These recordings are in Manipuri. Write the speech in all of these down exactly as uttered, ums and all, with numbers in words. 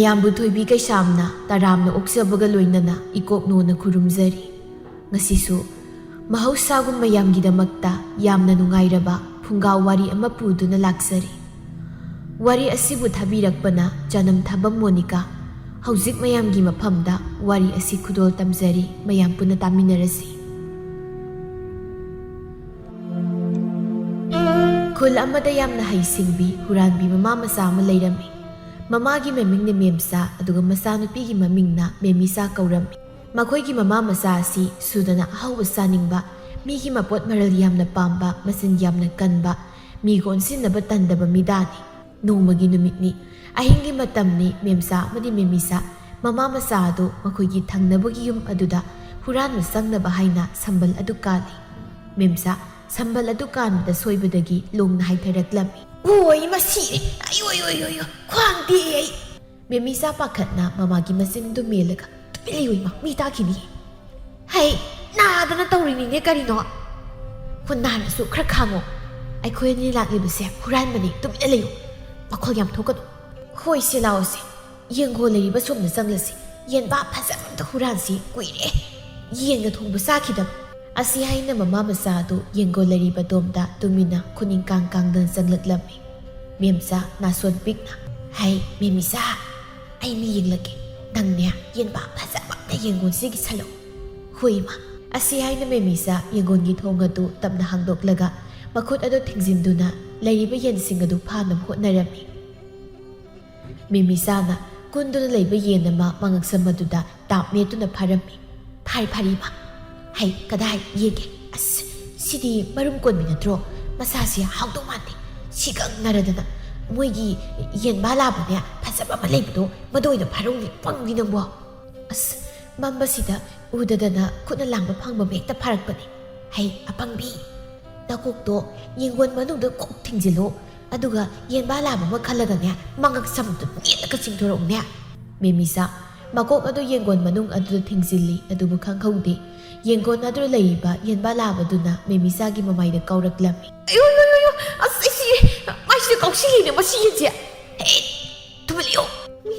ꯃꯌꯥꯝꯕꯨ ꯊꯣꯏꯕꯤ ꯀꯩꯁꯥꯝꯅ ꯇꯔꯥꯝꯅ ꯑꯣꯛꯆꯕꯒ ꯂꯣꯏꯅꯅ ꯏꯀꯣꯛꯅꯣꯅ ꯈꯨꯔꯨꯝꯖꯔꯤ꯫ ꯉꯁꯤꯁꯨ ꯃꯍꯧꯁꯥꯒꯨꯝ ꯃꯌꯥꯝꯒꯤꯗꯃꯛꯇ ꯌꯥꯝꯅ ꯅꯨꯡꯉꯥꯏꯔꯕ ꯐꯨꯡꯒꯥ ꯋꯥꯔꯤ ꯑꯃ ꯄꯨꯗꯨꯅ ꯂꯥꯛꯆꯔꯤ꯫ ꯋꯥꯔꯤ ꯑꯁꯤꯕꯨ ꯊꯥꯕꯤꯔꯛꯄꯅ ꯆꯅꯝ ꯊꯥꯕꯝ ꯃꯣꯅꯤꯀꯥ꯫ ꯍꯧꯖꯤꯛ ꯃꯌꯥꯝꯒꯤ ꯃꯐꯝꯗ ꯋꯥꯔꯤ ꯑꯁꯤ ꯈꯨꯗꯣꯜ ꯇꯝꯖꯔꯤ, ꯃꯌꯥꯝ ꯄꯨꯟꯅ ꯇꯥꯃꯤꯟꯅꯔꯁꯤ꯫ ꯈꯨꯜ ꯑꯃꯗ ꯌꯥꯝꯅ ꯍꯩꯁꯤꯡꯕꯤ ꯍꯨꯔꯥꯟꯕꯤ ꯃꯃꯥ ꯃꯆꯥ ꯑꯃ ꯂꯩꯔꯝꯃꯤ꯫ ꯃꯃꯥꯒꯤ ꯃꯃꯤꯡꯅ ꯃꯦꯝꯆꯥ, ꯑꯗꯨꯒ ꯃꯆꯥꯅꯨꯄꯤꯒꯤ ꯃꯃꯤꯡꯅ ꯃꯦꯃꯤꯆꯥ ꯀꯧꯔꯝꯃꯤ꯫ ꯃꯈꯣꯏꯒꯤ ꯃꯃꯥ ꯃꯆꯥ ꯑꯁꯤ ꯁꯨꯗꯅ ꯑꯍꯥꯎꯕ ꯆꯥꯅꯤꯡꯕ, ꯃꯤꯒꯤ ꯃꯄꯣꯠ ꯃꯔꯜ ꯌꯥꯝꯅ ꯄꯥꯝꯕ, ꯃꯆꯤꯟ ꯌꯥꯝꯅ ꯀꯟꯕ, ꯃꯤꯒ ꯑꯣꯟꯁꯤꯟꯅꯕ ꯇꯟꯗꯕ ꯃꯤꯗꯥꯅꯤ꯫ ꯅꯣꯡꯃꯒꯤ ꯅꯨꯃꯤꯠꯅꯤ, ꯑꯍꯤꯡꯒꯤ ꯃꯇꯝꯅꯤ, ꯃꯦꯝꯆꯥ ꯑꯃꯗꯤ ꯃꯦꯃꯤꯆꯥ ꯃꯃꯥ ꯃꯆꯥ ꯑꯗꯨ ꯃꯈꯣꯏꯒꯤ ꯊꯪꯅꯕꯒꯤ ꯌꯨꯝ ꯑꯗꯨꯗ ꯍꯨꯔꯥꯟꯕ ꯆꯪꯅꯕ ꯍꯥꯏꯅ ꯁꯝꯕꯜ ꯑꯗꯨ ꯀꯥꯜꯂꯤ꯫ ꯃꯦꯝꯆꯥ ꯁꯝꯕꯜ ꯑꯗꯨ ꯀꯥꯟꯕꯗ ꯁꯣꯏꯕꯗꯒꯤ ꯂꯣꯡꯅ ꯍꯥꯏꯊꯔꯛꯂꯝꯃꯤ꯫ "ꯑꯣꯏ, ꯃꯁꯤ! ꯑꯩ, ꯑꯣꯏ, ꯑꯣꯏ, ꯑꯣꯏ, ꯑꯣꯏ, ꯈ꯭ꯋꯥꯡ ꯇꯦꯛꯑꯦ ꯑꯩ!" ꯃꯦꯃꯤꯆꯥ ꯄꯥꯈꯠꯅ ꯃꯃꯥꯒꯤ ꯃꯆꯤꯟꯗꯨ ꯃꯦꯜꯂꯒ, "ꯇꯨꯃꯤꯟ ꯂꯩꯌꯨ ꯏꯃꯥ, ꯃꯤ ꯇꯥꯈꯤꯅꯤ꯫ ꯍꯩ, ꯅꯥꯗꯅ ꯇꯧꯔꯤꯅꯤꯅꯦ ꯀꯔꯤꯅꯣ? ꯍꯣ, ꯅꯥꯔꯁꯨ ꯈꯔ ꯈꯥꯡꯉꯣ꯫ ꯑꯩꯈꯣꯏ ꯑꯅꯤ ꯂꯥꯛꯂꯤꯕꯁꯦ ꯍꯨꯔꯥꯟꯕꯅꯤ, ꯇꯨꯃꯤꯟꯅ ꯂꯩꯌꯨ꯫ ꯃꯈꯣꯜ ꯌꯥꯝ ꯊꯣꯛꯀꯅꯨ꯫ ꯍꯣꯏꯁꯦ, ꯂꯥꯛꯑꯣꯁꯦ꯫ ꯌꯦꯡꯒꯣ ꯂꯩꯔꯤꯕ ꯁꯣꯝꯗ ꯆꯪꯂꯁꯤ꯫ ꯌꯦꯟꯕꯥ ꯐꯖꯕ ꯑꯝꯇ ꯍꯨꯔꯥꯟꯁꯤ꯫ ꯀꯨꯏꯔꯦ ꯌꯦꯟꯒ ꯊꯣꯡꯕ ꯆꯥꯈꯤꯗꯕ꯫" ꯑꯁꯤ ꯍꯥꯏꯅ ꯃꯃꯥ ꯃꯆꯥ ꯑꯗꯨ ꯌꯦꯡꯒꯣ ꯂꯩꯔꯤꯕ ꯑꯗꯣꯝꯗ ꯇꯨꯃꯤꯟꯅ ꯈꯨꯅꯤꯡ ꯀꯥꯡ ꯀꯥꯡꯗꯅ ꯆꯪꯂꯛꯂꯝꯃꯤ꯫ ꯃꯦꯝꯆꯥ ꯅꯥꯁꯣꯟ ꯄꯤꯛꯅ, "ꯍꯩ, ꯃꯦꯃꯤꯆꯥ, ꯑꯩ ꯃꯤ ꯌꯦꯡꯂꯛꯀꯦ꯫ ꯅꯪꯅꯦ, ꯌꯦꯟꯕꯥ ꯐꯖꯕ ꯑꯝꯇ ꯌꯦꯡꯒꯣꯟꯁꯤꯒꯤ ꯁꯜꯂꯛꯎ꯫" "ꯍꯣꯏ, ꯏꯃꯥ꯫" ꯑꯁꯤ ꯍꯥꯏꯅ ꯃꯦꯃꯤꯆꯥ ꯌꯦꯡꯒꯣꯟꯒꯤ ꯊꯣꯡ ꯑꯗꯨ ꯇꯞꯅ ꯍꯥꯡꯗꯣꯛꯂꯒ ꯃꯈꯨꯠ ꯑꯗꯨ ꯊꯤꯡꯖꯤꯟꯗꯨꯅ ꯂꯩꯔꯤꯕ ꯌꯦꯟꯁꯤꯡ ꯑꯗꯨ ꯐꯥꯅꯕ ꯍꯣꯠꯅꯔꯝꯃꯤ꯫ ꯃꯦꯃꯤꯆꯥꯅ ꯀꯨꯟꯗꯨꯅ ꯂꯩꯕ ꯌꯦꯟ ꯑꯃ ꯃꯉꯛꯁꯝ ꯑꯗꯨꯗ ꯇꯥꯞ ꯃꯦꯠꯇꯨꯅ ꯐꯥꯔꯝꯃꯤ꯫ "ꯐꯥꯔꯦ, ꯐꯥꯔꯦ, ꯏꯃꯥ꯫ ꯍꯩ, ꯀꯗꯥꯏ ꯌꯦꯡꯒꯦ? ꯑꯁ, ꯁꯤꯗꯤ ꯃꯔꯨꯝ ꯀꯣꯟꯕꯤ ꯅꯠꯇ꯭ꯔꯣ? ꯃꯁꯥꯁꯤ ꯍꯥꯎꯗꯧ ꯃꯥꯟꯗꯦ꯫ ꯁꯤꯒ ꯉꯔꯗꯅ ꯃꯣꯏꯒꯤ ꯌꯦꯟꯕꯥ ꯂꯥꯕꯅꯦ, ꯐꯖꯕ ꯑꯃ ꯂꯩꯕꯗꯣ, ꯃꯗꯨ ꯑꯣꯏꯅ ꯐꯥꯔꯧꯅꯦ, ꯄꯪꯕꯤ ꯅꯪꯕꯣ꯫ ꯑꯁ, ꯃꯝꯕꯁꯤꯗ ꯎꯗꯗꯅ ꯈꯨꯠꯅ ꯂꯥꯝꯕ ꯐꯪꯕ ꯍꯦꯛꯇ ꯐꯥꯔꯛꯄꯅꯦ꯫ ꯍꯩ, ꯑꯄꯪꯕꯤ, ꯅꯀꯣꯛꯇꯣ ꯌꯦꯡꯒꯣꯟ ꯃꯅꯨꯡꯗ ꯀꯣꯛ ꯊꯤꯡꯖꯤꯜꯂꯣ, ꯑꯗꯨꯒ ꯌꯦꯟꯕꯥ ꯂꯥꯕ ꯑꯃ ꯈꯜꯂꯒꯅꯦ, ꯃꯉꯛꯁꯝꯗꯨ ꯅꯦꯠꯂꯒ ꯆꯤꯡꯊꯣꯔꯛꯎꯅꯦ꯫" ꯃꯦꯃꯤꯆꯥ ꯃꯀꯣꯛ ꯑꯗꯨ ꯌꯦꯡꯒꯣꯟ ꯃꯅꯨꯡ ꯑꯗꯨꯗ ꯊꯤꯡꯖꯤꯜꯂꯤ, ꯑꯗꯨꯕꯨ ꯈꯪꯍꯧꯗꯦ꯫ ꯌꯦꯡꯒꯣꯟ ꯑꯗꯨꯗ ꯂꯩꯔꯤꯕ ꯌꯦꯟꯕꯥ ꯂꯥꯕꯗꯨꯅ ꯃꯦꯃꯤꯆꯥꯒꯤ ꯃꯃꯥꯏꯗ ꯀꯥꯎꯔꯛꯂꯝꯃꯤ꯫ "ꯑꯌꯣ, ꯑꯌꯣ, ꯑꯌꯣ, ꯑꯁ, ꯑꯩ ꯁꯤꯔꯦ! ꯃꯥꯏꯁꯤꯗ ꯀꯥꯎꯁꯤꯜꯂꯤꯅꯦ ꯃꯁꯤ ꯌꯦꯟꯁꯦ꯫ ꯍꯦ, ꯇꯨꯃꯤꯟ ꯂꯩꯌꯣ꯫ ꯃꯤ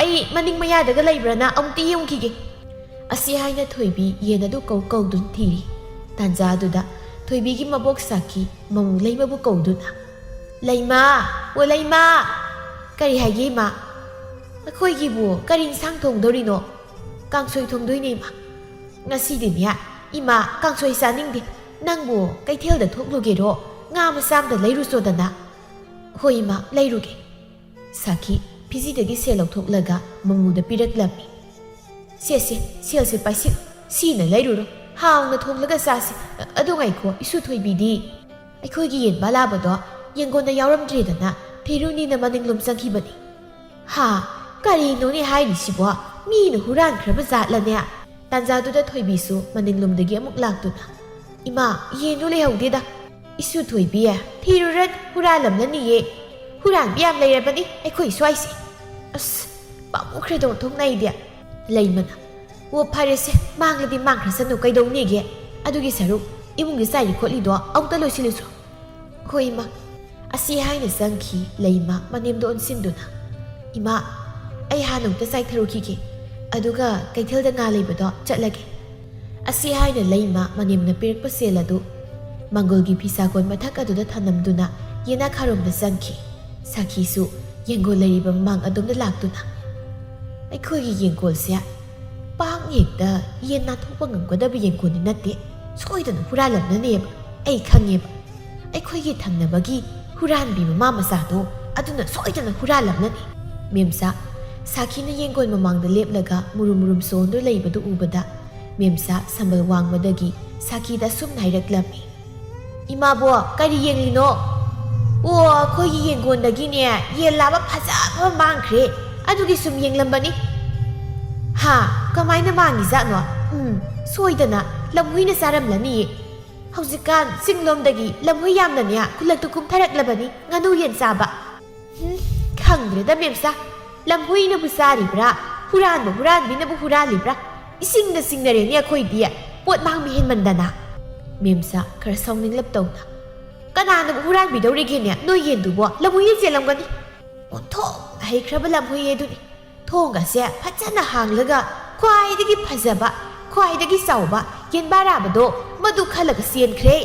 ꯑꯩ ꯃꯅꯤꯡ ꯃꯌꯥꯗꯒ ꯂꯩꯕ꯭ꯔꯥꯅ ꯑꯃꯨꯛꯇ ꯌꯦꯡꯈꯤꯒꯦ꯫ ꯑꯁꯤ ꯍꯥꯏꯅ ꯊꯣꯏꯕꯤ ꯌꯦꯟ ꯑꯗꯨ ꯀꯧ ꯀꯧꯗꯨꯅ ꯊꯤꯔꯤ꯫ ꯇꯥꯟꯖꯥ ꯑꯗꯨꯗ ꯊꯣꯏꯕꯤꯒꯤ ꯃꯕꯣꯛ ꯁꯥꯈꯤ ꯃꯃꯨ ꯂꯩꯃꯕꯨ ꯀꯧꯗꯨꯅ, "ꯂꯩꯃ, ꯑꯣ ꯂꯩꯃ!" "ꯀꯔꯤ ꯍꯥꯏꯒꯦ ꯏꯃꯥ?" "ꯑꯩꯈꯣꯏꯒꯤꯕꯨ ꯀꯔꯤ ꯏꯟꯁꯥꯡ ꯊꯣꯡꯗꯣꯔꯤꯅꯣ?" "ꯀꯥꯡꯁꯣꯏ ꯊꯣꯡꯗꯣꯏꯅꯦ ꯏꯃꯥ꯫ ꯉꯁꯤꯗꯤꯅꯦ ꯏꯃꯥ, ꯀꯥꯡꯁꯣꯏ ꯆꯥꯅꯤꯡꯗꯦ꯫ ꯅꯪꯕꯨ ꯀꯩꯊꯦꯜꯗ ꯊꯣꯛꯂꯨꯒꯦꯔꯣ? ꯉꯥ ꯃꯆꯥ ꯑꯝꯇ ꯂꯩꯔꯨꯆꯣꯗꯅ꯫" "ꯍꯣꯏ ꯏꯃꯥ, ꯂꯩꯔꯨꯒꯦ꯫" ꯁꯥꯈꯤ ꯐꯤꯖꯤꯗꯒꯤ ꯁꯦꯜ ꯂꯧꯊꯣꯛꯂꯒ ꯃꯃꯨꯗ ꯄꯤꯔꯛꯂꯝꯃꯤ꯫ "ꯁꯦ, ꯁꯦ, ꯁꯦꯜꯁꯦ ꯄꯥꯏꯁꯤꯜꯂꯨ꯫ ꯁꯤꯅ ꯂꯩꯔꯨꯔꯣ꯫ ꯍꯥꯎꯅ ꯊꯣꯡꯂꯒ ꯆꯥꯁꯤ꯫ ꯑ-, ꯑꯗꯨ ꯉꯥꯏꯈꯣ, ꯏꯁꯨ ꯊꯣꯏꯕꯤꯗꯤ?" "ꯑꯩꯈꯣꯏꯒꯤ ꯌꯦꯟ ꯃꯥ ꯂꯥꯕꯗꯣ ꯌꯦꯡꯒꯣꯟꯗ ꯌꯥꯎꯔꯝꯗ꯭ꯔꯦꯗꯅ ꯊꯤꯔꯨꯅꯤꯅ ꯃꯅꯤꯡꯂꯣꯝ ꯆꯪꯈꯤꯕꯅꯤ꯫" "ꯍꯥ? ꯀꯔꯤꯅꯣꯅꯦ ꯍꯥꯏꯔꯤꯁꯤꯕꯣ? ꯃꯤꯅ ꯍꯨꯔꯥꯟꯈ꯭ꯔꯕ ꯖꯥꯠꯂꯅꯦ?" ꯇꯥꯟꯖꯥꯗꯨꯗ ꯊꯣꯏꯕꯤꯁꯨ ꯃꯅꯤꯡꯂꯣꯝꯗꯒꯤ ꯑꯃꯨꯛ ꯂꯥꯛꯇꯨꯅ, "ꯏꯃꯥ, ꯌꯦꯟꯗꯣ ꯂꯩꯍꯧꯗꯦꯗ꯫" "ꯏꯁꯨ ꯊꯣꯏꯕꯤ, ꯊꯤꯔꯨꯔꯅꯨ, ꯍꯨꯔꯥꯜꯂꯝꯂꯅꯤꯌꯦ꯫ ꯍꯨꯔꯥꯟꯕ ꯌꯥꯝ ꯂꯩꯔꯕꯅꯤ ꯑꯩꯈꯣꯏ ꯁ꯭ꯋꯥꯏꯁꯦ꯫" "ꯑꯁ, ꯄꯥꯝꯃꯨꯈ꯭ꯔꯦꯗ ꯑꯣꯟꯊꯣꯛꯅ ꯑꯩꯗꯤ꯫" ꯂꯩꯃꯅ, "ꯑꯣ, ꯐꯔꯦꯁꯦ, ꯃꯥꯡꯂꯗꯤ ꯃꯥꯡꯈ꯭ꯔꯁꯅꯨ, ꯀꯩꯗꯧꯅꯦꯒꯦ? ꯑꯗꯨꯒꯤ ꯁꯔꯨꯛ ꯏꯃꯨꯡꯒꯤ ꯆꯥꯏꯔꯤ ꯈꯣꯠꯂꯤꯗꯣ ꯑꯃꯨꯛꯇ ꯂꯣꯏꯁꯤꯜꯂꯨꯁꯣ꯫" "ꯍꯣꯏ ꯏꯃꯥ꯫" ꯑꯁꯤ ꯍꯥꯏꯅ ꯆꯪꯈꯤ ꯂꯩꯃ ꯃꯅꯦꯝꯗ ꯑꯣꯟꯁꯤꯟꯗꯨꯅ꯫ "ꯏꯃꯥ, ꯑꯩ ꯍꯥꯟꯅ ꯑꯃꯨꯛꯇ ꯆꯥꯏꯊꯔꯨꯈꯤꯒꯦ, ꯑꯗꯨꯒ ꯀꯩꯊꯦꯜꯗ ꯉꯥ ꯂꯩꯕꯗꯣ ꯆꯠꯂꯒꯦ꯫" ꯑꯁꯤ ꯍꯥꯏꯅ ꯂꯩꯃ ꯃꯅꯦꯝꯅ ꯄꯤꯔꯛꯄ ꯁꯦꯜ ꯑꯗꯨ ꯃꯪꯒꯣꯜꯒꯤ ꯐꯤꯁꯥꯒꯣꯟ ꯃꯊꯛ ꯑꯗꯨꯗ ꯊꯅꯝꯗꯨꯅ ꯌꯦꯅꯥꯈꯥꯔꯣꯝꯗ ꯆꯪꯈꯤ꯫ ꯁꯥꯈꯤꯁꯨ ꯌꯦꯡꯒꯣꯜ ꯂꯩꯔꯤꯕ ꯃꯃꯥꯡ ꯑꯗꯣꯝꯗ ꯂꯥꯛꯇꯨꯅ, "ꯑꯩꯈꯣꯏꯒꯤ ꯌꯦꯡꯒꯣꯜꯁꯦ ꯄꯥꯛ ꯍꯦꯛꯇ ꯌꯦꯟ ꯅꯥꯟꯊꯣꯛꯄ ꯉꯝꯒꯗꯕ ꯌꯦꯡꯒꯣꯜꯗꯤ ꯅꯠꯇꯦ꯫ ꯁꯣꯏꯗꯅ ꯍꯨꯔꯥꯜꯂꯝꯂꯅꯦꯕ꯫ ꯑꯩ ꯈꯪꯉꯦꯕ꯫ ꯑꯩꯈꯣꯏꯒꯤ ꯊꯪꯅꯕꯒꯤ ꯍꯨꯔꯥꯟꯕꯤ ꯃꯃꯥ ꯃꯆꯥꯗꯣ ꯑꯗꯨꯅ ꯁꯣꯏꯗꯅ ꯍꯨꯔꯥꯜꯂꯝꯂꯅꯤ꯫" ꯃꯦꯝꯆꯥ ꯁꯥꯈꯤꯅ ꯌꯦꯡꯒꯣꯜ ꯃꯃꯥꯡꯗ ꯂꯦꯞꯂꯒ ꯃꯨꯔꯨꯝ ꯃꯨꯔꯨꯝ ꯁꯣꯟꯗꯨꯅ ꯂꯩꯕꯗꯨ ꯎꯕꯗ ꯃꯦꯝꯆꯥ ꯁꯝꯕꯜ ꯋꯥꯡꯃꯗꯒꯤ ꯁꯥꯈꯤꯗ ꯑꯁꯨꯝꯅ ꯍꯥꯏꯔꯛꯂꯝꯃꯤ, "ꯏꯃꯥꯕꯣꯛ, ꯀꯔꯤ ꯌꯦꯡꯂꯤꯅꯣ?" "ꯑꯣ, ꯑꯩꯈꯣꯏꯒꯤ ꯌꯦꯡꯒꯣꯟꯗꯒꯤꯅꯦ ꯌꯦꯟ ꯂꯥꯕ ꯐꯖꯕ ꯑꯃ ꯃꯥꯡꯈ꯭ꯔꯦ, ꯑꯗꯨꯒꯤ ꯁꯨꯝ ꯌꯦꯡꯂꯝꯕꯅꯤ꯫" "ꯍꯥ? ꯀꯃꯥꯏꯅ ꯃꯥꯡꯉꯤꯖꯥꯠꯅꯣ? ꯎꯝ, ꯁꯣꯏꯗꯅ ꯂꯝꯍꯨꯏꯅ ꯆꯥꯔꯝꯂꯅꯤꯌꯦ꯫ ꯍꯧꯖꯤꯛꯀꯥꯟ ꯆꯤꯡꯂꯣꯝꯗꯒꯤ ꯂꯝꯍꯨꯏ ꯌꯥꯝꯅꯅꯦ ꯈꯨꯜꯂꯛꯇ ꯀꯨꯝꯊꯔꯛꯂꯕꯅꯤ, ꯉꯥꯅꯨ ꯌꯦꯟ ꯆꯥꯕ꯫" "ꯍꯨꯝ, ꯈꯪꯗ꯭ꯔꯦꯗ ꯃꯦꯝꯆꯥ, ꯂꯝꯍꯨꯏꯅꯕꯨ ꯆꯥꯔꯤꯕ꯭ꯔꯥ, ꯍꯨꯔꯥꯟꯕ ꯍꯨꯔꯥꯟꯕꯤꯅꯕꯨ ꯍꯨꯔꯥꯜꯂꯤꯕ꯭ꯔꯥ, ꯏꯁꯤꯡꯗ ꯆꯤꯡꯅꯔꯦꯅꯦ ꯑꯩꯈꯣꯏꯗꯤ, ꯄꯣꯠ ꯃꯥꯡꯕ ꯍꯦꯟꯃꯟꯗꯅ꯫" ꯃꯦꯝꯆꯥ ꯈꯔ ꯁꯥꯎꯅꯤꯡꯂꯞ ꯇꯧꯅ, "ꯀꯅꯥꯅꯕꯨ ꯍꯨꯔꯥꯟꯕꯤꯗꯧꯔꯤꯒꯦꯅꯦ, ꯅꯣꯏ ꯌꯦꯟꯗꯨꯕꯣ? ꯂꯝꯍꯨꯏꯅ ꯆꯦꯜꯂꯝꯒꯅꯤ꯫ ꯑꯣꯟꯊꯣꯛꯅ ꯍꯩꯈ꯭ꯔꯕ ꯂꯝꯍꯨꯏ ꯑꯗꯨꯅꯤ꯫ ꯊꯣꯡꯒꯁꯦ ꯐꯖꯅ ꯍꯥꯡꯂꯒ ꯈ꯭ꯋꯥꯏꯗꯒꯤ ꯐꯖꯕ, ꯈ꯭ꯋꯥꯏꯗꯒꯤ ꯆꯥꯎꯕ ꯌꯦꯟꯕꯥ ꯔꯥꯕꯗꯣ ꯃꯗꯨ ꯈꯜꯂꯒ ꯆꯦꯟꯈ꯭ꯔꯦ꯫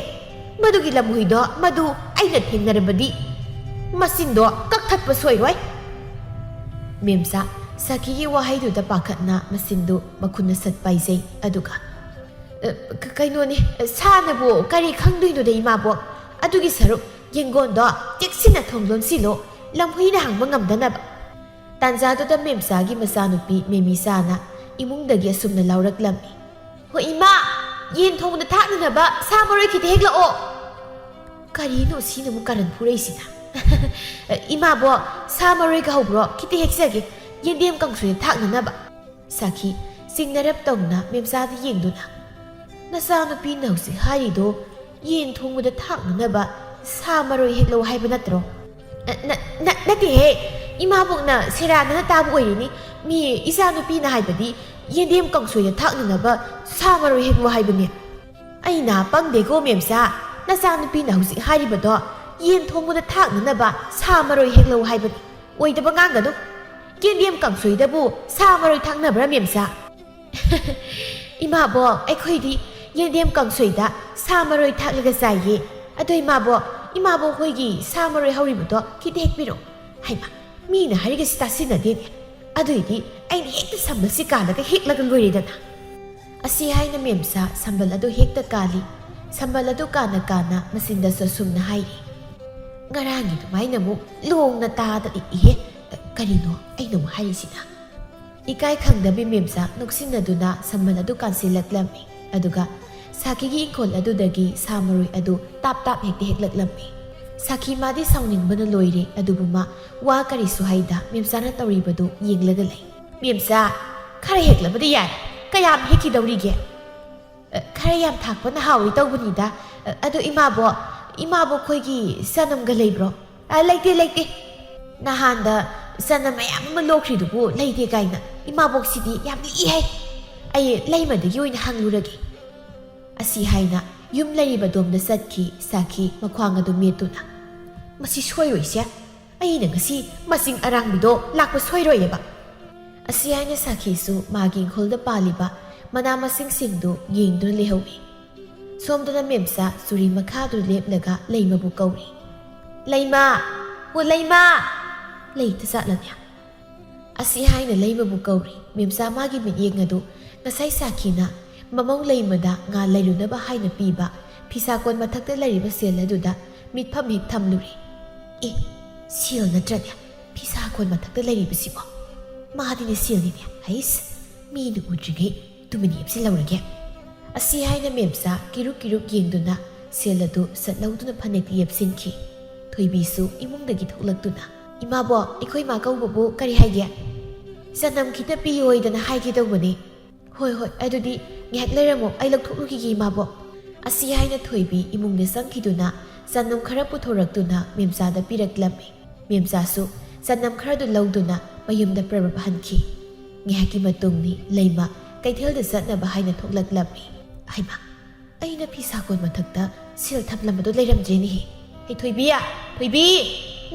ꯃꯗꯨꯒꯤ ꯂꯝꯍꯨꯏꯗꯣ ꯃꯗꯨ ꯑꯩꯅ ꯊꯦꯡꯅꯔꯕꯗꯤ ꯃꯆꯤꯟꯗꯣ ꯀꯛꯊꯠꯄ ꯁꯣꯏꯔꯣꯏ꯫" ꯃꯦꯝꯆꯥ ꯁꯥꯈꯤꯒꯤ ꯋꯥꯍꯩꯗꯨꯗ ꯄꯥꯈꯠꯅ ꯃꯆꯤꯟꯗꯨ ꯃꯈꯨꯠꯅ ꯁꯠ ꯄꯥꯏꯖꯩ꯫ ꯑꯗꯨꯒ, "ꯑ, ꯀ-, ꯀꯩꯅꯣꯅꯦ, ꯁꯥꯅꯕꯨ ꯀꯔꯤ ꯈꯪꯗꯣꯏꯅꯣꯗ ꯏꯃꯥꯕꯣꯛ? ꯑꯗꯨꯒꯤ ꯁꯔꯨꯛ ꯌꯦꯡꯒꯣꯟꯗꯣ ꯆꯦꯛꯁꯤꯟꯅ ꯊꯣꯡ ꯂꯣꯟꯁꯤꯜꯂꯣ, ꯂꯝꯍꯨꯏꯅ ꯍꯥꯡꯕ ꯉꯝꯗꯅꯕ꯫" ꯇꯥꯟꯖꯥꯗꯨꯗ ꯃꯦꯝꯆꯥꯒꯤ ꯃꯆꯥꯅꯨꯄꯤ ꯃꯦꯃꯤꯆꯥꯅ ꯏꯃꯨꯡꯗꯒꯤ ꯑꯁꯨꯝꯅ ꯂꯥꯎꯔꯛꯂꯝꯃꯤ, "ꯍꯣ ꯏꯃꯥ, ꯌꯦꯟ ꯊꯣꯡꯕꯗ ꯊꯥꯛꯅꯅꯕ ꯁꯥ ꯃꯔꯣꯏ ꯈꯤꯇ ꯍꯦꯛꯂꯛꯑꯣ꯫" "ꯀꯔꯤꯅꯣ ꯁꯤꯅ ꯑꯃꯨꯛ ꯀꯥꯔꯟ ꯐꯨꯔꯛꯏꯁꯤꯅ?" "ꯏꯃꯥꯕꯣꯛ, ꯁꯥ ꯃꯔꯣꯏꯒ ꯍꯧꯕ꯭ꯔꯣ? ꯈꯤꯇ ꯍꯦꯛꯆꯒꯦ, ꯌꯦꯟꯗꯦꯝ ꯀꯥꯡꯁꯣꯏꯗ ꯊꯥꯛꯅꯅꯕ꯫" ꯁꯥꯈꯤ ꯆꯤꯡꯅꯔꯞ ꯇꯧꯅ ꯃꯦꯝꯆꯥꯗ ꯌꯦꯡꯗꯨꯅ, "ꯅꯆꯥꯅꯨꯄꯤꯅ ꯍꯧꯖꯤꯛ ꯍꯥꯏꯔꯤꯗꯣ ꯌꯦꯟ ꯊꯣꯡꯕꯗ ꯊꯥꯛꯅꯅꯕ ꯁꯥ ꯃꯔꯣꯏ ꯍꯦꯛꯂꯧ ꯍꯥꯏꯕ ꯅꯠꯇ꯭ꯔꯣ?" "ꯅ-, ꯅ-, ꯅ-, ꯅꯠꯇꯦꯍꯦ, ꯏꯃꯥꯕꯣꯛꯅ ꯁꯦꯔꯥꯟꯅꯅ ꯇꯥꯕ ꯑꯣꯏꯔꯤꯅꯤ꯫ ꯃꯤ ꯏꯆꯥꯅꯨꯄꯤꯅ ꯍꯥꯏꯕꯗꯤ ꯌꯦꯟꯗꯦꯝ ꯀꯥꯡꯁꯣꯏꯗ ꯊꯥꯛꯅꯅꯕ ꯁꯥ ꯃꯔꯣꯏ ꯍꯦꯛꯂꯧ ꯍꯥꯏꯕꯅꯦ꯫" "ꯑꯩ ꯅꯥ ꯄꯪꯗꯦꯀꯣ ꯃꯦꯝꯆꯥ, ꯅꯆꯥꯅꯨꯄꯤꯅ ꯍꯧꯖꯤꯛ ꯍꯥꯏꯔꯤꯕꯗꯣ ꯌꯦꯟ ꯊꯣꯡꯕꯗ ꯊꯥꯛꯅꯅꯕ ꯁꯥ ꯃꯔꯣꯏ ꯍꯦꯛꯂꯛꯎ ꯍꯥꯏꯕꯅꯤ꯫ ꯑꯣꯏꯗꯕ ꯉꯥꯡꯒꯅꯨ꯫ ꯌꯦꯟꯗꯦꯝ ꯀꯥꯡꯁꯣꯏꯗꯕꯨ ꯁꯥ ꯃꯔꯣꯏ ꯊꯥꯛꯅꯕ꯭ꯔꯥ, ꯃꯦꯝꯆꯥ? ꯏꯃꯥꯕꯣꯛ, ꯑꯩꯈꯣꯏꯗꯤ ꯌꯦꯟꯗꯦꯝ ꯀꯥꯡꯁꯣꯏꯗ ꯁꯥ ꯃꯔꯣꯏ ꯊꯥꯛꯂꯒ ꯆꯥꯏꯌꯦ꯫ ꯑꯗꯣ ꯏꯃꯥꯕꯣꯛ, ꯏꯃꯥꯕꯣꯛ ꯍꯣꯏꯒꯤ ꯁꯥ ꯃꯔꯣꯏ ꯍꯧꯔꯤꯕꯗꯣ ꯈꯤꯇ ꯍꯦꯛꯄꯤꯔꯛꯑꯣ꯫ ꯍꯩꯃꯥ, ꯃꯤꯅ ꯍꯥꯏꯔꯤꯒꯁꯤ ꯇꯥꯁꯤꯟꯅꯗꯦꯅꯦ꯫ ꯑꯗꯨꯏꯗꯤ ꯑꯩꯅ ꯍꯦꯛꯇ ꯁꯝꯕꯜꯁꯤ ꯀꯥꯜꯂꯒ ꯍꯦꯛꯂꯒ ꯂꯣꯏꯔꯦꯗꯅ꯫ ꯑꯁꯤ ꯍꯥꯏꯅ ꯃꯦꯝꯆꯥ ꯁꯝꯕꯜ ꯑꯗꯨ ꯍꯦꯛꯇ ꯀꯥꯜꯂꯤ꯫ ꯁꯝꯕꯜ ꯑꯗꯨ ꯀꯥꯟꯅ ꯀꯥꯟꯅ ꯃꯆꯤꯟꯗꯁꯨ ꯑꯁꯨꯝꯅ ꯍꯥꯏꯔꯤ, "ꯉꯔꯥꯡꯒꯤ ꯑꯗꯨꯃꯥꯏꯅ ꯑꯃꯨꯛ ꯂꯣꯡꯅ ꯇꯥꯗ ꯏꯍꯦ꯫ ꯀꯔꯤꯅꯣ ꯑꯩꯅ ꯑꯃꯨꯛ ꯍꯥꯏꯔꯤꯁꯤꯅ?" ꯏꯀꯥꯏ ꯈꯪꯗꯕꯤ ꯃꯦꯝꯆꯥ ꯅꯣꯛꯁꯤꯟꯅꯗꯨꯅ ꯁꯝꯕꯜ ꯑꯗꯨ ꯀꯥꯟꯁꯤꯜꯂꯛꯂꯝꯃꯤ꯫ ꯑꯗꯨꯒ ꯁꯥꯈꯤꯒꯤ ꯏꯪꯈꯣꯜ ꯑꯗꯨꯗꯒꯤ ꯁꯥ ꯃꯔꯣꯏ ꯑꯗꯨ ꯇꯥꯞ ꯇꯥꯞ ꯍꯦꯛꯇ ꯍꯦꯛꯂꯛꯂꯝꯃꯤ꯫ ꯁꯥꯈꯤ ꯃꯥꯗꯤ ꯁꯥꯎꯅꯤꯡꯕꯅ ꯂꯣꯏꯔꯦ, ꯑꯗꯨꯕꯨ ꯃꯥ ꯋꯥ ꯀꯔꯤꯁꯨ ꯍꯥꯏꯗ ꯃꯦꯝꯆꯥꯅ ꯇꯧꯔꯤꯕꯗꯨ ꯌꯦꯡꯂꯒ ꯂꯩ꯫ "ꯃꯦꯝꯆꯥ, ꯈꯔ ꯍꯦꯛꯂꯕꯗꯤ ꯌꯥꯏ, ꯀꯌꯥꯝ ꯍꯦꯛꯈꯤꯗꯧꯔꯤꯒꯦ?" "ꯑ, ꯈꯔ ꯌꯥꯝ ꯊꯥꯛꯄꯅ ꯍꯥꯎꯏ ꯇꯧꯕꯅꯤꯗ꯫ ꯑ, ꯑꯗꯣ ꯏꯃꯥꯕꯣꯛ, ꯏꯃꯥꯕꯣꯛ ꯈꯣꯏꯒꯤ ꯆꯅꯝꯒ ꯂꯩꯕ꯭ꯔꯣ?" "ꯑ, ꯂꯩꯇꯦ, ꯂꯩꯇꯦ꯫ ꯅꯍꯥꯟꯗ ꯆꯅꯝ ꯃꯌꯥꯝ ꯑꯃ ꯂꯣꯛꯈ꯭ꯔꯤꯗꯨꯕꯨ ꯂꯩꯇꯦ ꯀꯥꯏꯅ꯫ ꯏꯃꯥꯕꯣꯛꯁꯤꯗꯤ ꯌꯥꯝ ꯂꯤꯛꯏ ꯍꯥꯏ꯫ ꯑꯩ ꯂꯩꯃꯗꯒꯤ ꯑꯣꯏꯅ ꯍꯪꯂꯨꯔꯒꯦ꯫" ꯑꯁꯤ ꯍꯥꯏꯅ ꯌꯨꯝ ꯂꯩꯔꯤꯕ ꯗꯣꯝꯗ ꯆꯠꯈꯤ ꯁꯥꯈꯤ, ꯃꯈ꯭ꯋꯥꯡ ꯑꯗꯨ ꯃꯦꯠꯇꯨꯅ꯫ "ꯃꯁꯤ ꯁꯣꯏꯔꯣꯏꯁꯦ꯫ ꯑꯩꯅ ꯉꯁꯤ ꯃꯁꯤꯡ ꯑꯔꯥꯡꯕꯤꯗꯣ ꯂꯥꯛꯄ ꯁꯣꯏꯔꯣꯏꯑꯕ꯫" ꯑꯁꯤ ꯍꯥꯏꯅ ꯁꯥꯈꯤꯁꯨ ꯃꯥꯒꯤ ꯏꯪꯈꯣꯜꯗ ꯄꯥꯜꯂꯤꯕ ꯃꯅꯥ ꯃꯁꯤꯡꯁꯤꯡꯗꯨ ꯌꯦꯡꯗꯨꯅ ꯂꯩꯍꯧꯏ꯫ ꯁꯣꯝꯗꯅ ꯃꯦꯝꯆꯥ ꯆꯨꯔꯤ ꯃꯈꯥꯗꯨ ꯂꯦꯞꯂꯒ ꯂꯩꯃꯕꯨ ꯀꯧꯔꯤ꯫ "ꯂꯩꯃ! ꯑꯣ ꯂꯩꯃ! ꯂꯩꯇ ꯆꯠꯂꯅꯦ?" ꯑꯁꯤ ꯍꯥꯏꯅ ꯂꯩꯃꯕꯨ ꯀꯧꯔꯤ꯫ ꯃꯦꯝꯆꯥ ꯃꯥꯒꯤ ꯃꯤꯠꯌꯦꯡ ꯑꯗꯨ ꯉꯁꯥꯏ ꯁꯥꯈꯤꯅ ꯃꯃꯧ ꯂꯩꯃꯗ ꯉꯥ ꯂꯩꯔꯨꯅꯕ ꯍꯥꯏꯅ ꯄꯤꯕ ꯐꯤꯁꯥꯀꯣꯟ ꯃꯊꯛꯇ ꯂꯩꯔꯤꯕ ꯁꯦꯜ ꯑꯗꯨꯗ ꯃꯤꯠꯐꯝ ꯍꯦꯛ ꯊꯝꯂꯨꯔꯦ꯫ "ꯑꯦ, ꯁꯦꯜ ꯅꯠꯇ꯭ꯔꯅꯦ? ꯐꯤꯁꯥꯀꯣꯟ ꯃꯊꯛꯇ ꯂꯩꯔꯤꯕꯁꯤꯕꯣ? ꯃꯥꯗꯤꯅꯦ ꯁꯦꯜꯅꯤꯅꯦ꯫ ꯍꯩꯁ, ꯃꯤꯅ ꯎꯗ꯭ꯔꯤꯉꯩ ꯇꯨꯃꯤꯟ ꯍꯤꯞꯁꯤꯜꯍꯧꯔꯒꯦ꯫" ꯑꯁꯤ ꯍꯥꯏꯅ ꯃꯦꯝꯆꯥ ꯀꯤꯔꯨꯛ ꯀꯤꯔꯨꯛ ꯌꯦꯡꯗꯨꯅ ꯁꯦꯜ ꯑꯗꯨ ꯁꯠ ꯂꯧꯗꯨꯅ ꯐꯅꯦꯛꯇ ꯌꯦꯞꯁꯤꯟꯈꯤ꯫ ꯊꯣꯏꯕꯤꯁꯨ ꯏꯃꯨꯡꯗꯒꯤ ꯊꯣꯛꯂꯛꯇꯨꯅ, "ꯏꯃꯥꯕꯣꯛ, ꯑꯩꯈꯣꯏ ꯃꯥ ꯀꯧꯕꯕꯨ ꯀꯔꯤ ꯍꯥꯏꯒꯦ?" "ꯆꯅꯝ ꯈꯤꯇ ꯄꯤꯌꯣꯏꯗꯅ ꯍꯥꯏꯒꯦ ꯇꯧꯕꯅꯦ꯫" "ꯍꯣꯏ, ꯍꯣꯏ, ꯑꯗꯨꯗꯤ ꯉꯥꯏꯍꯥꯛ ꯂꯩꯔꯝꯃꯣ, ꯑꯩ ꯂꯧꯊꯣꯛꯂꯨꯈꯤꯒꯦ, ꯏꯃꯥꯕꯣꯛ꯫" ꯑꯁꯤ ꯍꯥꯏꯅ ꯊꯣꯏꯕꯤ ꯏꯃꯨꯡꯗ ꯆꯪꯈꯤꯗꯨꯅ ꯆꯅꯝ ꯈꯔ ꯄꯨꯊꯣꯔꯛꯇꯨꯅ ꯃꯦꯝꯆꯥꯗ ꯄꯤꯔꯛꯂꯝꯃꯤ꯫ ꯃꯦꯝꯆꯥꯁꯨ ꯆꯅꯝ ꯈꯔꯗꯨ ꯂꯧꯗꯨꯅ ꯃꯌꯨꯝꯗ ꯄ꯭ꯔꯕꯞ ꯍꯟꯈꯤ꯫ ꯉꯥꯏꯍꯥꯛꯀꯤ ꯃꯇꯨꯡꯗꯤ ꯂꯩꯃ ꯀꯩꯊꯦꯜꯗ ꯆꯠꯅꯕ ꯍꯥꯏꯅ ꯊꯣꯛꯂꯛꯂꯝꯃꯤ꯫ ꯍꯩꯃꯥ, ꯑꯩꯅ ꯐꯤꯁꯥꯀꯣꯟ ꯃꯊꯛꯇ ꯁꯦꯜ ꯊꯝꯂꯝꯕꯗꯣ ꯂꯩꯔꯝꯗ꯭ꯔꯦꯅꯦꯍꯦ꯫ "ꯍꯦ ꯊꯣꯏꯕꯤ, ꯊꯣꯏꯕꯤ,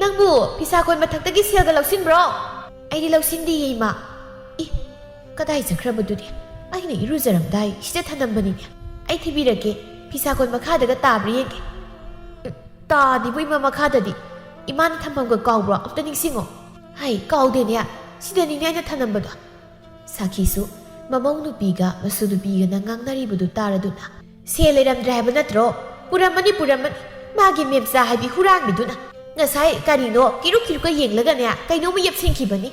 ꯅꯪꯕꯨ ꯐꯤꯁꯥꯀꯣꯟ ꯃꯊꯛꯇꯒꯤ ꯁꯦꯜꯒ ꯂꯧꯁꯤꯟꯕ꯭ꯔꯣ?" "ꯑꯩꯗꯤ ꯂꯧꯁꯤꯟꯗꯤꯌꯦ, ꯏꯃꯥ꯫" "ꯏ, ꯀꯗꯥꯏ ꯆꯠꯈ꯭ꯔꯕꯗꯨꯗꯤ? ꯑꯩꯅ ꯏꯔꯨꯖꯔꯝꯗꯥꯏ ꯁꯤꯗ ꯊꯅꯝꯕꯅꯤꯅꯦ꯫ ꯑꯩ ꯊꯤꯕꯤꯔꯛꯀꯦ, ꯐꯤꯁꯥꯀꯣꯟ ꯃꯈꯥꯗꯒ ꯇꯥꯕ꯭ꯔꯥ ꯌꯦꯡꯒꯦ꯫" "ꯎꯝ, ꯇꯥꯗꯦꯕꯨ, ꯏꯃꯥ, ꯃꯈꯥꯗꯗꯤ꯫ ꯏꯃꯥꯅ ꯊꯝꯐꯝꯒ ꯀꯥꯎꯕ꯭ꯔꯣ? ꯑꯝꯇ ꯅꯤꯡꯁꯤꯡꯉꯣ꯫" "ꯍꯩ, ꯀꯥꯎꯗꯦꯅꯦ, ꯁꯤꯗꯅꯤꯅꯦ ꯑꯩꯅ ꯊꯅꯝꯕꯗꯣ꯫" ꯁꯥꯈꯤꯁꯨ ꯃꯃꯧ ꯅꯨꯄꯤꯒ ꯃꯁꯨ ꯅꯨꯄꯤꯒꯅ ꯉꯥꯡꯅꯔꯤꯕꯗꯨ ꯇꯥꯔꯗꯨꯅ, "ꯁꯦꯜ ꯂꯩꯔꯝꯗ꯭ꯔꯦ ꯍꯥꯏꯕ ꯅꯠꯇ꯭ꯔꯣ? ꯄꯨꯔꯝꯃꯅꯤ, ꯄꯨꯔꯝꯃꯅꯤ꯫ ꯃꯥꯒꯤ ꯃꯦꯝꯆꯥ ꯍꯥꯏꯕꯤ ꯍꯨꯔꯥꯟꯕꯤꯗꯨꯅ ꯉꯁꯥꯏ ꯀꯔꯤꯅꯣ ꯀꯤꯔꯨꯛ ꯀꯤꯔꯨꯛꯀ ꯌꯦꯡꯂꯒꯅꯦ, ꯀꯩꯅꯣꯝꯃ ꯌꯦꯞꯁꯤꯟꯈꯤꯕꯅꯤ꯫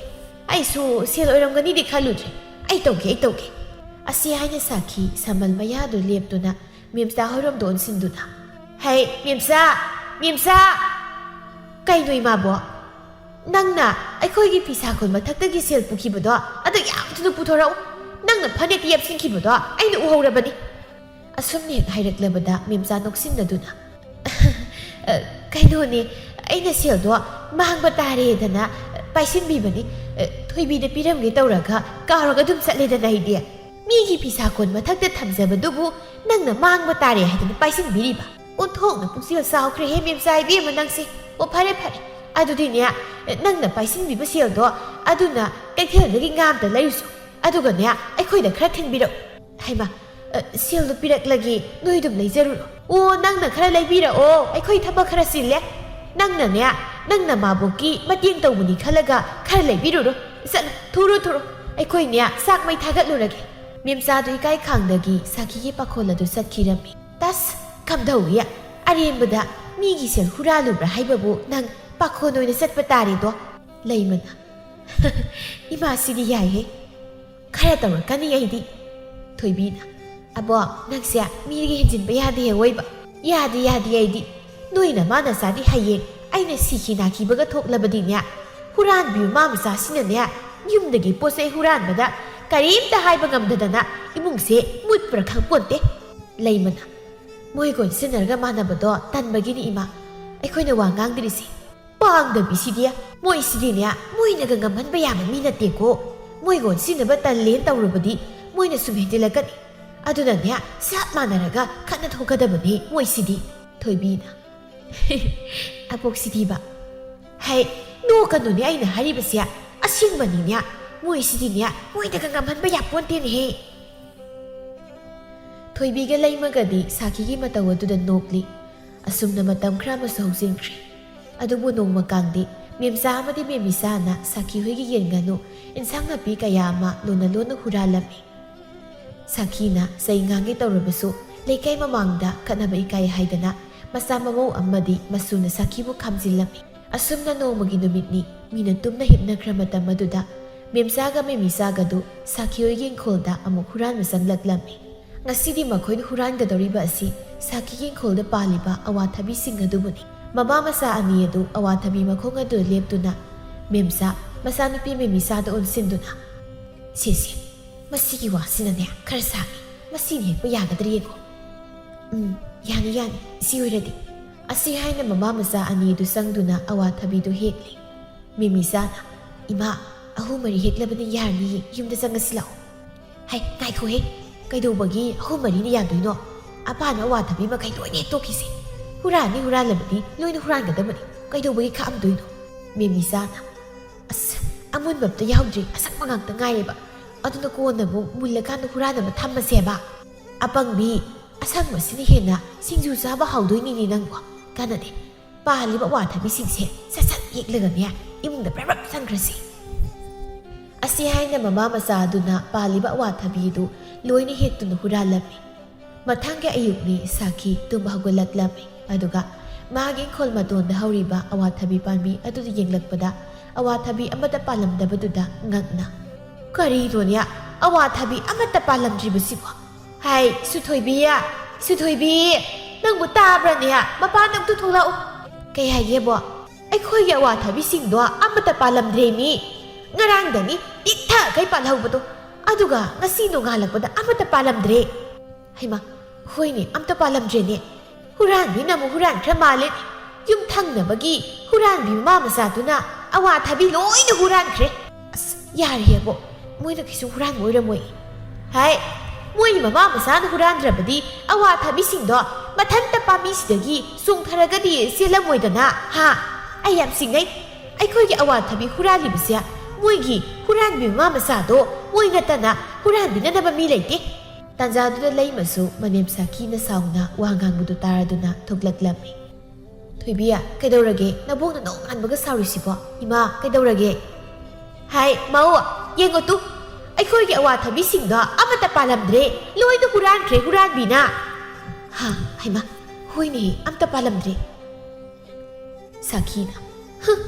ꯑꯩꯁꯨ ꯁꯦꯜ ꯑꯣꯏꯔꯝꯒꯅꯤꯗꯤ ꯈꯜꯂꯨꯗ꯭ꯔꯦ꯫ ꯑꯩ ꯇꯧꯒꯦ, ꯑꯩ ꯇꯧꯒꯦ꯫" ꯑꯁꯤ ꯍꯥꯏꯅ ꯁꯥꯈꯤ ꯁꯝꯕꯜ ꯃꯌꯥꯗꯨ ꯂꯦꯞꯇꯨꯅ ꯃꯦꯝꯆꯥ ꯍꯣꯏꯔꯣꯝꯗ ꯑꯣꯟꯁꯤꯟꯗꯨꯅ, "ꯍꯩ, ꯃꯦꯝꯆꯥ! ꯃꯦꯝꯆꯥ!" "ꯀꯩꯅꯣ, ꯏꯃꯥꯕꯣ? ꯅꯪꯅ ꯑꯩꯈꯣꯏꯒꯤ ꯐꯤꯁꯥꯀꯣꯟ ꯃꯊꯛꯇꯒꯤ ꯁꯦꯜ ꯄꯨꯈꯤꯕꯗꯣ, ꯑꯗꯨ ꯌꯥꯝ ꯊꯨꯅ ꯄꯨꯊꯣꯔꯛꯎ꯫ ꯅꯪꯅ ꯐꯅꯦꯛꯇ ꯌꯦꯞꯁꯤꯟꯈꯤꯕꯗꯣ ꯑꯩꯅ ꯎꯍꯧꯔꯕꯅꯤ꯫" ꯑꯁꯨꯝꯅ ꯍꯦꯛ ꯍꯥꯏꯔꯛꯂꯕꯗ ꯃꯦꯝꯆꯥ ꯅꯣꯛꯁꯤꯟꯅꯗꯨꯅ, "ꯑ, ꯀꯩꯅꯣꯅꯦ, ꯑꯩꯅ ꯁꯦꯜꯗꯣ ꯃꯥꯡꯕ ꯇꯥꯔꯦꯗꯅ ꯄꯥꯏꯁꯤꯟꯕꯤꯕꯅꯤ꯫ ꯑ, ꯊꯣꯏꯕꯤꯗ ꯄꯤꯔꯝꯒꯦ ꯇꯧꯔꯒ ꯀꯥꯎꯔꯒ ꯑꯗꯨꯝ ꯆꯠꯂꯦꯗꯅ ꯑꯩꯗꯤ꯫ ꯃꯤꯒꯤ ꯐꯤꯁꯥꯀꯣꯟ ꯃꯊꯛꯇ ꯊꯝꯖꯕꯗꯨꯕꯨ ꯅꯪꯅ ꯃꯥꯡꯕ ꯇꯥꯔꯦ ꯍꯥꯏꯗꯅ ꯄꯥꯏꯁꯤꯟꯕꯤꯔꯤꯕ? ꯑꯣꯟꯊꯣꯛꯅ ꯄꯨꯛꯆꯦꯜ ꯆꯥꯎꯈ꯭ꯔꯦꯍꯦ, ꯃꯦꯝꯆꯥ ꯏꯕꯦꯝꯃ ꯅꯪꯁꯦ꯫ ꯑꯣ, ꯐꯔꯦ, ꯐꯔꯦ꯫ ꯑꯗꯨꯗꯤꯅꯦ, ꯅꯪꯅ ꯄꯥꯏꯁꯤꯟꯕꯤꯕ ꯁꯦꯜꯗꯣ ꯑꯗꯨꯅ ꯀꯩꯊꯦꯜꯗꯒꯤ ꯉꯥ ꯑꯝꯇ ꯂꯩꯔꯨꯁꯨ꯫ ꯑꯗꯨꯒꯅꯦ, ꯑꯩꯈꯣꯏꯗ ꯈꯔ ꯊꯤꯟꯕꯤꯔꯛꯎ꯫" "ꯍꯩꯃꯥ, ꯑ, ꯁꯦꯜꯗꯣ ꯄꯤꯔꯛꯂꯒꯦ, ꯅꯣꯏ ꯑꯗꯨꯝ ꯂꯩꯖꯔꯨꯔꯣ꯫" "ꯑꯣ, ꯅꯪꯅ ꯈꯔ ꯂꯩꯕꯤꯔꯛꯑꯣ, ꯑꯩꯈꯣꯏ ꯊꯕꯛ ꯈꯔ ꯆꯤꯜꯂꯦ꯫ ꯅꯪꯅꯅꯦ, ꯅꯪ ꯅꯃꯥꯕꯣꯛꯀꯤ ꯃꯇꯦꯡ ꯇꯧꯕꯅꯤ ꯈꯜꯂꯒ ꯈꯔ ꯂꯩꯕꯤꯔꯨꯔꯣ꯫ ꯆꯠꯂꯣ, ꯊꯨꯔꯣ, ꯊꯨꯔꯣ꯫ ꯑꯩꯈꯣꯏꯅꯦ, ꯆꯥꯛ ꯃꯩ ꯊꯥꯒꯠꯂꯨꯔꯒꯦ꯫" ꯃꯦꯝꯆꯥꯗꯨ ꯏꯀꯥꯏ ꯈꯥꯡꯗꯒꯤ ꯁꯥꯈꯤꯒꯤ ꯄꯥꯈꯣꯜ ꯑꯗꯨ ꯆꯠꯈꯤꯔꯝꯃꯤ꯫ "ꯇꯁ, ꯀꯝꯗꯧꯏ? ꯑꯔꯦꯝꯕꯗ ꯃꯤꯒꯤ ꯁꯦꯜ ꯍꯨꯔꯥꯜꯂꯨꯕ꯭ꯔꯥ ꯍꯥꯏꯕꯕꯨ ꯅꯪ ꯄꯥꯈꯣꯟ ꯑꯣꯏꯅ ꯆꯠꯄ ꯇꯥꯔꯦꯗꯣ꯫" ꯂꯩꯃꯅ, "ꯏꯃꯥꯁꯤꯗꯤ ꯌꯥꯏꯍꯦ꯫ ꯈꯔ ꯇꯧꯔꯛꯀꯅꯤ ꯑꯩꯗꯤ꯫" ꯊꯣꯏꯕꯤꯅ, "ꯑꯕꯣ, ꯅꯪꯁꯦ ꯃꯤꯒꯤ ꯍꯦꯟꯖꯤꯟꯕ ꯌꯥꯗꯦ ꯑꯣꯏꯕ꯫ ꯌꯥꯗꯦ, ꯌꯥꯗꯦ ꯑꯩꯗꯤ꯫ ꯅꯣꯏ ꯅꯃꯥ ꯅꯆꯥꯗꯤ ꯍꯌꯦꯡ ꯑꯩꯅ ꯁꯤꯈꯤ ꯅꯥꯈꯤꯕꯒ ꯊꯣꯛꯂꯕꯗꯤꯅꯦ, ꯍꯨꯔꯥꯟꯕꯤ ꯃꯃꯥ ꯃꯆꯥꯁꯤꯅꯅꯦ, ꯌꯨꯝꯗꯒꯤ ꯄꯣꯠ ꯆꯩ ꯍꯨꯔꯥꯟꯕꯗ ꯀꯔꯤꯝꯇ ꯍꯥꯏꯕ ꯉꯝꯗꯗꯅ ꯏꯃꯨꯡꯁꯦ ꯃꯨꯠꯄ꯭ꯔꯥ ꯈꯪꯄꯣꯟꯇꯦ꯫" ꯂꯩꯃꯅ, "ꯃꯣꯏꯒ ꯑꯣꯟꯁꯤꯟꯅꯔꯒ ꯃꯥꯟꯅꯕꯗꯣ ꯇꯟꯕꯒꯤꯅꯤ, ꯏꯃꯥ, ꯑꯩꯈꯣꯏꯅ ꯋꯥ ꯉꯥꯡꯗ꯭ꯔꯤꯁꯦ꯫ ꯄꯥꯡꯗꯕꯤꯁꯤꯗꯤ, ꯃꯣꯏꯁꯤꯗꯤꯅꯦ, ꯃꯣꯏꯅꯒ ꯉꯝꯍꯟꯕ ꯌꯥꯕ ꯃꯤ ꯅꯠꯇꯦꯀꯣ꯫ ꯃꯣꯏꯒ ꯑꯣꯟꯁꯤꯟꯅꯕ ꯇꯜꯂꯦꯅ ꯇꯧꯔꯨꯕꯗꯤ ꯃꯣꯏꯅ ꯁꯨꯝ ꯍꯦꯟꯖꯤꯜꯂꯛꯀꯅꯤ꯫ ꯑꯗꯨꯅꯅꯦ, ꯆꯞ ꯃꯥꯟꯅꯔꯒ ꯈꯠꯅ ꯊꯣꯛꯀꯗꯕꯅꯦ ꯃꯣꯏꯁꯤꯗꯤ꯫ ꯊꯣꯏꯕꯤꯅ, "ꯑꯕꯣꯛꯁꯤꯗꯤꯕ꯫ ꯍꯩ, ꯅꯣꯛꯀꯅꯨꯅꯦ, ꯑꯩꯅ ꯍꯥꯏꯔꯤꯕꯁꯦ ꯑꯁꯦꯡꯕꯅꯤꯅꯦ꯫ ꯃꯣꯏꯁꯤꯗꯤꯅꯦ, ꯃꯣꯏꯗꯒ ꯉꯝꯍꯟꯕ ꯌꯥꯄꯣꯟꯇꯦꯅꯦꯍꯦ꯫" ꯊꯣꯏꯕꯤꯒ ꯂꯩꯃꯒꯗꯤ ꯁꯥꯈꯤꯒꯤ ꯃꯇꯧ ꯑꯗꯨꯗ ꯅꯣꯛꯂꯤ꯫ ꯑꯁꯨꯝꯅ ꯃꯇꯝ ꯈꯔ ꯑꯃꯁꯨ ꯍꯧꯖꯤꯟꯈ꯭ꯔꯦ꯫ ꯑꯗꯨꯕꯨ ꯅꯣꯡꯃ ꯀꯥꯡꯗꯤ ꯃꯦꯝꯆꯥ ꯑꯃꯗꯤ ꯃꯦꯝꯃꯤꯆꯥꯅ ꯁꯥꯈꯤ ꯍꯣꯏꯒꯤ ꯌꯦꯟ ꯉꯥꯅꯨ, ꯏꯟꯁꯥꯡ ꯅꯥꯄꯤ ꯀꯌꯥ ꯑꯃ ꯂꯣꯟꯅ ꯂꯣꯟꯅ ꯍꯨꯔꯥꯜꯂꯝꯃꯤ꯫ ꯁꯥꯈꯤꯅ ꯆꯩ ꯉꯥꯡꯒꯦ ꯇꯧꯔꯕꯁꯨ ꯂꯩꯀꯥꯏ ꯃꯃꯥꯡꯗ ꯈꯠꯅꯕ ꯏꯀꯥꯏ ꯍꯥꯏꯗꯅ ꯃꯆꯥ ꯃꯃꯧ ꯑꯃꯗꯤ ꯃꯁꯨꯅ ꯁꯥꯈꯤꯕꯨ ꯈꯥꯝꯖꯤꯜꯂꯝꯃꯤ꯫ ꯑꯁꯨꯝꯅ ꯅꯣꯡꯃꯒꯤ ꯅꯨꯃꯤꯠꯅꯤ꯫ ꯃꯤꯅ ꯇꯨꯝꯅ ꯍꯤꯞꯅꯈ꯭ꯔ ꯃꯇꯝ ꯑꯗꯨꯗ ꯃꯦꯝꯆꯥꯒ ꯃꯦꯝꯃꯤꯆꯥꯒꯗꯨ ꯁꯥꯈꯤ ꯍꯣꯏꯒꯤ ꯏꯪꯈꯣꯜꯗ ꯑꯃꯨꯛ ꯍꯨꯔꯥꯟꯕ ꯆꯪꯂꯛꯂꯝꯃꯤ꯫ ꯉꯁꯤꯗꯤ ꯃꯈꯣꯏꯅ ꯍꯨꯔꯥꯟꯒꯗꯧꯔꯤꯕ ꯑꯁꯤ ꯁꯥꯈꯤꯒꯤ ꯏꯪꯈꯣꯜꯗ ꯄꯥꯜꯂꯤꯕ ꯑꯋꯥꯊꯕꯤꯁꯤꯡ ꯑꯗꯨꯕꯨꯅꯤ꯫ ꯃꯃꯥ ꯃꯆꯥ ꯑꯅꯤ ꯑꯗꯨ ꯑꯋꯥꯊꯕꯤ ꯃꯈꯣꯡ ꯑꯗꯨꯗ ꯂꯦꯞꯇꯨꯅ ꯃꯦꯝꯆꯥ, ꯃꯆꯥꯅꯨꯄꯤ ꯃꯦꯝꯃꯤꯆꯥꯗ ꯑꯣꯟꯁꯤꯟꯗꯨꯅ, "ꯁꯦ, ꯁꯦ, ꯃꯁꯤꯒꯤ ꯋꯥꯁꯤꯅꯅꯦ ꯈꯔ ꯁꯥꯡꯉꯤ꯫ ꯃꯁꯤꯅ ꯍꯦꯛꯄ ꯌꯥꯒꯗ꯭ꯔꯥ ꯌꯦꯡꯉꯣ꯫" "ꯎꯝ, ꯌꯥꯅꯤ, ꯌꯥꯅꯤ, ꯏꯆꯦ ꯑꯣꯏꯔꯗꯤ꯫" ꯑꯁꯤ ꯍꯥꯏꯅ ꯃꯃꯥ ꯃꯆꯥ ꯑꯅꯤꯗꯨ ꯆꯪꯗꯨꯅ ꯑꯋꯥꯊꯕꯤꯗꯨ ꯍꯦꯛꯂꯤ꯫ ꯃꯦꯃꯤꯆꯥꯅ, "ꯏꯃꯥ, ꯑꯍꯨꯝ ꯃꯔꯤ ꯍꯦꯛꯂꯕꯅꯤ, ꯌꯥꯔꯅꯤꯌꯦ, ꯌꯨꯝꯗ ꯆꯪꯉꯁꯤ ꯂꯥꯛꯑꯣ꯫" "ꯍꯩ, ꯉꯥꯏꯈꯣꯍꯦ, ꯀꯩꯗꯧꯕꯒꯤ ꯑꯍꯨꯝ ꯃꯔꯤꯅ ꯌꯥꯗꯣꯏꯅꯣ? ꯑꯄꯥꯅ ꯑꯋꯥꯊꯕꯤ ꯃꯈꯩ ꯂꯣꯏꯅ ꯍꯦꯛꯇꯣꯛꯈꯤꯁꯦ꯫ ꯍꯨꯔꯥꯟꯅꯤ ꯍꯨꯔꯥꯜꯂꯕꯗꯤ ꯂꯣꯏꯅ ꯍꯨꯔꯥꯟꯒꯗꯕꯅꯤ, ꯀꯩꯗꯧꯕꯒꯤ ꯈꯥꯛꯑꯝꯗꯣꯏꯅꯣ?" ꯃꯦꯃꯤꯆꯥꯅ, "ꯑꯁ, ꯑꯃꯨꯟꯕ ꯑꯝꯇ ꯌꯥꯎꯗ꯭ꯔꯤ, ꯑꯁꯪꯕ ꯉꯥꯛꯇ ꯉꯥꯏꯔꯦꯕ꯫ ꯑꯗꯨꯅ ꯀꯣꯟꯅ ꯑꯃꯨꯛ ꯃꯨꯜꯂꯀꯥꯟꯗ ꯍꯨꯔꯥꯟꯅꯕ ꯊꯝꯃꯁꯦꯕ꯫ ꯑꯄꯪꯕꯤ, ꯑꯁꯪꯕꯁꯤꯅ ꯍꯦꯟꯅ ꯁꯤꯡꯖꯨ ꯆꯥꯕ ꯍꯥꯎꯗꯣꯏꯅꯤꯅꯦ ꯅꯪꯕꯣ꯫ ꯀꯥꯟꯅꯗꯦ, ꯄꯥꯜꯂꯤꯕ ꯑꯋꯥꯊꯕꯤꯁꯤꯡꯁꯦ ꯁꯠ ꯁꯠ ꯍꯦꯛꯂꯒꯅꯦ, ꯏꯃꯨꯡꯗ ꯕ꯭ꯔꯞ ꯕ꯭ꯔꯞ ꯆꯪꯈ꯭ꯔꯁꯤ꯫" ꯑꯁꯤ ꯍꯥꯏꯅ ꯃꯃꯥ ꯃꯆꯥ ꯑꯗꯨꯅ ꯄꯥꯜꯂꯤꯕ ꯑꯋꯥꯊꯕꯤ ꯑꯗꯨ ꯂꯣꯏꯅ ꯍꯦꯛꯇꯨꯅ ꯍꯨꯔꯥꯜꯂꯝꯃꯤ꯫ ꯃꯊꯪꯒꯤ ꯑꯌꯨꯛꯅꯤ, ꯁꯥꯈꯤ ꯇꯨꯝꯕ ꯍꯧꯒꯠꯂꯛꯂꯝꯃꯤ꯫ ꯑꯗꯨꯒ ꯃꯥꯒꯤ ꯏꯪꯈꯣꯜ ꯃꯇꯣꯟꯗ ꯍꯧꯔꯤꯕ ꯑꯋꯥꯊꯕꯤ ꯄꯥꯝꯕꯤ ꯑꯗꯨꯗ ꯌꯦꯡꯂꯛꯄꯗ, ꯑꯋꯥꯊꯕꯤ ꯑꯃꯠꯇ ꯄꯥꯜꯂꯝꯗꯕꯗꯨꯗ ꯉꯛꯅ, "ꯀꯔꯤꯅꯣꯅꯦ, ꯑꯋꯥꯊꯕꯤ ꯑꯃꯠꯇ ꯄꯥꯜꯂꯝꯗ꯭ꯔꯤꯕꯁꯤꯕꯣ? ꯍꯥꯏ, ꯁꯨꯊꯣꯏꯕꯤ, ꯁꯨꯊꯣꯏꯕꯤ, ꯅꯪꯕꯨ ꯇꯥꯕ꯭ꯔꯅꯦ? ꯃꯄꯥꯟꯗ ꯑꯝꯇ ꯊꯣꯛꯂꯛꯎ꯫" "ꯀꯩ ꯍꯥꯏꯒꯦꯕꯣ?" "ꯑꯩꯈꯣꯏꯒꯤ ꯑꯋꯥꯊꯕꯤꯁꯤꯡꯗꯣ ꯑꯃꯠꯇ ꯄꯥꯜꯂꯝꯗ꯭ꯔꯦꯃꯤ꯫ ꯉꯔꯥꯡꯗꯅꯤ ꯄꯤꯛ ꯊꯛꯈꯩ ꯄꯥꯜꯍꯧꯕꯗꯣ, ꯑꯗꯨꯒ ꯉꯁꯤ ꯅꯣꯡꯉꯥꯜꯂꯛꯄꯗ ꯑꯃꯠꯇ ꯄꯥꯜꯂꯝꯗ꯭ꯔꯦ꯫" "ꯍꯩꯃꯥ, ꯍꯣꯏꯅꯦ, ꯑꯝꯇ ꯄꯥꯜꯂꯝꯗ꯭ꯔꯦꯅꯦ꯫ ꯍꯨꯔꯥꯟꯕꯤꯅ ꯑꯃꯨꯛ ꯍꯨꯔꯥꯟꯈ꯭ꯔ ꯃꯥꯜꯂꯦ꯫ ꯌꯨꯝ ꯊꯪꯅꯕꯒꯤ ꯍꯨꯔꯥꯟꯕꯤ ꯃꯃꯥ ꯃꯆꯥꯗꯨꯅ ꯑꯋꯥꯊꯕꯤ ꯂꯣꯏꯅ ꯍꯨꯔꯥꯟꯈ꯭ꯔꯦ꯫ ꯑꯁ, ꯌꯥꯔꯦꯍꯦꯕꯣ, ꯃꯣꯏꯅ ꯀꯩꯁꯨ ꯍꯨꯔꯥꯟꯕ ꯑꯣꯏꯔꯝꯃꯣꯏ꯫" "ꯍꯥꯏ, ꯃꯣꯏ ꯃꯃꯥ ꯃꯆꯥꯅ ꯍꯨꯔꯥꯟꯗ꯭ꯔꯕꯗꯤ ꯑꯋꯥꯊꯕꯤꯁꯤꯡꯗꯣ ꯃꯊꯟꯇ ꯄꯥꯝꯕꯤꯁꯤꯗꯒꯤ ꯆꯣꯡꯊꯔꯒꯗꯤ ꯆꯦꯜꯂꯝꯃꯣꯏꯗꯅ, ꯍꯥ? ꯑꯩ ꯌꯥꯝ ꯆꯤꯡꯅꯩ꯫ ꯑꯩꯈꯣꯏꯒꯤ ꯑꯋꯥꯊꯕꯤ ꯍꯨꯔꯥꯜꯂꯤꯕꯁꯦ ꯃꯣꯏꯒꯤ ꯍꯨꯔꯥꯟꯕꯤ ꯃꯃꯥ ꯃꯆꯥꯗꯣ ꯃꯣꯏ ꯅꯠꯇꯅ ꯍꯨꯔꯥꯟꯕꯤꯅꯅꯕ ꯃꯤ ꯂꯩꯇꯦ꯫ ꯇꯥꯟꯖꯥꯗꯨꯗ ꯂꯩꯃꯁꯨ ꯃꯅꯦꯝ ꯁꯥꯈꯤꯅ ꯁꯥꯎꯅ ꯋꯥ ꯉꯥꯡꯕꯗꯨ ꯇꯥꯔꯗꯨꯅ ꯊꯣꯛꯂꯛꯂꯝꯃꯤ꯫ "ꯊꯣꯏꯕꯤ, ꯀꯩꯗꯧꯔꯒꯦ? ꯅꯕꯣꯛꯅ ꯅꯣꯡꯉꯥꯟꯕꯒ ꯁꯥꯎꯔꯤꯁꯤꯕꯣ? ꯏꯃꯥ, ꯀꯩꯗꯧꯔꯒꯦ?" "ꯍꯥꯏ, ꯃꯧ, ꯌꯦꯡꯉꯣ ꯇꯨ, ꯑꯩꯈꯣꯏꯒꯤ ꯑꯋꯥꯊꯕꯤꯁꯤꯡꯗꯣ ꯑꯃꯠꯇ ꯄꯥꯜꯂꯝꯗ꯭ꯔꯦ, ꯂꯣꯏꯅ ꯍꯨꯔꯥꯟꯈ꯭ꯔꯦ ꯍꯨꯔꯥꯟꯕꯤꯅ!" "ꯍꯥ, ꯍꯩꯃꯥ, ꯍꯣꯏꯅꯦꯍꯦ, ꯑꯝꯇ ꯄꯥꯜꯂꯝꯗ꯭ꯔꯦ!" ꯁꯥꯈꯤꯅ, "ꯍꯨꯝ,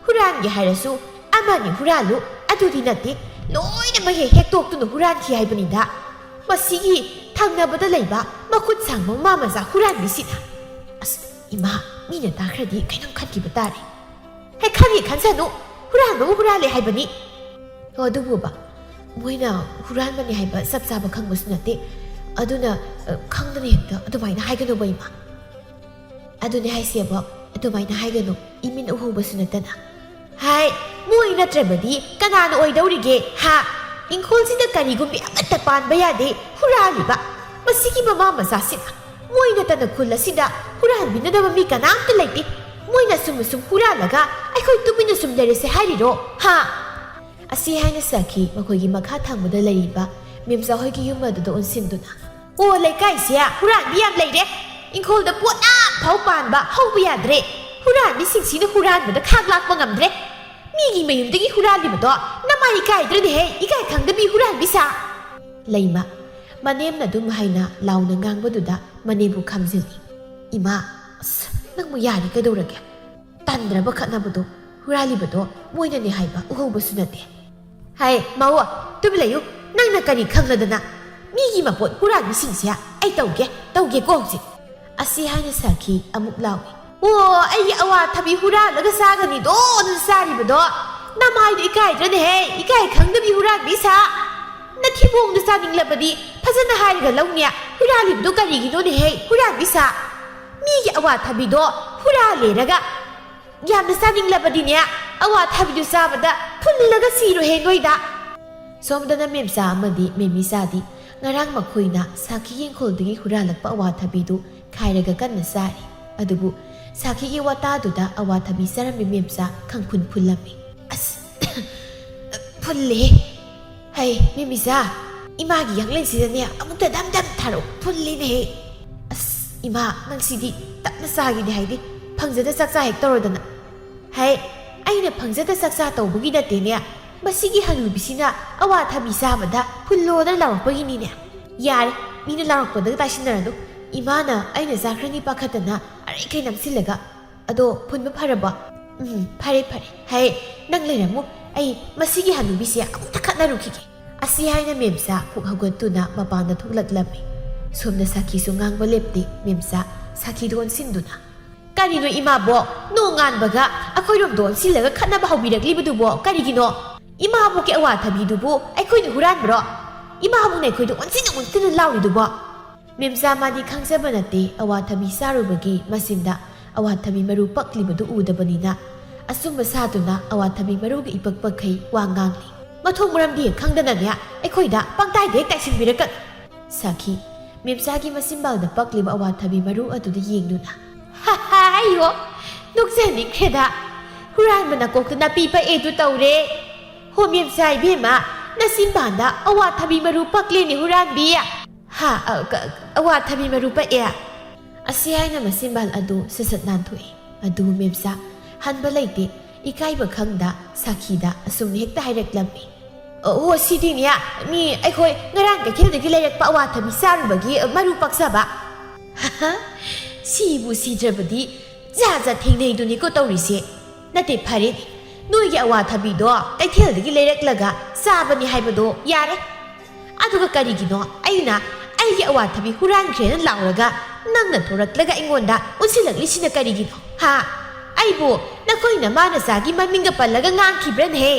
ꯍꯨꯔꯥꯟꯒꯦ ꯍꯥꯏꯔꯁꯨ ꯑꯃꯅꯤ ꯍꯨꯔꯥꯜꯂꯨ, ꯑꯗꯨꯗꯤ ꯅꯠꯇꯦ, ꯂꯣꯏꯅꯃꯛ ꯍꯦꯛ ꯍꯦꯛꯇꯣꯛꯇꯨꯅ ꯍꯨꯔꯥꯟꯈꯤ ꯍꯥꯏꯕꯅꯤꯗ꯫ ꯃꯁꯤꯒꯤ ꯊꯪꯅꯕꯗ ꯂꯩꯕ ꯃꯈꯨꯠ ꯁꯥꯡꯕ ꯃꯃꯥ ꯃꯆꯥ ꯍꯨꯔꯥꯟꯕꯤꯁꯤꯅ꯫ ꯑꯁ, ꯏꯃꯥ, ꯃꯤꯅ ꯇꯥꯈ꯭ꯔꯗꯤ ꯀꯩꯅꯣꯝ ꯈꯟꯈꯤꯕ ꯇꯥꯔꯦ꯫ ꯍꯦꯛ ꯈꯟꯒꯦ ꯈꯟꯁꯅꯨ, ꯍꯨꯔꯥꯟꯕꯕꯨ ꯍꯨꯔꯥꯜꯂꯦ ꯍꯥꯏꯕꯅꯤ꯫ ꯑꯣ, ꯑꯗꯨꯕꯨꯕ, ꯃꯣꯏꯅ ꯍꯨꯔꯥꯟꯕꯅꯤ ꯍꯥꯏꯕ ꯆꯞ ꯆꯥꯕ ꯈꯪꯕꯁꯨ ꯅꯠꯇꯦ, ꯑꯗꯨꯅ, ꯑ, ꯈꯪꯗꯅ ꯍꯦꯛꯇ ꯑꯗꯨꯃꯥꯏꯅ ꯍꯥꯏꯒꯅꯨꯕ, ꯏꯃꯥ꯫ ꯑꯗꯨꯅꯦ ꯍꯥꯏꯁꯦꯕꯣ, ꯑꯗꯨꯃꯥꯏꯅ ꯍꯥꯏꯒꯅꯨ, ꯏꯃꯤꯠꯅ ꯎꯍꯧꯕꯁꯨ ꯅꯠꯇꯅ꯫ ꯍꯥꯏ, ꯃꯣꯏ ꯅꯠꯇ꯭ꯔꯕꯗꯤ ꯀꯅꯥꯅ ꯑꯣꯏꯗꯧꯔꯤꯒꯦ, ꯍꯥ? ꯏꯪꯈꯣꯜꯁꯤꯗ ꯀꯔꯤꯒꯨꯝꯕꯤ ꯑꯃꯠꯇ ꯄꯥꯟꯕ ꯌꯥꯗꯦ, ꯍꯨꯔꯥꯜꯂꯤꯕ꯫ ꯃꯁꯤꯒꯤ ꯃꯃꯥ ꯃꯆꯥꯁꯤꯅ ꯃꯣꯏ ꯅꯠꯇꯅ ꯈꯨꯜ ꯑꯁꯤꯗ ꯍꯨꯔꯥꯟꯕꯤꯅꯗꯕ ꯃꯤ ꯀꯅꯥꯝꯇ ꯂꯩꯇꯦ꯫ ꯃꯣꯏꯅ ꯑꯁꯨꯝ ꯑꯁꯨꯝ ꯍꯨꯔꯥꯜꯂꯒ ꯑꯩꯈꯣꯏ ꯇꯨꯃꯤꯟꯅ ꯁꯨꯝ ꯂꯩꯔꯁꯦ ꯍꯥꯏꯔꯤꯔꯣ, ꯍꯥ?" ꯑꯁꯤ ꯍꯥꯏꯅ ꯁꯥꯈꯤ ꯃꯈꯣꯏꯒꯤ ꯃꯈꯥ ꯊꯪꯕꯗ ꯂꯩꯔꯤꯕ ꯃꯦꯝꯆꯥ ꯍꯣꯏꯒꯤ ꯌꯨꯝ ꯑꯗꯨꯗ ꯑꯣꯟꯁꯤꯟꯗꯨꯅ꯫ "ꯑꯣ, ꯂꯩꯀꯥꯏꯁꯦ ꯍꯨꯔꯥꯟꯕꯤ ꯌꯥꯝ ꯂꯩꯔꯦ꯫ ꯏꯪꯈꯣꯜꯗ ꯄꯣꯠ ꯑꯃꯐꯥꯎ ꯄꯥꯟꯕ ꯍꯧꯕ ꯌꯥꯗ꯭ꯔꯦ꯫ ꯍꯨꯔꯥꯟꯕꯤꯁꯤꯡꯁꯤꯅ ꯍꯨꯔꯥꯟꯕꯗ ꯈꯥꯡ ꯂꯥꯛꯄ ꯉꯝꯗ꯭ꯔꯦ꯫ ꯃꯤꯒꯤ ꯃꯌꯨꯝꯗꯒꯤ ꯍꯨꯔꯥꯜꯂꯤꯕꯗꯣ ꯅꯃꯥꯏ ꯏꯀꯥꯏꯗ꯭ꯔꯅꯦꯍꯦ, ꯏꯀꯥꯏ ꯈꯪꯗꯕꯤ ꯍꯨꯔꯥꯟꯕꯤ ꯁꯥ!" ꯂꯩꯃ, ꯃꯅꯦꯝꯅ ꯑꯗꯨꯝ ꯍꯥꯏꯅ ꯂꯥꯎꯅ ꯉꯥꯡꯕꯗꯨꯗ ꯃꯅꯦꯝꯕꯨ ꯈꯥꯝꯖꯤꯜꯂꯤ꯫ "ꯏꯃꯥ, ꯑꯁ, ꯅꯪꯕꯨ ꯌꯥꯔꯦ ꯀꯩꯗꯧꯔꯒꯦ? ꯇꯟꯗ꯭ꯔꯕ ꯈꯠꯅꯕꯗꯣ, ꯍꯨꯔꯥꯜꯂꯤꯕꯗꯣ ꯃꯣꯏꯅꯅꯦ ꯍꯥꯏꯕ ꯎꯍꯧꯕꯁꯨ ꯅꯠꯇꯦ꯫ ꯍꯥꯏ, ꯃꯧ, ꯇꯨꯃꯤꯟ ꯂꯩꯌꯨ, ꯅꯪꯅ ꯀꯔꯤ ꯈꯪꯂꯗꯅ? ꯃꯤꯒꯤ ꯃꯄꯣꯠ ꯍꯨꯔꯥꯟꯕꯤꯁꯤꯡꯁꯦ ꯑꯩ ꯇꯧꯒꯦ, ꯇꯧꯒꯦꯀꯣ ꯍꯧꯖꯤꯛ!" ꯑꯁꯤ ꯍꯥꯏꯅ ꯁꯥꯈꯤ ꯑꯃꯨꯛ ꯂꯥꯎꯏ꯫ "ꯑꯣ, ꯑꯩꯒꯤ ꯑꯋꯥꯊꯕꯤ ꯍꯨꯔꯥꯜꯂꯒ ꯆꯥꯒꯅꯤꯗꯣ ꯑꯗꯨ ꯆꯥꯔꯤꯕꯗꯣ ꯅꯃꯥꯏꯗꯣ ꯏꯀꯥꯏꯗ꯭ꯔꯅꯦꯍꯦ, ꯏꯀꯥꯏ ꯈꯪꯗꯕꯤ ꯍꯨꯔꯥꯟꯕꯤ ꯁꯥ! ꯅꯊꯤꯕꯣꯡꯗꯣ ꯆꯥꯅꯤꯡꯂꯕꯗꯤ ꯐꯖꯅ ꯍꯥꯏꯔꯒ ꯂꯧꯅꯦ, ꯍꯨꯔꯥꯜꯂꯤꯕꯗꯣ ꯀꯔꯤꯒꯤꯅꯣꯅꯦꯍꯦ, ꯍꯨꯔꯥꯟꯕꯤ ꯁꯥ! ꯃꯤꯒꯤ ꯑꯋꯥꯊꯕꯤꯗꯣ ꯍꯨꯔꯥꯜꯂꯦꯔꯒ ꯌꯥꯝꯅ ꯆꯥꯅꯤꯡꯂꯕꯗꯤꯅꯦ, ꯑꯋꯥꯊꯕꯤꯗꯨ ꯆꯥꯕꯗ ꯐꯨꯜꯂꯒ ꯁꯤꯔꯣꯍꯦ ꯅꯣꯏꯗ!" ꯁꯣꯝꯗꯅ ꯃꯦꯝꯆꯥ ꯑꯃꯗꯤ ꯃꯦꯝꯃꯤꯆꯥꯗꯤ ꯉꯔꯥꯡ ꯃꯈꯣꯏꯅ ꯁꯥꯈꯤꯒꯤ ꯏꯪꯈꯣꯜꯗꯒꯤ ꯍꯨꯔꯥꯜꯂꯛꯄ ꯑꯋꯥꯊꯕꯤꯗꯨ ꯈꯥꯏꯔꯒ ꯀꯟꯅ ꯆꯥꯔꯤ꯫ ꯑꯗꯨꯕꯨ ꯁꯥꯈꯤꯒꯤ ꯋꯥꯇꯥꯗꯨꯗ ꯑꯋꯥꯊꯕꯤ ꯆꯥꯔꯝꯃꯤ ꯃꯦꯝꯆꯥ ꯈꯪꯐꯨꯟ ꯐꯨꯜꯂꯝꯃꯤ꯫ "ꯑꯁ, ꯐꯨꯜꯂꯦ꯫ ꯍꯩ, ꯃꯦꯝꯆꯥ, ꯏꯃꯥꯒꯤ ꯌꯥꯡꯂꯦꯟꯁꯤꯗꯅꯦ ꯑꯃꯨꯛꯇ ꯗꯝ ꯗꯝ ꯊꯥꯔꯛꯎ, ꯐꯨꯜꯂꯤꯅꯦꯍꯦ꯫ ꯑꯁ, ꯏꯃꯥ, ꯅꯪꯁꯤꯗꯤ ꯇꯞꯅ ꯆꯥꯒꯦꯗꯤ ꯍꯥꯏꯗꯦ, ꯐꯪꯖꯗ ꯆꯥꯛꯆꯥ ꯍꯦꯛ ꯇꯧꯔꯗꯅ꯫ ꯍꯩ, ꯑꯩꯅ ꯐꯪꯖꯗ ꯆꯥꯛꯆꯥ ꯇꯧꯕꯒꯤ ꯅꯠꯇꯦꯅꯦ, ꯃꯁꯤꯒꯤ ꯍꯅꯨꯕꯤꯁꯤꯅ ꯑꯋꯥꯊꯕꯤ ꯆꯥꯕꯗ ꯐꯨꯜꯂꯣꯅ ꯂꯥꯎꯔꯛꯄꯒꯤꯅꯤꯅꯦ꯫ ꯌꯥꯔꯦ, ꯃꯤꯅ ꯂꯥꯎꯔꯛꯄꯗꯒ ꯇꯥꯏꯁꯤꯟꯅꯔꯅꯨ꯫ ꯏꯃꯥꯅ ꯑꯩꯅ ꯆꯥꯈ꯭ꯔꯅꯤ ꯄꯥꯈꯠꯇꯅ ꯑꯔꯩꯈꯩ ꯅꯝꯁꯤꯜꯂꯒ꯫ ꯑꯗꯣ ꯐꯨꯟꯕ ꯐꯔꯕꯣ?" "ꯎꯝ, ꯐꯔꯦ, ꯐꯔꯦ꯫ ꯍꯩ, ꯅꯪ ꯂꯩꯔꯝꯃꯨ, ꯑꯩ ꯃꯁꯤꯒꯤ ꯍꯅꯨꯕꯤꯁꯦ ꯑꯃꯨꯛꯇ ꯈꯠꯅꯔꯨꯈꯤꯒꯦ"꯫ ꯑꯁꯤ ꯍꯥꯏꯅ ꯃꯦꯝꯆꯥ ꯐꯨꯛ ꯍꯧꯒꯠꯇꯨꯅ ꯃꯄꯥꯟꯗ ꯊꯣꯛꯂꯛꯂꯝꯃꯤ꯫ ꯁꯣꯝꯗ ꯁꯥꯈꯤꯁꯨ ꯉꯥꯡꯕ ꯂꯦꯞꯇꯦ꯫ ꯃꯦꯝꯆꯥ ꯁꯥꯈꯤꯗꯨ ꯑꯣꯟꯁꯤꯟꯗꯨꯅ, "ꯀꯔꯤꯅꯣ ꯏꯃꯥꯕꯣꯛ, ꯅꯣꯡꯉꯥꯟꯕꯒ ꯑꯩꯈꯣꯏꯔꯣꯝꯗ ꯑꯣꯟꯁꯤꯜꯂꯒ ꯈꯠꯅꯕ ꯍꯧꯕꯤꯔꯛꯂꯤꯕꯗꯨꯕꯣ ꯀꯔꯤꯒꯤꯅꯣ? ꯏꯃꯥꯕꯣꯛꯀꯤ ꯑꯋꯥꯊꯕꯤꯗꯨꯕꯨ ꯑꯩꯈꯣꯏꯅ ꯍꯨꯔꯥꯟꯕ꯭ꯔꯣ? ꯏꯃꯥꯕꯣꯛꯅ ꯑꯩꯈꯣꯏꯗ ꯑꯣꯟꯁꯤꯟꯅ ꯑꯣꯟꯁꯤꯟꯅ ꯂꯥꯎꯔꯤꯗꯨꯕꯣ?" ꯃꯦꯝꯆꯥ ꯃꯥꯗꯤ ꯈꯪꯖꯕ ꯅꯠꯇꯦ, ꯑꯋꯥꯊꯕꯤ ꯆꯥꯔꯨꯕꯒꯤ ꯃꯆꯤꯟꯗ ꯑꯋꯥꯊꯕꯤ ꯃꯔꯨ ꯄꯛꯂꯤꯕꯗꯨ ꯎꯗꯕꯅꯤꯅ꯫ ꯑꯆꯨꯝꯕ ꯁꯥꯗꯨꯅ ꯑꯋꯥꯊꯕꯤ ꯃꯔꯨꯒ ꯏꯄꯛ ꯄꯛꯈꯩ ꯋꯥ ꯉꯥꯡꯂꯤ꯫ "ꯃꯊꯣꯡ ꯃꯔꯝꯗꯤ ꯍꯦꯛ ꯈꯪꯗꯅꯅꯦ ꯑꯩꯈꯣꯏꯗ ꯄꯪꯇꯥꯏꯗ ꯍꯦꯛ ꯇꯥꯏꯁꯤꯟꯕꯤꯔꯛꯀꯅꯨ"꯫ ꯁꯥꯈꯤ, ꯃꯦꯝꯆꯥꯒꯤ ꯃꯆꯤꯟꯕꯥꯜꯗ ꯄꯛꯂꯤꯕ ꯑꯋꯥꯊꯕꯤ ꯃꯔꯨ ꯑꯗꯨꯗ ꯌꯦꯡꯗꯨꯅ, "ꯍꯥ ꯍꯥ, ꯑꯩꯌꯣ, ꯅꯣꯛꯆꯅꯤꯡꯈ꯭ꯔꯦꯗ꯫ ꯍꯨꯔꯥꯟꯕ ꯅꯀꯣꯛꯇ ꯅꯥꯄꯤ ꯄꯛꯑꯦꯗꯨ ꯇꯧꯔꯦ꯫ ꯍꯣ ꯃꯦꯝꯆꯥ ꯏꯕꯦꯝꯃ, ꯅꯆꯤꯟꯕꯥꯟꯗ ꯑꯋꯥꯊꯕꯤ ꯃꯔꯨ ꯄꯛꯂꯦꯅꯦ ꯍꯨꯔꯥꯟꯕꯤ꯫ ꯍꯥ, ꯑ, ꯀ-, ꯑꯋꯥꯊꯕꯤ ꯃꯔꯨ ꯄꯛꯑꯦ?" ꯑꯁꯤ ꯍꯥꯏꯅ ꯃꯆꯤꯟꯕꯥꯜ ꯑꯗꯨ ꯁꯠ ꯁꯠ ꯅꯥꯟꯊꯣꯛꯏ꯫ ꯑꯗꯨ ꯃꯦꯝꯆꯥ ꯍꯟꯕ ꯂꯩꯇꯦ, ꯏꯀꯥꯏꯕ ꯈꯪꯗ ꯁꯥꯈꯤꯗ ꯑꯁꯨꯝꯅ ꯍꯦꯛꯇ ꯍꯥꯏꯔꯛꯂꯝꯃꯤ꯫ "ꯑꯣ, ꯁꯤꯗꯤꯅꯦ, ꯃꯤ ꯑꯩꯈꯣꯏ ꯉꯔꯥꯡ ꯀꯩꯊꯦꯜꯗꯒꯤ ꯂꯩꯔꯛꯄ ꯑꯋꯥꯊꯕꯤ ꯆꯥꯔꯨꯕꯒꯤ ꯃꯔꯨ ꯄꯛꯆꯕ"꯫ ꯍꯥꯍꯥ, ꯁꯤꯕꯨ ꯁꯤꯗ꯭ꯔꯕꯗꯤ ꯖꯥꯠ ꯖꯥꯠ ꯊꯦꯡꯅꯩꯗꯨꯅꯤꯀꯣ ꯇꯧꯔꯤꯁꯦ꯫ ꯅꯠꯇꯦ, ꯐꯔꯦꯅꯦ, ꯅꯣꯏꯒꯤ ꯑꯋꯥꯊꯕꯤꯗꯣ ꯀꯩꯊꯦꯜꯗꯒꯤ ꯂꯩꯔꯛꯂꯒ ꯆꯥꯕꯅꯤ ꯍꯥꯏꯕꯗꯣ ꯌꯥꯔꯦ꯫ ꯑꯗꯨꯒ ꯀꯔꯤꯒꯤꯅꯣ ꯑꯩꯅ ꯑꯩꯒꯤ ꯑꯋꯥꯊꯕꯤ ꯍꯨꯔꯥꯟꯈ꯭ꯔꯦꯅ ꯂꯥꯎꯔꯒ ꯅꯪꯅ ꯊꯣꯔꯛꯂꯒ ꯑꯩꯉꯣꯟꯗ ꯑꯣꯟꯁꯤꯜꯂꯛꯂꯤꯁꯤꯅ ꯀꯔꯤꯒꯤꯅꯣ? ꯍꯥ? ꯑꯩꯕꯨ ꯅꯈꯣꯏ ꯅꯃꯥ ꯅꯆꯥꯒꯤ ꯃꯃꯤꯡꯒ ꯄꯜꯂꯒ ꯉꯥꯡꯈꯤꯕ꯭ꯔꯅꯦꯍꯦ?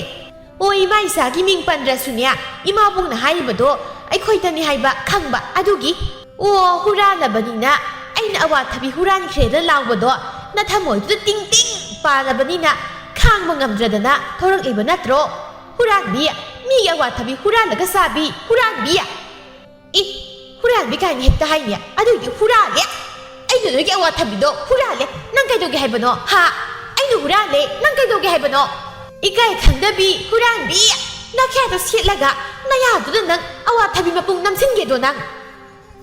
ꯑꯣ, ꯏꯃꯥ ꯏꯆꯥꯒꯤ ꯃꯤꯡ ꯄꯟꯗ꯭ꯔꯁꯨꯅꯦ, ꯏꯃꯥꯕꯣꯛꯅ ꯍꯥꯏꯔꯤꯕꯗꯣ ꯑꯩꯈꯣꯏꯗꯅꯤ ꯍꯥꯏꯕ ꯈꯪꯕ ꯑꯗꯨꯒꯤ꯫ ꯑꯣ, ꯍꯨꯔꯥꯜꯂꯕꯅꯤꯅ ꯑꯩꯅ ꯑꯋꯥꯊꯕꯤ ꯍꯨꯔꯥꯟꯈ꯭ꯔꯦꯅ ꯂꯥꯎꯕꯗꯣ ꯅꯊꯃꯣꯏꯗꯨꯗ ꯇꯤꯡ ꯇꯤꯡ ꯄꯥꯜꯂꯕꯅꯤꯅ ꯈꯥꯡꯕ ꯉꯝꯗ꯭ꯔꯗꯅ ꯊꯣꯔꯛꯂꯤꯕ ꯅꯠꯇ꯭ꯔꯣ? ꯍꯨꯔꯥꯟꯕꯤ! ꯃꯤꯒꯤ ꯑꯋꯥꯊꯕꯤ ꯍꯨꯔꯥꯜꯂꯒ ꯆꯥꯕꯤ! ꯍꯨꯔꯥꯟꯕꯤ! ꯍꯨꯔꯥꯟꯕꯤ ꯀꯥꯏꯅ ꯍꯦꯛꯇ ꯍꯥꯏꯅꯦ꯫ ꯑꯗꯨꯏꯗꯤ ꯍꯨꯔꯥꯜꯂꯦ꯫ ꯑꯩꯅ ꯅꯣꯏꯒꯤ ꯑꯋꯥꯊꯕꯤꯗꯣ ꯍꯨꯔꯥꯜꯂꯦ꯫ ꯅꯪ ꯀꯩꯗꯧꯒꯦ ꯍꯥꯏꯕꯅꯣ? ꯍꯥ? ꯑꯩꯅ ꯍꯨꯔꯥꯜꯂꯦ꯫ ꯅꯪ ꯀꯩꯗꯧꯒꯦ ꯍꯥꯏꯕꯅꯣ? ꯏꯀꯥꯏ ꯈꯪꯗꯕꯤ ꯍꯨꯔꯥꯟꯕꯤ꯫ ꯅꯈꯌꯥꯗꯣ ꯁꯦꯠꯂꯒ ꯅꯌꯥꯗꯨꯗ ꯅꯪ ꯑꯋꯥꯊꯕꯤ ꯃꯄꯨꯡ ꯅꯝꯁꯤꯟꯒꯦꯗꯣ ꯅꯪ꯫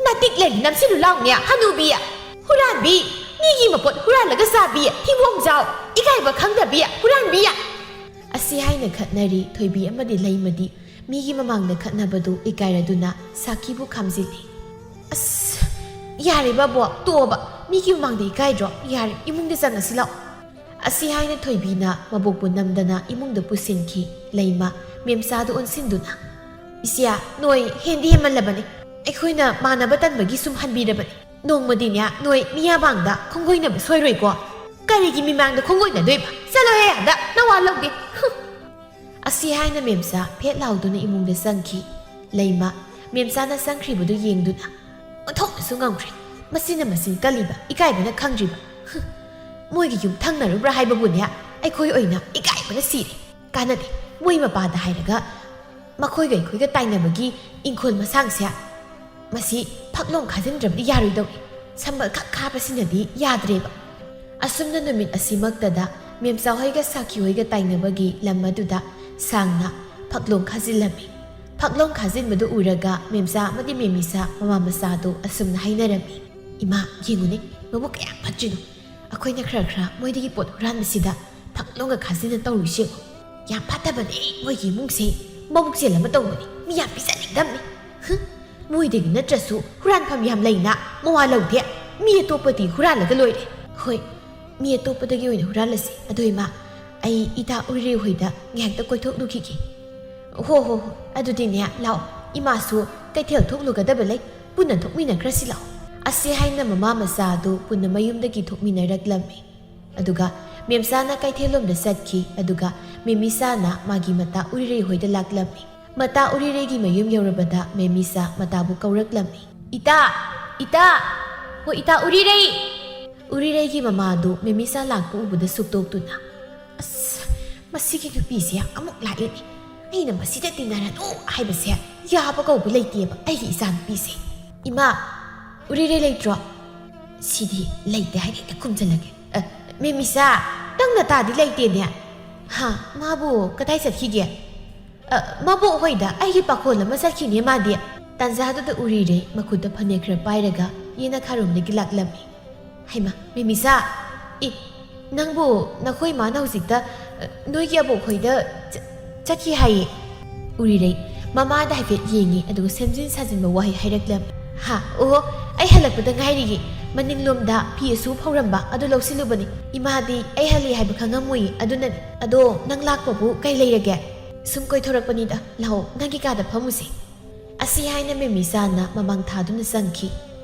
ꯅꯥꯇꯤꯛ ꯂꯩꯔꯤ ꯅꯝꯁꯤꯜꯂꯨ ꯂꯥꯎꯅꯦ, ꯍꯅꯨꯕꯤ꯫ ꯍꯨꯔꯥꯟꯕꯤ꯫ ꯃꯤꯒꯤ ꯃꯄꯣꯠ ꯍꯨꯔꯥꯜꯂꯒ ꯆꯥꯕꯤ, ꯊꯤꯕꯣꯡꯖꯥꯎ꯫ ꯏꯀꯥꯏꯕ ꯈꯪꯗꯕꯤ, ꯍꯨꯔꯥꯟꯕꯤ꯫ ꯑꯁꯤ ꯍꯥꯏꯅ ꯈꯠꯅꯔꯤ ꯊꯣꯏꯕꯤ ꯑꯃꯗꯤ ꯂꯩꯃꯗꯤ꯫ ꯃꯤꯒꯤ ꯃꯃꯥꯡꯗ ꯈꯠꯅꯕꯗꯨ ꯏꯀꯥꯏꯔꯗꯨꯅ ꯁꯥꯈꯤꯕꯨ ꯈꯥꯝꯖꯤꯜꯂꯤ꯫ ꯑꯁ, ꯌꯥꯔꯦ ꯕꯥꯕꯣ, ꯇꯣꯛꯑꯣꯕ꯫ ꯃꯤꯒꯤ ꯃꯃꯥꯡꯗ ꯏꯀꯥꯏꯗ꯭ꯔꯣ? ꯌꯥꯔꯦ, ꯏꯃꯨꯡꯗ ꯆꯪꯉꯁꯤ ꯂꯥꯛꯑꯣ꯫ ꯑꯁꯤ ꯍꯥꯏꯅ ꯊꯣꯏꯕꯤꯅ ꯃꯕꯣꯛꯄꯨ ꯅꯝꯗꯅ ꯏꯃꯨꯡꯗ ꯄꯨꯁꯤꯟꯈꯤ꯫ ꯂꯩꯃ ꯃꯦꯝꯆꯥꯗꯨ ꯑꯣꯟꯁꯤꯟꯗꯨꯅ, "ꯏꯆꯦ, ꯅꯣꯏ ꯍꯦꯟꯗꯤ ꯍꯦꯟꯃꯜꯂꯕꯅꯤ꯫ ꯑꯩꯈꯣꯏꯅ ꯃꯥꯟꯅꯕ ꯇꯟꯕꯒꯤ ꯁꯨꯝ ꯍꯟꯕꯤꯔꯕꯅꯤ꯫ ꯅꯣꯡꯃꯗꯤꯅꯦ, ꯅꯣꯏ ꯃꯤꯌꯥꯕꯥꯡꯗ ꯈꯣꯡꯒꯣꯏꯅꯕ ꯁꯣꯏꯔꯣꯏꯀꯣ꯫ ꯀꯔꯤꯒꯤ ꯃꯤꯃꯥꯡꯗ ꯈꯣꯡꯒꯣꯏꯅꯗꯣꯏꯕ? ꯆꯠꯂꯣꯍꯦ ꯑꯥꯗ, ꯅꯋꯥ ꯂꯧꯗꯦ꯫ ꯍꯨꯝ!" ꯑꯁꯤ ꯍꯥꯏꯅ ꯃꯦꯝꯆꯥ ꯐꯦꯠ ꯂꯥꯎꯗꯨꯅ ꯏꯃꯨꯡꯗ ꯆꯪꯈꯤ꯫ ꯂꯩꯃ ꯃꯦꯝꯆꯥꯅ ꯆꯪꯈ꯭ꯔꯤꯕꯗꯨ ꯌꯦꯡꯗꯨꯅ ꯑꯣꯟꯊꯣꯛꯅꯁꯨ ꯉꯝꯈ꯭ꯔꯦ꯫ ꯃꯁꯤꯅ ꯃꯆꯤꯟ ꯀꯜꯂꯤꯕ, ꯏꯀꯥꯏꯕꯅ ꯈꯪꯗ꯭ꯔꯤꯕ꯫ ꯍꯨꯝ! ꯃꯣꯏꯒꯤ ꯌꯨꯝ ꯊꯪꯅꯔꯨꯕ꯭ꯔꯥ ꯍꯥꯏꯕꯕꯨꯅꯦ, ꯑꯩꯈꯣꯏ ꯑꯣꯏꯅ ꯏꯀꯥꯏꯕꯅ ꯁꯤꯔꯦ꯫ ꯀꯥꯟꯅꯗꯦ, ꯃꯣꯏ ꯃꯄꯥꯗ ꯍꯥꯏꯔꯒ ꯃꯈꯣꯏꯒ ꯑꯩꯈꯣꯏꯒ ꯇꯥꯏꯅꯕꯒꯤ ꯏꯪꯈꯣꯜ ꯃꯁꯥꯡꯁꯦ, ꯃꯁꯤ ꯐꯛꯂꯣꯡ ꯈꯥꯖꯤꯟꯗ꯭ꯔꯕꯗꯤ ꯌꯥꯔꯣꯏꯗꯧꯔꯤ꯫ ꯁꯝꯕꯜ ꯈꯛ ꯈꯥꯕꯁꯤꯅꯗꯤ ꯌꯥꯗ꯭ꯔꯦꯕ꯫ ꯑꯁꯨꯝꯅ ꯅꯨꯃꯤꯠ ꯑꯁꯤꯃꯛꯇꯗ ꯃꯦꯝꯆꯥ ꯍꯣꯏꯒ ꯁꯥꯈꯤ ꯍꯣꯏꯒ ꯇꯥꯏꯅꯕꯒꯤ ꯂꯝ ꯑꯗꯨꯗ ꯁꯥꯡꯅ ꯐꯛꯂꯣꯡ ꯈꯥꯖꯤꯜꯂꯝꯃꯤ꯫ ꯐꯛꯂꯣꯡ ꯈꯥꯖꯤꯟꯕꯗꯨ ꯎꯔꯒ ꯃꯦꯝꯆꯥ ꯑꯃꯗꯤ ꯃꯦꯝꯃꯤꯁꯥ ꯃꯃꯥ ꯃꯆꯥꯗꯨ ꯑꯁꯨꯝꯅ ꯍꯥꯏꯅꯔꯝꯃꯤ, "ꯏꯃꯥ, ꯌꯦꯡꯉꯨꯅꯦ, ꯃꯕꯨꯛ ꯀꯌꯥꯝ ꯐꯠꯇ꯭ꯔꯤꯅꯣ꯫ ꯑꯩꯈꯣꯏꯅ ꯈꯔ ꯈꯔ ꯃꯣꯏꯗꯒꯤ ꯄꯣꯠ ꯍꯨꯔꯥꯟꯕꯁꯤꯗ ꯐꯛꯂꯣꯡꯒ ꯈꯥꯖꯤꯟꯅ ꯇꯧꯔꯤꯁꯤ ꯌꯦꯡꯉꯨ꯫ ꯌꯥꯝ ꯐꯠꯇꯕꯅꯦ ꯃꯣꯏꯒꯤ ꯏꯃꯨꯡꯁꯦ꯫ ꯃꯕꯨꯛ ꯆꯦꯜ ꯑꯃ ꯇꯧꯕꯅꯤ, ꯃꯤ ꯌꯥꯝ ꯄꯤꯖꯅꯤꯡꯗꯕꯅꯤ꯫ ꯍꯨꯝ, ꯃꯣꯏꯗꯒꯤ ꯅꯠꯇ꯭ꯔꯁꯨ ꯍꯨꯔꯥꯟꯐꯝ ꯌꯥꯝ ꯂꯩꯅ, ꯃꯋꯥ ꯂꯧꯗꯦ꯫ ꯃꯤ ꯑꯇꯣꯞꯄꯗꯤ ꯍꯨꯔꯥꯜꯂꯒ ꯂꯣꯏꯔꯦ꯫ ꯍꯣꯏ, ꯃꯤ ꯑꯇꯣꯞꯄꯗꯒꯤ ꯑꯣꯏꯅ ꯍꯨꯔꯥꯜꯂꯁꯤ꯫ ꯑꯗꯣ ꯏꯃꯥ, ꯑꯩ ꯏꯇꯥ ꯎꯔꯤꯔꯩ ꯍꯣꯏꯗ ꯉꯥꯏꯍꯥꯛꯇ ꯀꯣꯏꯊꯣꯛꯂꯨꯈꯤꯒꯦ꯫" "ꯍꯣ ꯍꯣ ꯍꯣ, ꯑꯗꯨꯗꯤꯅꯦ ꯂꯥꯛꯑꯣ, ꯏꯃꯥꯁꯨ ꯀꯩꯊꯦꯜ ꯊꯣꯛꯂꯨꯒꯗꯕ ꯂꯩ, ꯄꯨꯟꯅ ꯊꯣꯛꯃꯤꯟꯅꯈ꯭ꯔꯁꯤ ꯂꯥꯛꯑꯣ꯫" ꯑꯁꯤ ꯍꯥꯏꯅ ꯃꯃꯥ ꯃꯆꯥ ꯑꯗꯨ ꯄꯨꯟꯅ ꯃꯌꯨꯝꯗꯒꯤ ꯊꯣꯛꯃꯤꯟꯅꯔꯛꯂꯝꯃꯤ꯫ ꯑꯗꯨꯒ ꯃꯦꯝꯆꯥꯅ ꯀꯩꯊꯦꯜꯂꯣꯝꯗ ꯆꯠꯈꯤ꯫ ꯑꯗꯨꯒ ꯃꯦꯝꯃꯤꯁꯥꯅ ꯃꯥꯒꯤ ꯃꯇꯥ ꯎꯔꯤꯔꯩ ꯍꯣꯏꯗ ꯂꯥꯛꯂꯝꯃꯤ꯫ ꯃꯇꯥ ꯎꯔꯤꯔꯩꯒꯤ ꯃꯌꯨꯝ ꯌꯧꯔꯕꯗ ꯃꯦꯝꯃꯤꯁꯥ ꯃꯇꯥꯕꯨ ꯀꯧꯔꯛꯂꯝꯃꯤ꯫ "ꯏꯇꯥ! ꯏꯇꯥ! ꯍꯣ, ꯏꯇꯥ ꯎꯔꯤꯔꯩ!" ꯎꯔꯤꯔꯩꯒꯤ ꯃꯃꯥꯗꯨ ꯃꯦꯝꯃꯤꯁꯥ ꯂꯥꯛꯄ ꯎꯕꯗ ꯁꯨꯛꯇꯣꯛꯇꯨꯅ, "ꯑꯁ, ꯃꯁꯤꯒꯤ ꯅꯨꯄꯤꯁꯦ ꯑꯃꯨꯛ ꯂꯥꯛꯂꯦꯅꯦ꯫ ꯑꯩꯅ ꯃꯁꯤꯗ ꯇꯤꯟꯅꯔꯅꯨ ꯍꯥꯏꯕꯁꯦ ꯌꯥꯕ ꯀꯧꯕ ꯂꯩꯇꯦꯕ ꯑꯩꯒꯤ ꯏꯆꯥꯅꯨꯄꯤꯁꯦ꯫ ꯏꯃꯥ, ꯎꯔꯤꯔꯩ ꯂꯩꯇ꯭ꯔꯣ? ꯁꯤꯗꯤ ꯂꯩꯇꯦ ꯍꯥꯏꯅ ꯍꯦꯛꯇ ꯈꯨꯝꯖꯜꯂꯒꯦ꯫ ꯑ, ꯃꯦꯃꯤꯁꯥ, ꯅꯪ ꯅꯇꯥꯗꯤ ꯂꯩꯇꯦꯅꯦ? ꯍꯥ, ꯃꯥꯕꯨ ꯀꯗꯥꯏ ꯆꯠꯈꯤꯒꯦ? ꯑ, ꯃꯕꯣꯛ ꯍꯣꯏꯗ ꯑꯩꯒꯤ ꯄꯥꯈꯣꯜ ꯑꯃ ꯆꯠꯈꯤꯅꯦ ꯃꯥꯗꯤ꯫ ꯇꯥꯟꯖꯥꯗꯨꯗ ꯎꯔꯤꯔꯩ ꯃꯈꯨꯠꯇ ꯐꯅꯦꯛ ꯈꯔ ꯄꯥꯏꯔꯒ ꯌꯦꯅꯈꯥꯔꯣꯝꯗꯒꯤ ꯂꯥꯛꯂꯝꯃꯤ꯫ ꯍꯩꯃꯥ, ꯃꯦꯃꯤꯁꯥ! ꯏ, ꯅꯪꯕꯨ ꯅꯈꯣꯏ ꯏꯃꯥꯅ ꯍꯧꯖꯤꯛꯇ, ꯑ, ꯅꯣꯏꯒꯤ ꯑꯕꯣꯛ ꯍꯣꯏꯗ ꯆ-, ꯆꯠꯈꯤ ꯍꯥꯏꯌꯦ꯫ ꯎꯔꯤꯔꯩ ꯃꯃꯥꯗ ꯍꯥꯏꯐꯦꯠ ꯌꯦꯡꯉꯤ, ꯑꯗꯨꯒ ꯁꯦꯝꯖꯤꯟ ꯁꯥꯖꯤꯟꯕ ꯋꯥꯍꯩ ꯍꯥꯏꯔꯛꯂꯝꯃꯤ꯫ ꯍꯥ, ꯑꯣꯍꯣ, ꯑꯩ ꯍꯜꯂꯛꯄꯗ ꯉꯥꯏꯔꯤꯌꯦ꯫ ꯃꯅꯤꯡꯂꯣꯝꯗ ꯐꯤ ꯑꯁꯨ ꯐꯧꯔꯝꯕ ꯑꯗꯨ ꯂꯧꯁꯤꯜꯂꯨꯕꯅꯤ꯫ ꯏꯃꯥꯗꯤ ꯑꯩ ꯍꯜꯂꯤ ꯍꯥꯏꯕ ꯈꯪꯉꯝꯃꯣꯏꯌꯦ, ꯑꯗꯨꯅꯅꯤ꯫ ꯑꯗꯣ ꯅꯪ ꯂꯥꯛꯄꯕꯨ ꯀꯩ ꯂꯩꯔꯒꯦ? ꯁꯨꯝ ꯀꯣꯏꯊꯣꯔꯛꯄꯅꯤꯗ꯫ ꯂꯥꯛꯑꯣ, ꯅꯪꯒꯤ ꯀꯥꯗ ꯐꯝꯃꯨꯁꯦ꯫ ꯑꯁꯤ ꯍꯥꯏꯅ ꯃꯦꯃꯤꯆꯥꯅ ꯃꯃꯥꯡ ꯊꯥꯗꯨꯅ ꯆꯪꯈꯤ꯫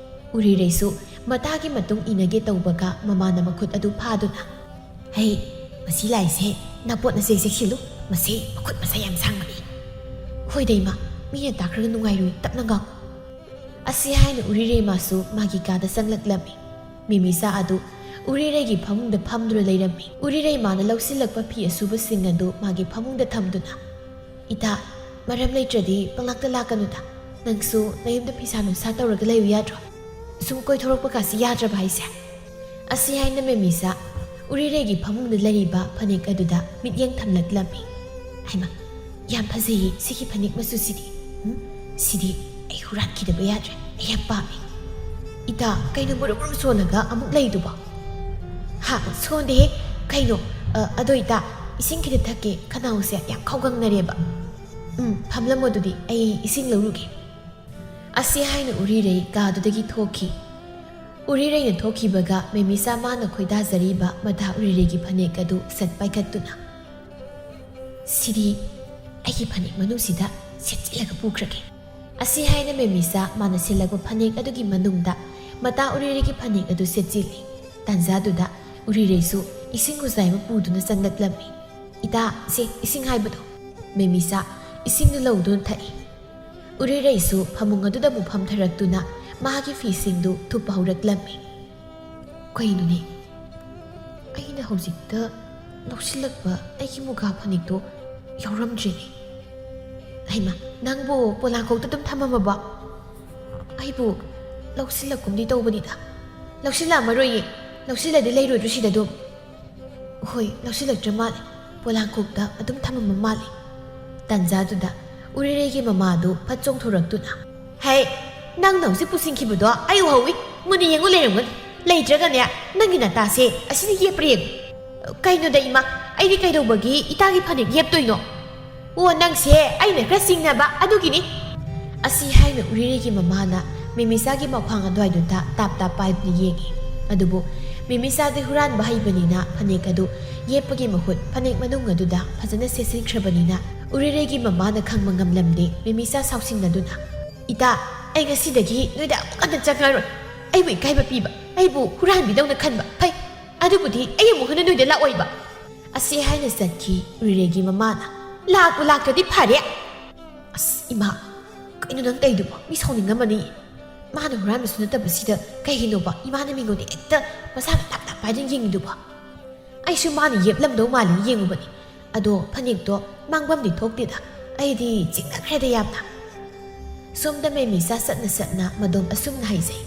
ꯎꯔꯤꯔꯩꯁꯨ ꯃꯇꯥꯒꯤ ꯃꯇꯨꯡ ꯏꯅꯒꯦ ꯇꯧꯕꯒ ꯃꯃꯥꯅ ꯃꯈꯨꯠ ꯑꯗꯨ ꯐꯥꯗꯨꯅ, "ꯍꯩ, ꯃꯁꯤ ꯂꯥꯏꯁꯦ ꯅꯄꯣꯠ ꯅꯆꯩ ꯆꯦꯛꯁꯤꯜꯂꯨ꯫ ꯃꯁꯤ ꯃꯈꯨꯠ ꯃꯁꯥ ꯌꯥꯝ ꯁꯥꯡꯕꯅꯤ꯫ ꯍꯣꯏꯗ ꯏꯃꯥ, ꯃꯤꯅ ꯇꯥꯈ꯭ꯔꯒ ꯅꯨꯡꯉꯥꯏꯔꯣꯏ, ꯇꯞꯅ ꯉꯥꯡꯉꯨ꯫" ꯑꯁꯤ ꯍꯥꯏꯅ ꯎꯔꯤꯔꯩ ꯃꯥꯁꯨ ꯃꯥꯒꯤ ꯀꯥꯗ ꯆꯪꯂꯛꯂꯝꯃꯤ꯫ ꯃꯦꯃꯤꯆꯥ ꯑꯗꯨ ꯎꯔꯤꯔꯩꯒꯤ ꯐꯃꯨꯡꯗ ꯐꯝꯗꯨꯅ ꯂꯩꯔꯝꯃꯤ꯫ ꯎꯔꯤꯔꯩ ꯃꯥꯅ ꯂꯧꯁꯤꯜꯂꯛꯄ ꯐꯤ ꯑꯁꯨꯕꯁꯤꯡ ꯑꯗꯨ ꯃꯥꯒꯤ ꯐꯃꯨꯡꯗ ꯊꯝꯗꯨꯅ, "ꯏꯇꯥ, ꯃꯔꯝ ꯂꯩꯇ꯭ꯔꯗꯤ ꯄꯪꯂꯥꯛꯇ ꯂꯥꯛꯀꯅꯨꯗ꯫ ꯅꯪꯁꯨ ꯅꯌꯨꯝꯗ ꯐꯤꯁꯥ ꯅꯨꯡꯁꯥ ꯇꯧꯔꯒ ꯂꯩꯌꯨ ꯌꯥꯗ꯭ꯔꯣ? ꯁꯨꯝ ꯀꯣꯏꯊꯣꯔꯛꯄ ꯀꯥꯁꯤ ꯌꯥꯗ꯭ꯔꯕ ꯍꯥꯏꯁꯦ?" ꯑꯁꯤ ꯍꯥꯏꯅ ꯃꯦꯃꯤꯆꯥ ꯎꯔꯤꯔꯩꯒꯤ ꯐꯃꯨꯡꯗ ꯂꯩꯔꯤꯕ ꯐꯅꯦꯛ ꯑꯗꯨꯗ ꯃꯤꯠꯌꯦꯡ ꯊꯝꯂꯛꯂꯝꯃꯤ꯫ "ꯍꯩꯃꯥ, ꯌꯥꯝ ꯐꯖꯩꯌꯦ ꯁꯤꯒꯤ ꯐꯅꯦꯛ ꯃꯆꯨꯁꯤꯗꯤ꯫ ꯎꯝ, ꯁꯤꯗꯤ ꯑꯩ ꯍꯨꯔꯥꯟꯈꯤꯗꯕ ꯌꯥꯗ꯭ꯔꯦ꯫ ꯑꯩ ꯌꯥꯝ ꯄꯥꯝꯃꯤ꯫ ꯏꯇꯥ, ꯀꯩꯅꯣ ꯃꯨꯔꯨꯝ ꯃꯨꯔꯨꯝ ꯁꯣꯜꯂꯒ ꯑꯃꯨꯛ ꯂꯩꯗꯨꯕꯣ?" "ꯍꯥ, ꯁꯣꯟꯗꯦꯍꯦ꯫ ꯀꯩꯅꯣ, ꯑ, ꯑꯗꯣ ꯏꯇꯥ, ꯏꯁꯤꯡ ꯈꯤꯇ ꯊꯛꯀꯦ, ꯈꯅꯥꯎꯁꯦ ꯌꯥꯝ ꯈꯧꯒꯪꯅꯔꯦꯕ꯫" "ꯎꯝ, ꯐꯝꯂꯝꯃꯣ ꯑꯗꯨꯗꯤ, ꯑꯩ ꯏꯁꯤꯡ ꯂꯧꯔꯨꯒꯦ꯫" ꯑꯁꯤ ꯍꯥꯏꯅ ꯎꯔꯤꯔꯩ ꯀꯥꯗꯨꯗꯒꯤ ꯊꯣꯛꯈꯤ꯫ ꯎꯔꯤꯔꯩꯅ ꯊꯣꯛꯈꯤꯕꯒ ꯃꯦꯃꯤꯆꯥ ꯃꯥꯅ ꯈꯣꯏꯗꯥꯖꯔꯤꯕ ꯃꯇꯥ ꯎꯔꯤꯔꯩꯒꯤ ꯐꯅꯦꯛ ꯑꯗꯨ ꯁꯠ ꯄꯥꯏꯈꯠꯇꯨꯅ, "ꯁꯤꯗꯤ ꯑꯩꯒꯤ ꯐꯅꯦꯛ ꯃꯅꯨꯡꯁꯤꯗ ꯁꯦꯠꯆꯤꯜꯂꯒ ꯄꯨꯈ꯭ꯔꯒꯦ꯫" ꯑꯁꯤ ꯍꯥꯏꯅ ꯃꯦꯃꯤꯆꯥ ꯃꯥꯅ ꯁꯦꯠꯂꯛꯄ ꯐꯅꯦꯛ ꯑꯗꯨꯒꯤ ꯃꯅꯨꯡꯗ ꯃꯇꯥ ꯎꯔꯤꯔꯩꯒꯤ ꯐꯅꯦꯛ ꯑꯗꯨ ꯁꯦꯠꯆꯤꯜꯂꯤ꯫ ꯇꯥꯟꯖꯥꯗꯨꯗ ꯎꯔꯤꯔꯩꯁꯨ ꯏꯁꯤꯡ ꯈꯨꯖꯥꯏ ꯑꯃ ꯄꯨꯗꯨꯅ ꯆꯪꯂꯛꯂꯝꯃꯤ꯫ "ꯏꯇꯥ, ꯁꯦ, ꯏꯁꯤꯡ ꯍꯥꯏꯕꯗꯣ꯫" ꯃꯦꯃꯤꯆꯥ ꯏꯁꯤꯡꯗꯨ ꯂꯧꯗꯨꯅ ꯊꯛꯏ꯫ ꯎꯔꯤꯔꯩꯁꯨ ꯐꯃꯨꯡ ꯑꯗꯨꯗ ꯑꯃꯨꯛ ꯐꯝꯊꯔꯛꯇꯨꯅ ꯃꯍꯥꯛꯀꯤ ꯐꯤꯁꯤꯡꯗꯨ ꯊꯨꯞꯄ ꯍꯧꯔꯛꯂꯝꯃꯤ꯫ "ꯀꯩꯅꯣꯅꯦ? ꯑꯩꯅ ꯍꯧꯖꯤꯛꯇ ꯂꯧꯁꯤꯜꯂꯛꯄ ꯑꯩꯒꯤ ꯃꯨꯒꯥ ꯐꯅꯦꯛꯇꯣ ꯌꯥꯎꯔꯝꯗ꯭ꯔꯦꯅꯦ꯫ ꯍꯩꯃꯥ, ꯅꯪꯕꯨ ꯄꯣꯂꯥꯡꯈꯣꯛꯇ ꯑꯗꯨꯝ ꯊꯝꯃꯝꯃꯕꯣ?" ꯑꯩꯕꯨ ꯂꯧꯁꯤꯜꯂꯛꯀꯨꯝꯗꯤ ꯇꯧꯕꯅꯤꯗ꯫ ꯂꯧꯁꯤꯜꯂꯛꯑꯝꯃꯔꯣꯏꯌꯦ꯫ ꯂꯧꯁꯤꯜꯂꯗꯤ ꯂꯩꯔꯣꯏꯗ꯭ꯔꯣ ꯁꯤꯗ ꯑꯗꯨꯝ? ꯍꯣꯏ, ꯂꯧꯁꯤꯜꯂꯛꯇ꯭ꯔ ꯃꯥꯜꯂꯦ꯫ ꯄꯣꯂꯥꯡꯈꯣꯛꯇ ꯑꯗꯨꯝ ꯊꯝꯃꯝꯕ ꯃꯥꯜꯂꯦ꯫ ꯇꯥꯟꯖꯥꯗꯨꯗ ꯎꯔꯤꯔꯩꯒꯤ ꯃꯃꯥꯗꯨ ꯐꯠ ꯆꯣꯡꯊꯣꯔꯛꯇꯨꯅ, "ꯍꯩ, ꯅꯪꯅ ꯍꯧꯖꯤꯛ ꯄꯨꯁꯤꯟꯈꯤꯕꯗꯣ ꯑꯩ ꯎꯍꯧꯏ꯫ ꯃꯨꯟꯅ ꯌꯦꯡꯉꯨ ꯂꯩꯔꯝꯒꯅꯤ꯫ ꯂꯩꯇ꯭ꯔꯒꯅꯦ, ꯅꯪꯒꯤ ꯅꯇꯥꯁꯦ ꯑꯁꯤꯗ ꯌꯦꯞꯄ꯭ꯔꯥ ꯌꯦꯡꯉꯨ꯫" "ꯀꯩꯅꯣꯗ ꯏꯃꯥ, ꯑꯩꯗꯤ ꯀꯩꯗꯧꯕꯒꯤ ꯏꯇꯥꯒꯤ ꯐꯅꯦꯛ ꯌꯦꯞꯇꯣꯏꯅꯣ?" "ꯑꯣ, ꯅꯪꯁꯦ ꯑꯩꯅ ꯈꯔ ꯆꯤꯡꯅꯕ ꯑꯗꯨꯒꯤꯅꯤ꯫" ꯑꯁꯤ ꯍꯥꯏꯅ ꯎꯔꯤꯔꯩꯒꯤ ꯃꯃꯥꯅ ꯃꯦꯃꯤꯆꯥꯒꯤ ꯃꯈ꯭ꯋꯥꯡ ꯑꯗꯨꯋꯥꯏꯗꯨꯗ ꯇꯥꯞ ꯇꯥꯞ ꯄꯥꯏꯗꯨꯅ ꯌꯦꯡꯉꯤ꯫ ꯑꯗꯨꯕꯨ ꯃꯦꯃꯤꯆꯥꯗꯤ ꯍꯨꯔꯥꯟꯕ ꯍꯩꯕꯅꯤꯅ ꯐꯅꯦꯛ ꯑꯗꯨ ꯌꯦꯞꯄꯒꯤ ꯃꯍꯨꯠ ꯐꯅꯦꯛ ꯃꯅꯨꯡ ꯑꯗꯨꯗ ꯐꯖꯅ ꯁꯦꯠꯆꯤꯟꯈ꯭ꯔꯕꯅꯤꯅ ꯎꯔꯤꯔꯩꯒꯤ ꯃꯃꯥꯅ ꯈꯪꯕ ꯉꯝꯂꯝꯗꯦ꯫ ꯃꯦꯃꯤꯆꯥ ꯁꯥꯎꯁꯤꯟꯅꯗꯨꯅ, "ꯏꯇꯥ, ꯑꯩ ꯉꯁꯤꯗꯒꯤ ꯅꯣꯏꯗ ꯑꯃꯨꯛ ꯍꯟꯅ ꯆꯪꯉꯔꯣꯏ꯫ ꯑꯩꯕꯨ ꯏꯀꯥꯏꯕ ꯄꯤꯕ, ꯑꯩꯕꯨ ꯍꯨꯔꯥꯟꯕꯤꯗꯧꯅ ꯈꯟꯕ꯫ ꯐꯩ, ꯑꯗꯨꯕꯨꯗꯤ ꯑꯩ ꯑꯃꯨꯛ ꯍꯟꯅ ꯅꯣꯏꯗ ꯂꯥꯛꯑꯣꯏꯕ꯫" ꯑꯁꯤ ꯍꯥꯏꯅ ꯆꯠꯈꯤ ꯎꯔꯤꯔꯩꯒꯤ ꯃꯃꯥꯅ꯫ "ꯂꯥꯛꯄꯨ ꯂꯥꯛꯇ꯭ꯔꯗꯤ ꯐꯔꯦ꯫" "ꯑꯁ ꯏꯃꯥ, ꯀꯩꯅꯣ ꯅꯪ ꯇꯧꯏꯗꯨꯕꯣ? ꯃꯤ ꯁꯥꯎꯅꯤꯡꯉꯝꯃꯅꯤ꯫ ꯃꯥꯅ ꯍꯨꯔꯥꯟꯕꯁꯨ ꯅꯠꯇꯕꯁꯤꯗ ꯀꯩꯒꯤꯅꯣꯕ ꯏꯃꯥꯅ ꯃꯤꯉꯣꯟꯗ ꯍꯦꯛꯇ ꯃꯁꯥꯒ ꯇꯞ ꯇꯞ ꯄꯥꯏꯗꯨꯅ ꯌꯦꯡꯉꯤꯗꯨꯕꯣ?" ꯑꯩꯁꯨ ꯃꯥꯅ ꯌꯦꯞꯂꯝꯗꯧ ꯃꯥꯜꯂꯤ ꯌꯦꯡꯉꯨꯕꯅꯤ꯫ ꯑꯗꯣ ꯐꯅꯦꯛꯇꯣ ꯃꯥꯡꯕꯝꯗꯤ ꯊꯣꯛꯇꯦꯗ꯫ ꯑꯩꯗꯤ ꯆꯤꯡꯅꯈ꯭ꯔꯦꯗ ꯌꯥꯝꯅ꯫ ꯁꯣꯝꯗ ꯃꯦꯃꯤꯆꯥ ꯆꯠꯅ ꯆꯠꯅ ꯃꯗꯣꯝ ꯑꯁꯨꯝꯅ ꯍꯥꯏꯖꯩ꯫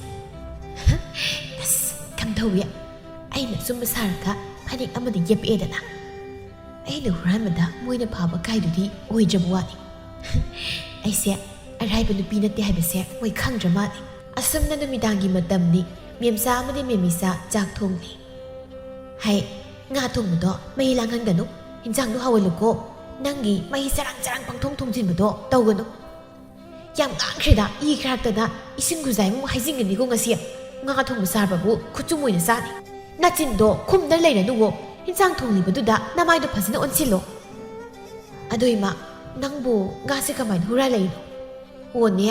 "ꯑꯁ, ꯀꯝꯗꯧꯏ? ꯑꯩꯅ ꯑꯆꯨꯝꯕ ꯁꯥꯔꯒ ꯐꯅꯦꯛ ꯑꯃꯗꯤ ꯌꯦꯞꯄꯛꯑꯦꯗꯅ꯫ ꯑꯩꯅ ꯍꯨꯔꯥꯟꯕꯗ ꯃꯣꯏꯅ ꯐꯥꯕ ꯀꯥꯏꯗꯨꯗꯤ ꯑꯣꯏꯗ꯭ꯔꯕ ꯋꯥꯅꯤ꯫ ꯑꯩꯁꯦ ꯑꯔꯥꯏꯕ ꯅꯨꯄꯤ ꯅꯠꯇꯦ ꯍꯥꯏꯕꯁꯦ ꯃꯣꯏ ꯈꯪꯗ꯭ꯔ ꯃꯥꯜꯂꯤ꯫" ꯑꯁꯨꯝꯅ ꯅꯨꯃꯤꯗꯥꯡꯒꯤ ꯃꯇꯝꯅꯤ꯫ ꯃꯦꯝꯆꯥ ꯑꯃꯗꯤ ꯃꯦꯃꯤꯆꯥ ꯆꯥꯛ ꯊꯣꯡꯂꯤ꯫ "ꯍꯩ, ꯉꯥ ꯊꯣꯡꯕꯗꯣ ꯃꯍꯤ ꯂꯥꯡꯍꯟꯒꯅꯨ꯫ ꯍꯤꯟꯖꯥꯡꯗꯣ ꯍꯥꯎꯍꯜꯂꯨꯀꯣ꯫ ꯅꯪꯒꯤ ꯃꯍꯤ ꯆꯔꯥꯡ ꯆꯔꯥꯡ ꯄꯪꯊꯣꯡ ꯊꯣꯡꯖꯤꯟꯕꯗꯣ ꯇꯧꯒꯅꯨ꯫" "ꯌꯥꯝ ꯉꯥꯡꯈ꯭ꯔꯦꯗ, ꯏ ꯈꯔꯥꯛꯇꯅ ꯏꯁꯤꯡ ꯈꯨꯖꯥꯏꯃꯨꯛ ꯍꯩꯖꯤꯟꯒꯅꯤꯀꯣ ꯉꯁꯤ꯫ ꯉꯥ ꯊꯣꯡꯕ ꯆꯥꯕꯕꯨ ꯈꯨꯠꯆꯨꯝ ꯑꯣꯏꯅ ꯆꯥꯅꯤ꯫ ꯅꯆꯤꯟꯗꯣ ꯈꯨꯝꯗ ꯂꯩꯔꯅꯨꯋꯣ꯫ ꯍꯤꯟꯖꯥꯡ ꯊꯣꯡꯂꯤꯕꯗꯨꯗ ꯅꯃꯥꯏꯗꯣ ꯐꯖꯅ ꯑꯣꯟꯁꯤꯜꯂꯣ꯫" "ꯑꯗꯣ ꯏꯃꯥ, ꯅꯪꯕꯨ ꯉꯥꯁꯦ ꯀꯃꯥꯏꯅ ꯍꯨꯔꯥꯜꯂꯛꯏꯅꯣ?" "ꯑꯣꯅꯦ,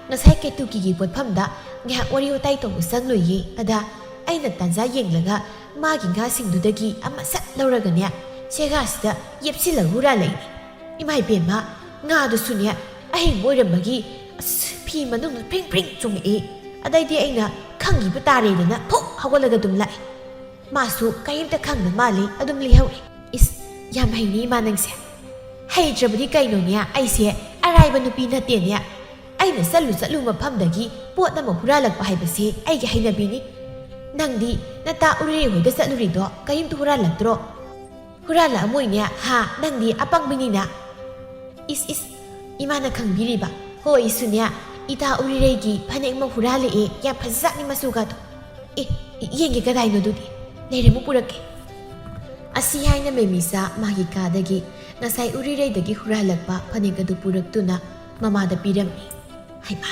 ꯉꯁꯥꯏ ꯀꯦꯇꯨꯀꯤꯒꯤ ꯄꯣꯠꯐꯝꯗ ꯉꯥꯏꯍꯥꯛ ꯋꯥꯔꯤ ꯋꯥꯇꯥꯏ ꯇꯧꯕ ꯆꯪꯂꯨꯏꯌꯦ꯫ ꯑꯗ ꯑꯩꯅ ꯇꯥꯟꯖꯥ ꯌꯦꯡꯂꯒ ꯃꯥꯒꯤ ꯉꯥꯁꯤꯡꯗꯨꯗꯒꯤ ꯑꯃ ꯁꯠ ꯂꯧꯔꯒꯅꯦ, ꯁꯦꯒꯥꯁꯤꯗ ꯌꯦꯞꯁꯤꯜꯂꯒ ꯍꯨꯔꯥꯜꯂꯛꯏꯅꯦ꯫ ꯏꯃꯥ ꯏꯕꯦꯝꯃ, ꯉꯥꯗꯨꯁꯨꯅꯦ ꯑꯍꯤꯡꯕ ꯑꯣꯏꯔꯝꯕꯒꯤ ꯑꯁ ꯐꯤ ꯃꯅꯨꯡꯗ ꯄ꯭ꯔꯤꯡ ꯄ꯭ꯔꯤꯡ ꯆꯣꯡꯉꯛꯏ꯫ ꯑꯗꯩꯗꯤ ꯑꯩꯅ ꯈꯪꯈꯤꯕ ꯇꯥꯔꯦꯗꯅ ꯐꯨꯛ ꯍꯧꯒꯠꯂꯒ ꯑꯗꯨꯝ ꯂꯥꯛꯏ꯫ ꯃꯥꯁꯨ ꯀꯔꯤꯝꯇ ꯈꯪꯗ ꯃꯥꯜꯂꯤ ꯑꯗꯨꯝ ꯂꯩꯍꯧꯔꯦ꯫" "ꯏꯁ, ꯌꯥꯝ ꯍꯩꯅꯤ ꯏꯃꯥ ꯅꯪꯁꯦ꯫" "ꯍꯩꯇ꯭ꯔꯕꯗꯤ ꯀꯩꯅꯣꯅꯦ, ꯑꯩꯁꯦ ꯑꯔꯥꯏꯕ ꯅꯨꯄꯤ ꯅꯠꯇꯦꯅꯦ꯫ ꯑꯩꯅ ꯆꯠꯂꯨ ꯆꯠꯂꯨ ꯃꯐꯝꯗꯒꯤ ꯄꯣꯠ ꯑꯃ ꯍꯨꯔꯥꯜꯂꯛꯄ ꯍꯥꯏꯕꯁꯤ ꯑꯩꯒꯤ ꯍꯩꯅꯕꯤꯅꯤ꯫ ꯅꯪꯗꯤ ꯅꯇꯥ ꯎꯔꯤꯔꯩ ꯍꯣꯏꯗ ꯆꯠꯂꯨꯔꯤꯗꯣ ꯀꯔꯤꯝꯇ ꯍꯨꯔꯥꯜꯂꯛꯇ꯭ꯔꯣ? ꯍꯨꯔꯥꯜꯂꯛꯑꯝꯃꯣꯏꯅꯦ꯫ ꯍꯥ, ꯅꯪꯗꯤ ꯑꯄꯪꯕꯅꯤꯅ꯫ ꯏꯁ ꯏꯁ, ꯏꯃꯥꯅ ꯈꯪꯕꯤꯔꯤꯕ? ꯍꯣꯏ, ꯁꯨꯅ꯭ꯌꯥ, ꯏꯇꯥ ꯎꯔꯤꯔꯩꯒꯤ ꯐꯅꯦꯛ ꯑꯃ ꯍꯨꯔꯥꯜꯂꯛꯑꯦ, ꯌꯥꯝ ꯐꯖꯖꯥꯠꯅꯤ ꯃꯆꯨꯒꯗꯣ꯫ ꯑꯦ, ꯌꯦꯡꯒꯦ, ꯀꯗꯥꯏꯅꯣ ꯑꯗꯨꯗꯤ? ꯂꯩꯔꯝꯃꯨ, ꯄꯨꯔꯛꯀꯦ꯫ ꯑꯁꯤ ꯍꯥꯏꯅ ꯃꯦꯃꯤꯁꯥ ꯃꯥꯒꯤ ꯀꯥꯗꯒꯤ ꯉꯁꯥꯏ ꯎꯔꯤꯔꯩꯗꯒꯤ ꯍꯨꯔꯥꯜꯂꯛꯄ ꯐꯅꯦꯛ ꯑꯗꯨ ꯄꯨꯔꯛꯇꯨꯅ ꯃꯃꯥꯗ ꯄꯤꯔꯝꯃꯤ꯫ ꯍꯩꯃꯥ,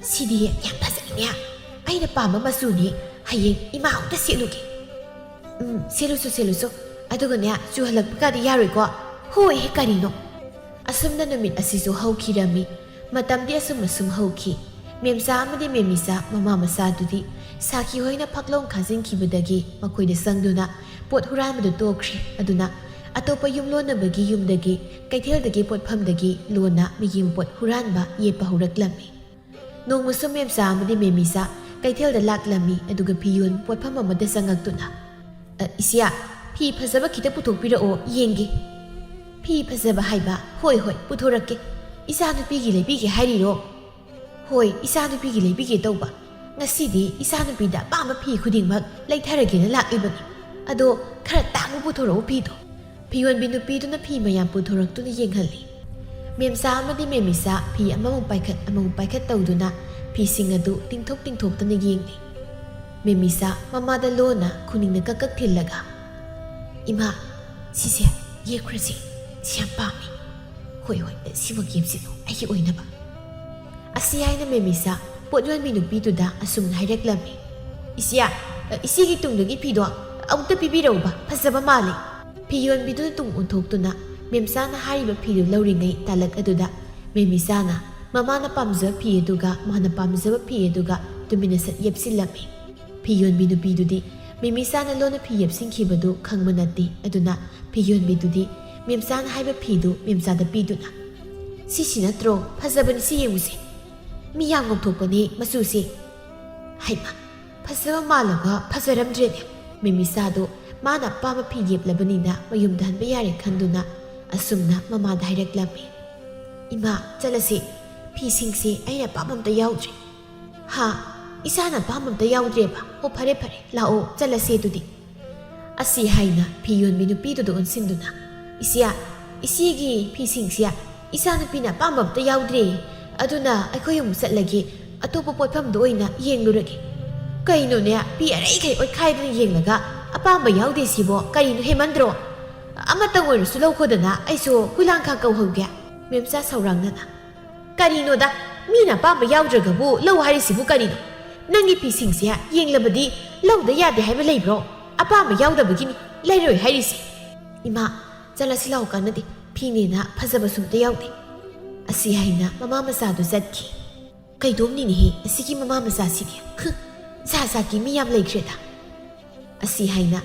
ꯁꯤꯗꯤ ꯌꯥꯝ ꯐꯖꯩꯅꯦ꯫ ꯑꯩꯅ ꯄꯥꯝꯕ ꯃꯆꯨꯅꯤ꯫ ꯍꯌꯦꯡ ꯏꯃꯥ ꯑꯃꯨꯛꯇ ꯁꯦꯠꯂꯨꯒꯦ꯫ ꯎꯝ, ꯁꯦꯠꯂꯨꯁꯨ, ꯁꯦꯠꯂꯨꯁꯨ꯫ ꯑꯗꯨꯒꯅꯦ, ꯆꯨꯍꯜꯂꯛꯄꯒꯗꯤ ꯌꯥꯔꯣꯏꯀꯣ? ꯍꯣꯏ ꯍꯦ, ꯀꯔꯤꯅꯣ? ꯑꯁꯨꯝꯅ ꯅꯨꯃꯤꯠ ꯑꯁꯤꯁꯨ ꯍꯧꯈꯤꯔꯝꯃꯤ꯫ ꯃꯇꯝꯗꯤ ꯑꯁꯨꯝ ꯑꯁꯨꯝ ꯍꯧꯈꯤ꯫ ꯃꯦꯝꯆꯥ ꯑꯃꯗꯤ ꯃꯦꯃꯤꯆꯥ ꯃꯃꯥ ꯃꯆꯥꯗꯨꯗꯤ ꯁꯥꯈꯤ ꯍꯣꯏꯅ ꯐꯛꯂꯣꯡ ꯈꯥꯖꯤꯟꯈꯤꯕꯗꯒꯤ ꯃꯈꯣꯏꯗ ꯆꯪꯗꯨꯅ ꯄꯣꯠ ꯍꯨꯔꯥꯟꯕꯗꯨ ꯇꯣꯛꯈ꯭ꯔꯦ꯫ ꯑꯗꯨꯅ ꯑꯇꯣꯞꯄ ꯌꯨꯝꯂꯣꯟꯅꯕꯒꯤ ꯌꯨꯝꯗꯒꯤ, ꯀꯩꯊꯦꯜꯗꯒꯤ ꯄꯣꯠꯐꯝꯗꯒꯤ ꯂꯣꯟꯅ ꯃꯤꯒꯤ ꯄꯣꯠ ꯍꯨꯔꯥꯟꯕ ꯌꯦꯞꯄ ꯍꯧꯔꯛꯂꯝꯃꯤ꯫ ꯅꯣꯡꯃꯁꯨ ꯃꯦꯝꯆꯥ ꯑꯃꯗꯤ ꯃꯦꯃꯤꯆꯥ ꯀꯩꯊꯦꯜꯗ ꯂꯥꯛꯂꯝꯃꯤ, ꯑꯗꯨꯒ ꯐꯤ ꯌꯣꯟ ꯄꯣꯠꯐꯝ ꯑꯃꯗ ꯆꯪꯉꯛꯇꯨꯅ, "ꯑ, ꯏꯆꯦ, ꯐꯤ ꯐꯖꯕ ꯈꯤꯇ ꯄꯨꯊꯣꯛꯄꯤꯔꯛꯑꯣ, ꯌꯦꯡꯒꯦ꯫" "ꯐꯤ ꯐꯖꯕ ꯍꯥꯏꯕ? ꯍꯣꯏ, ꯍꯣꯏ, ꯄꯨꯊꯣꯔꯛꯀꯦ꯫ ꯏꯆꯥꯅꯨꯄꯤꯒꯤ ꯂꯩꯕꯤꯒꯦ ꯍꯥꯏꯔꯤꯔꯣ?" "ꯍꯣꯏ, ꯏꯆꯥꯅꯨꯄꯤꯒꯤ ꯂꯩꯕꯤꯒꯦ ꯇꯧꯕ꯫ ꯉꯁꯤꯗꯤ ꯏꯆꯥꯅꯨꯄꯤꯗ ꯑꯄꯥꯝꯕ ꯐꯤ ꯈꯨꯗꯤꯡꯃꯛ ꯂꯩꯊꯔꯒꯦꯅ ꯂꯥꯛꯂꯤꯕꯅꯤ꯫ ꯑꯗꯣ ꯈꯔ ꯇꯥꯡꯕ ꯄꯨꯊꯣꯔꯛꯎ ꯐꯤꯗꯣ꯫" ꯐꯤꯌꯣꯟꯕꯤ ꯅꯨꯄꯤꯗꯨꯅ ꯐꯤ ꯃꯌꯥꯝ ꯄꯨꯊꯣꯔꯛꯇꯨꯅ ꯌꯦꯡꯍꯜꯂꯤ꯫ ꯃꯦꯝꯆꯥ ꯑꯃꯗꯤ ꯃꯦꯃꯤꯆꯥ ꯐꯤ ꯑꯃꯃꯨꯛ ꯄꯥꯏꯈꯠ, ꯑꯃꯃꯨꯛ ꯄꯥꯏꯈꯠ ꯇꯧꯗꯨꯅ ꯐꯤꯁꯤꯡ ꯑꯗꯨ ꯇꯤꯡꯊꯣꯛ ꯇꯤꯡꯊꯣꯛꯇꯅ ꯌꯦꯡꯂꯤ꯫ ꯃꯦꯃꯤꯆꯥ ꯃꯃꯥꯗ ꯂꯣꯟꯅ ꯈꯨꯅꯤꯡꯅ ꯀꯛ ꯀꯛ ꯊꯤꯜꯂꯒ, "ꯏꯃꯥ, ꯁꯤꯁꯦ ꯌꯦꯞꯈ꯭ꯔꯁꯤ, ꯁꯤ ꯌꯥꯝ ꯄꯥꯝꯃꯤ꯫" "ꯍꯣꯏ, ꯍꯣꯏ, ꯁꯤꯃꯛ ꯌꯦꯞꯁꯤꯜꯂꯣ, ꯑꯩꯒꯤ ꯑꯣꯏꯅꯕ꯫" ꯑꯁꯤ ꯍꯥꯏꯅ ꯃꯦꯃꯤꯆꯥ ꯄꯣꯠ ꯌꯣꯟꯕꯤ ꯅꯨꯄꯤꯗꯨꯗ ꯑꯁꯨꯝꯅ ꯍꯥꯏꯔꯛꯂꯝꯃꯤ, "ꯏꯆꯦ, ꯏꯆꯦꯒꯤ ꯇꯨꯡꯗꯒꯤ ꯐꯤꯗꯣ ꯑꯃꯨꯛꯇ ꯄꯤꯕꯤꯔꯛꯎꯕ, ꯐꯖꯕ ꯃꯥꯜꯂꯤ꯫" ꯐꯤ ꯌꯣꯟꯕꯤꯗꯨꯅ ꯇꯨꯡ ꯑꯣꯟꯊꯣꯛꯇꯨꯅ ꯃꯦꯝꯆꯥꯅ ꯍꯥꯏꯔꯤꯕ ꯐꯤꯗꯨ ꯂꯧꯔꯤꯉꯩ ꯇꯥꯂꯛ ꯑꯗꯨꯗ ꯃꯦꯃꯤꯆꯥꯅ ꯃꯃꯥꯅ ꯄꯥꯝꯖꯕ ꯐꯤ ꯑꯗꯨꯒ ꯃꯥꯅ ꯄꯥꯝꯖꯕ ꯐꯤ ꯑꯗꯨꯒ ꯇꯨꯃꯤꯟꯅ ꯁꯠ ꯌꯦꯞꯁꯤꯜꯂꯝꯃꯤ꯫ ꯐꯤ ꯌꯣꯟꯕꯤ ꯅꯨꯄꯤꯗꯨꯗꯤ ꯃꯦꯃꯤꯆꯥꯅ ꯂꯣꯟꯅ ꯐꯤ ꯌꯦꯞꯁꯤꯟꯈꯤꯕꯗꯨ ꯈꯪꯕ ꯅꯠꯇꯦ꯫ ꯑꯗꯨꯅ ꯐꯤ ꯌꯣꯟꯕꯤꯗꯨꯗꯤ ꯃꯦꯝꯆꯥꯅ ꯍꯥꯏꯕ ꯐꯤꯗꯨ ꯃꯦꯝꯆꯥꯗ ꯄꯤꯗꯨꯅ, "ꯁꯤꯁꯤ ꯅꯠꯇ꯭ꯔꯣ? ꯐꯖꯕꯅꯤ, ꯁꯤ ꯌꯦꯡꯉꯨꯁꯦ꯫ ꯃꯤ ꯌꯥꯝ ꯉꯧꯊꯣꯛꯄꯅꯤ ꯃꯆꯨꯁꯦ꯫" ꯍꯩꯃꯥ, ꯐꯖꯕ ꯃꯥꯜꯂꯒ ꯐꯖꯔꯝꯗ꯭ꯔꯦꯅꯦ꯫ ꯃꯦꯃꯤꯆꯥꯗꯣ ꯃꯥꯅ ꯑꯄꯥꯝꯕ ꯐꯤ ꯌꯦꯞꯂꯕꯅꯤꯅ ꯃꯌꯨꯝꯗ ꯍꯟꯕ ꯌꯥꯔꯦ ꯈꯟꯗꯨꯅ ꯑꯁꯨꯝꯅ ꯃꯃꯥꯗ ꯍꯥꯏꯔꯛꯂꯝꯃꯤ꯫ "ꯏꯃꯥ, ꯆꯠꯂꯁꯤ꯫ "ꯐꯤꯁꯤꯡꯁꯦ ꯑꯩꯅ ꯑꯄꯥꯝꯕ ꯑꯝꯇ ꯌꯥꯎꯗ꯭ꯔꯦ"꯫ "ꯍꯥ? ꯏꯁꯥꯅ ꯑꯄꯥꯝꯕ ꯑꯝꯇ ꯌꯥꯎꯗ꯭ꯔꯦꯕ? ꯑꯣ, ꯐꯔꯦ ꯐꯔꯦ, ꯂꯥꯛꯑꯣ, ꯆꯠꯂꯁꯦ ꯑꯗꯨꯗꯤ"꯫ ꯑꯁꯤ ꯍꯥꯏꯅ ꯐꯤ ꯌꯣꯟꯕꯤ ꯅꯨꯄꯤꯗꯨꯗ ꯑꯣꯟꯁꯤꯟꯗꯨꯅ, "ꯏꯆꯦ, ꯏꯆꯦꯒꯤ ꯐꯤꯁꯤꯡꯁꯦ ꯏꯆꯥꯅꯨꯄꯤꯅ ꯑꯄꯥꯝꯕ ꯑꯝꯇ ꯌꯥꯎꯗ꯭ꯔꯦ, ꯑꯗꯨꯅ ꯑꯩꯈꯣꯏ ꯑꯃꯨꯛ ꯆꯠꯂꯒꯦ, ꯑꯇꯣꯞꯄ ꯄꯣꯠꯐꯝꯗ ꯑꯣꯏꯅ ꯌꯦꯡꯂꯨꯔꯒꯦ"꯫ "ꯀꯩꯅꯣꯅꯦ, ꯐꯤ ꯑꯔꯩꯈꯩ ꯑꯣꯠꯈꯥꯏꯗꯅ ꯌꯦꯡꯂꯒ ꯑꯄꯥꯝꯕ ꯌꯥꯎꯗꯦ ꯁꯤꯕꯣ? ꯀꯔꯤꯅꯣ, ꯍꯦꯃꯟꯗ꯭ꯔꯣ? ꯑꯃꯇꯪ ꯑꯣꯏꯔꯁꯨ ꯂꯧꯈꯣꯗꯅ, ꯑꯩꯁꯨ ꯍꯨꯏꯂꯥꯡꯈꯥꯡ ꯀꯧꯍꯧꯒꯦ"꯫ ꯃꯦꯝꯆꯥ ꯁꯧꯔꯥꯡꯅꯅ, "ꯀꯔꯤꯅꯣꯗ, ꯃꯤꯅ ꯑꯄꯥꯝꯕ ꯌꯥꯎꯗ꯭ꯔꯒꯕꯨ ꯂꯧ ꯍꯥꯏꯔꯤꯁꯤꯕꯨ ꯀꯔꯤꯅꯣ? ꯅꯪꯒꯤ ꯐꯤꯁꯤꯡꯁꯦ ꯌꯦꯡꯂꯕꯗꯤ ꯂꯧꯗ ꯌꯥꯗꯦ ꯍꯥꯏꯕ ꯂꯩꯕ꯭ꯔꯣ? ꯑꯄꯥꯝꯕ ꯌꯥꯎꯗꯕꯒꯤꯅꯤ ꯂꯩꯔꯣꯏ ꯍꯥꯏꯔꯤꯁꯦ"꯫ "ꯏꯃꯥ, ꯆꯠꯂꯁꯤ ꯂꯥꯎ, ꯀꯥꯟꯅꯗꯦ, ꯐꯤꯅꯦꯅ ꯐꯖꯕꯁꯨ ꯑꯝꯇ ꯌꯥꯎꯗꯦ"꯫ ꯑꯁꯤ ꯍꯥꯏꯅ ꯃꯃꯥ ꯃꯆꯥꯗꯨ ꯆꯠꯈꯤ꯫ "ꯀꯩꯗꯣꯝꯅꯤꯅꯦꯍꯦ ꯑꯁꯤꯒꯤ ꯃꯃꯥ ꯃꯆꯥꯁꯤꯗꯤ, ꯍꯨ, ꯖꯥꯠ ꯖꯥꯠꯀꯤ ꯃꯤ ꯌꯥꯝ ꯂꯩꯈ꯭ꯔꯦꯗ"꯫ ꯑꯁꯤ ꯍꯥꯏꯅ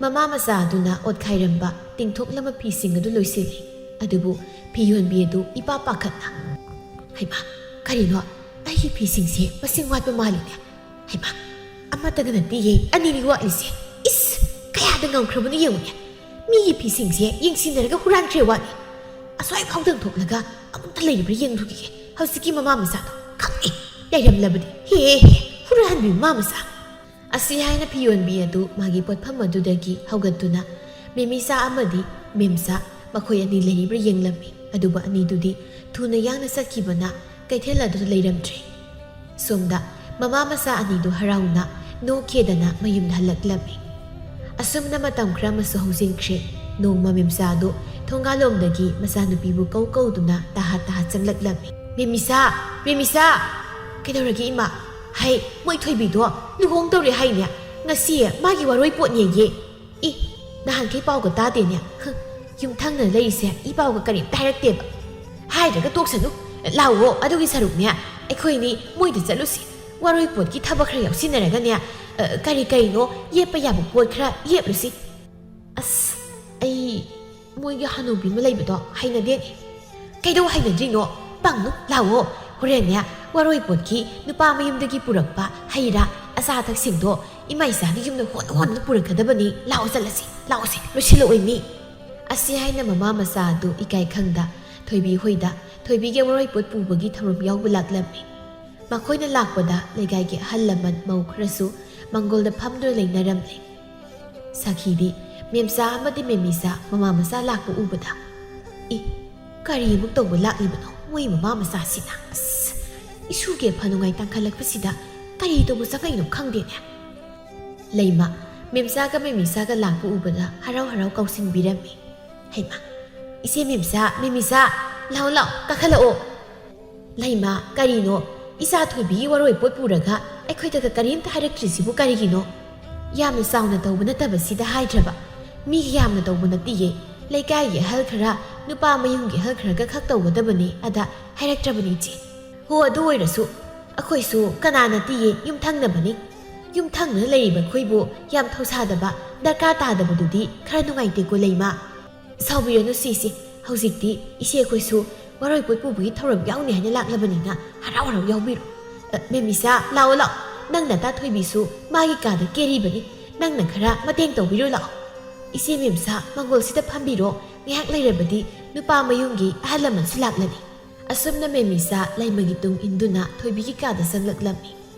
ꯃꯃꯥ ꯃꯆꯥ ꯑꯗꯨꯅ ꯑꯣꯠꯈꯥꯏꯔꯝꯕ ꯇꯤꯡꯊꯣꯛꯂꯝꯕ ꯐꯤꯁꯤꯡ ꯑꯗꯨ ꯂꯣꯏꯁꯤꯜꯂꯤ꯫ ꯑꯗꯨꯕꯨ ꯐꯤ ꯌꯣꯟꯕꯤ ꯑꯗꯨ ꯏꯄꯥ ꯄꯥꯈꯠꯅ, "ꯍꯩꯃꯥ, ꯀꯔꯤꯅꯣ, ꯑꯩꯒꯤ ꯐꯤꯁꯤꯡꯁꯦ ꯃꯁꯤꯡ ꯋꯥꯠꯄ ꯃꯥꯜꯂꯤꯅꯦ꯫ ꯍꯩꯃꯥ, ꯑꯃꯠꯇꯒ ꯅꯠꯇꯦꯌꯦ, ꯑꯅꯤꯅꯤ ꯋꯥꯠꯂꯤꯁꯦ꯫ ꯏꯁ, ꯀꯌꯥꯗ ꯉꯝꯈ꯭ꯔꯕꯅꯣ ꯌꯦꯡꯉꯨꯅꯦ꯫ ꯃꯤꯒꯤ ꯐꯤꯁꯤꯡꯁꯦ ꯌꯦꯡꯁꯤꯟꯅꯔꯒ ꯍꯨꯔꯥꯟꯈ꯭ꯔꯦ ꯋꯥꯅꯤ꯫ ꯑꯁ꯭ꯋꯥꯏ ꯐꯥꯎꯗꯪ ꯊꯣꯛꯂꯒ ꯑꯃꯨꯛꯇ ꯂꯩꯔꯤꯕ꯭ꯔꯥ ꯌꯦꯡꯂꯨꯈꯤꯒꯦ꯫ ꯍꯧꯖꯤꯛꯀꯤ ꯃꯃꯥ ꯃꯆꯥꯗꯣ ꯈꯪꯉꯦ, ꯂꯩꯔꯝꯂꯕꯗꯤ꯫ ꯍꯦ, ꯍꯦ, ꯍꯨꯔꯥꯟꯕꯤ ꯃꯃꯥ ꯃꯆꯥ"꯫ ꯑꯁꯤ ꯍꯥꯏꯅ ꯐꯤ ꯌꯣꯟꯕꯤ ꯑꯗꯨ ꯃꯥꯒꯤ ꯄꯣꯠꯐꯝ ꯑꯗꯨꯗꯒꯤ ꯍꯧꯒꯠꯇꯨꯅ ꯃꯦꯃꯤꯆꯥ ꯑꯃꯗꯤ ꯃꯦꯝꯆꯥ ꯃꯈꯣꯏ ꯑꯅꯤ ꯂꯩꯔꯤꯕ꯭ꯔꯥ ꯌꯦꯡꯂꯝꯃꯤ꯫ ꯑꯗꯨꯕꯨ ꯑꯅꯤꯗꯨꯗꯤ ꯊꯨꯅ ꯌꯥꯡꯅ ꯆꯠꯈꯤꯕꯅ ꯀꯩꯊꯦꯜ ꯑꯗꯨꯗ ꯂꯩꯔꯝꯗ꯭ꯔꯦ꯫ ꯁꯣꯝꯗ ꯃꯃꯥ ꯃꯆꯥ ꯑꯅꯤꯗꯨ ꯍꯔꯥꯎꯅ ꯅꯣꯛꯈꯦꯗꯅ ꯃꯌꯨꯝꯗ ꯍꯜꯂꯛꯂꯝꯃꯤ꯫ ꯑꯁꯨꯝꯅ ꯃꯇꯝ ꯈꯔ ꯑꯃꯁꯨ ꯍꯧꯖꯤꯟꯈ꯭ꯔꯦ꯫ ꯅꯣꯡꯃ ꯃꯦꯝꯆꯥꯗꯨ ꯊꯣꯡꯒꯥꯜꯂꯣꯝꯗꯒꯤ ꯃꯆꯥꯅꯨꯄꯤꯕꯨ ꯀꯧ ꯀꯧꯗꯨꯅ ꯇꯍꯥ ꯇꯍꯥ ꯆꯪꯂꯛꯂꯝꯃꯤ꯫ "ꯃꯦꯃꯤꯆꯥ! ꯃꯦꯃꯤꯆꯥ!" "ꯀꯩꯗꯧꯔꯒꯦ ꯏꯃꯥ?" "ꯍꯩ, ꯃꯣꯏ ꯊꯣꯏꯕꯤꯗꯣ ꯂꯨꯍꯣꯡꯗꯧꯔꯦ ꯍꯥꯏꯅꯦ꯫ ꯉꯁꯤ ꯃꯥꯒꯤ ꯋꯥꯔꯣꯏ ꯄꯣꯠꯅꯦꯌꯦ"꯫ "ꯏ, ꯅꯍꯥꯟꯈꯩ ꯄꯥꯎꯒ ꯇꯥꯗꯦꯅꯦ꯫ ꯍ, ꯌꯨꯝꯊꯪꯅꯅ ꯂꯩꯔꯤꯁꯦ ꯏ ꯄꯥꯎꯒ ꯀꯔꯤꯝꯇ ꯍꯥꯏꯔꯛꯇꯦꯕ"꯫ "ꯍꯥꯏꯗ꯭ꯔꯒ ꯇꯣꯛꯁꯅꯨ꯫ ꯂꯥꯛꯑꯣ, ꯑꯗꯨꯒꯤ ꯁꯔꯨꯛꯅꯦ, ꯑꯩꯈꯣꯏꯅꯤ ꯃꯣꯏꯗ ꯆꯠꯂꯨꯁꯤ꯫ ꯋꯥꯔꯣꯏ ꯄꯣꯠꯀꯤ ꯊꯕꯛ ꯈꯔ ꯌꯥꯎꯁꯤꯟꯅꯔꯒꯅꯦ, ꯑ, ꯀꯔꯤ ꯀꯔꯤꯅꯣ ꯌꯦꯞꯄ ꯌꯥꯕ ꯄꯣꯠ ꯈꯔ ꯌꯦꯞꯂꯨꯁꯤ"꯫ "ꯑꯁ, ꯑꯩ ꯃꯣꯏꯒꯤ ꯍꯅꯨꯕꯤ ꯑꯃ ꯂꯩꯕꯗꯣ ꯍꯩꯅꯗꯦꯅꯦ"꯫ "ꯀꯩꯗꯧ ꯍꯩꯅꯗ꯭ꯔꯤꯅꯣ? ꯄꯪꯅꯨ, ꯂꯥꯛꯑꯣ꯫ ꯍꯣꯔꯦꯟꯅꯦ, ꯋꯥꯔꯣꯏ ꯄꯣꯠꯀꯤ ꯅꯨꯄꯥ ꯃꯌꯨꯝꯗꯒꯤ ꯄꯨꯔꯛꯄ ꯍꯩ ꯔꯥ, ꯑꯆꯥ ꯑꯊꯛꯁꯤꯡꯗꯣ ꯏꯃꯥ ꯏꯆꯥꯒꯤ ꯌꯨꯝꯗ ꯍꯣꯟ ꯍꯣꯟꯗꯨꯅ ꯄꯨꯔꯛꯀꯗꯕꯅꯤ꯫ ꯂꯥꯛꯑꯣ, ꯆꯠꯂꯁꯤ, ꯂꯥꯛꯑꯣꯁꯦ, ꯂꯣꯏꯁꯤꯜꯂꯛꯑꯣꯏ ꯃꯤ"꯫ ꯑꯁꯤ ꯍꯥꯏꯅ ꯃꯃꯥ ꯃꯆꯥ ꯑꯗꯨ ꯏꯀꯥꯏ ꯈꯪꯗ ꯊꯣꯏꯕꯤ ꯍꯣꯏꯗ ꯊꯣꯏꯕꯤꯒꯤ ꯋꯥꯔꯣꯏ ꯄꯣꯠ ꯄꯨꯕꯒꯤ ꯊꯧꯔꯝ ꯌꯥꯎꯕ ꯂꯥꯛꯂꯝꯃꯤ꯫ ꯃꯈꯣꯏꯅ ꯂꯥꯛꯄꯗ ꯂꯩꯀꯥꯏꯒꯤ ꯑꯍꯜ ꯂꯃꯟ ꯃꯧ ꯈꯔꯁꯨ ꯃꯪꯒꯣꯜꯗ ꯐꯝꯗꯨꯅ ꯂꯩꯅꯔꯝꯂꯦ꯫ ꯁꯈꯤꯗꯤ ꯃꯦꯝꯆꯥ ꯑꯃꯗꯤ ꯃꯦꯃꯤꯆꯥ ꯃꯃꯥ ꯃꯆꯥ ꯂꯥꯛꯄ ꯎꯕꯗ, "ꯏ, ꯀꯔꯤ ꯑꯃꯨꯛ ꯇꯧꯕ ꯂꯥꯛꯂꯤꯕꯅꯣ ꯃꯣꯏ ꯃꯃꯥ ꯃꯆꯥꯁꯤꯅ? ꯑꯁ, ꯏꯁꯨꯒꯤ ꯑꯐ ꯅꯨꯡꯉꯥꯏ ꯇꯥꯡꯈꯠꯂꯛꯄꯁꯤꯗ ꯀꯔꯤ ꯇꯧꯕ ꯆꯪꯉꯛꯏꯅꯣ ꯈꯪꯗꯦꯅꯦ"꯫ ꯂꯩꯃ ꯃꯦꯝꯆꯥꯒ ꯃꯦꯃꯤꯆꯥꯒ ꯂꯥꯛꯄ ꯎꯕꯗ ꯍꯔꯥꯎ ꯍꯔꯥꯎ ꯀꯧꯁꯤꯟꯕꯤꯔꯝꯃꯤ꯫ "ꯍꯩꯃꯥ, ꯏꯆꯦ ꯃꯦꯝꯆꯥ, ꯃꯦꯃꯤꯆꯥ, ꯂꯥꯛꯑꯣ ꯂꯥꯛꯑꯣ, ꯀꯥꯈꯠꯂꯛꯑꯣ"꯫ "ꯂꯩꯃ, ꯀꯔꯤꯅꯣ? ꯏꯆꯥ ꯊꯣꯏꯕꯤꯒꯤ ꯋꯥꯔꯣꯏ ꯄꯣꯠ ꯄꯨꯔꯒ ꯑꯩꯈꯣꯏꯗꯒ ꯀꯔꯤꯝꯇ ꯍꯥꯏꯔꯛꯇ꯭ꯔꯤꯁꯤꯕꯨ ꯀꯔꯤꯒꯤꯅꯣ? ꯌꯥꯝꯅ ꯆꯥꯎꯅ ꯇꯧꯕ ꯅꯠꯇꯕꯁꯤꯗ ꯍꯥꯏꯗ꯭ꯔꯕ? ꯃꯤꯒꯤ ꯌꯥꯝꯅ ꯇꯧꯕ ꯅꯠꯇꯤꯌꯦ꯫ ꯂꯩꯀꯥꯏꯒꯤ ꯑꯍꯜ ꯈꯔ, ꯅꯨꯄꯥ ꯃꯌꯨꯝꯒꯤ ꯑꯍꯜ ꯈꯔꯒ ꯈꯛ ꯇꯧꯒꯗꯕꯅꯤ꯫ ꯑꯗ ꯍꯥꯏꯔꯛꯇ꯭ꯔꯕꯅꯤ ꯏꯆꯦ꯫ ꯍꯣ, ꯑꯗꯨ ꯑꯣꯏꯔꯁꯨ ꯑꯩꯈꯣꯏꯁꯨ ꯀꯅꯥ ꯅꯠꯇꯤꯌꯦ, ꯌꯨꯝꯊꯪꯅꯕꯅꯤ꯫ ꯌꯨꯝꯊꯪꯅꯅ ꯂꯩꯔꯤꯕ ꯑꯩꯈꯣꯏꯕꯨ ꯌꯥꯝ ꯊꯧꯁꯥꯗꯕ, ꯗꯔꯀꯥꯔ ꯇꯥꯗꯕꯗꯨꯗꯤ ꯈꯔ ꯅꯨꯡꯉꯥꯏꯇꯦꯀꯣ ꯂꯩꯃ꯫ ꯁꯥꯎꯕꯤꯔꯅꯨ ꯁꯤꯁꯦ, ꯍꯧꯖꯤꯛꯇꯤ ꯏꯆꯦ ꯑꯩꯈꯣꯏꯁꯨ ꯋꯥꯔꯣꯏ ꯄꯣꯠ ꯄꯨꯕꯒꯤ ꯊꯧꯔꯝ ꯌꯥꯎꯅꯤ ꯍꯥꯏꯅ ꯂꯥꯛꯂꯕꯅꯤꯅ ꯍꯔꯥꯎ ꯍꯔꯥꯎ ꯌꯥꯎꯕꯤꯔꯣ꯫ ꯑ, ꯃꯦꯃꯤꯆꯥ, ꯂꯥꯛꯑꯣ ꯂꯥꯛꯑꯣ, ꯅꯪ ꯅꯇꯥ ꯊꯣꯏꯕꯤꯁꯨ ꯃꯥꯒꯤ ꯀꯥꯗ ꯀꯦꯔꯤꯕꯅꯤ, ꯅꯪꯅ ꯈꯔ ꯃꯇꯦꯡ ꯇꯧꯕꯤꯔꯣ ꯂꯥꯛꯑꯣ꯫ ꯏꯆꯦ ꯃꯦꯝꯆꯥ, ꯃꯪꯒꯣꯜꯁꯤꯗ ꯐꯝꯕꯤꯔꯣ, ꯉꯥꯏꯍꯥꯛ ꯂꯩꯔꯕꯗꯤ ꯅꯨꯄꯥ ꯃꯌꯨꯝꯒꯤ ꯑꯍꯜ ꯂꯃꯟꯁꯨ ꯂꯥꯛꯂꯅꯤ꯫ ꯑꯁꯨꯝꯅ ꯃꯦꯃꯤꯆꯥ ꯂꯩꯃꯒꯤ ꯇꯨꯡ ꯏꯟꯗꯨꯅ ꯊꯣꯏꯕꯤꯒꯤ ꯀꯥꯗ ꯆꯪꯂꯛꯂꯝꯃꯤ꯫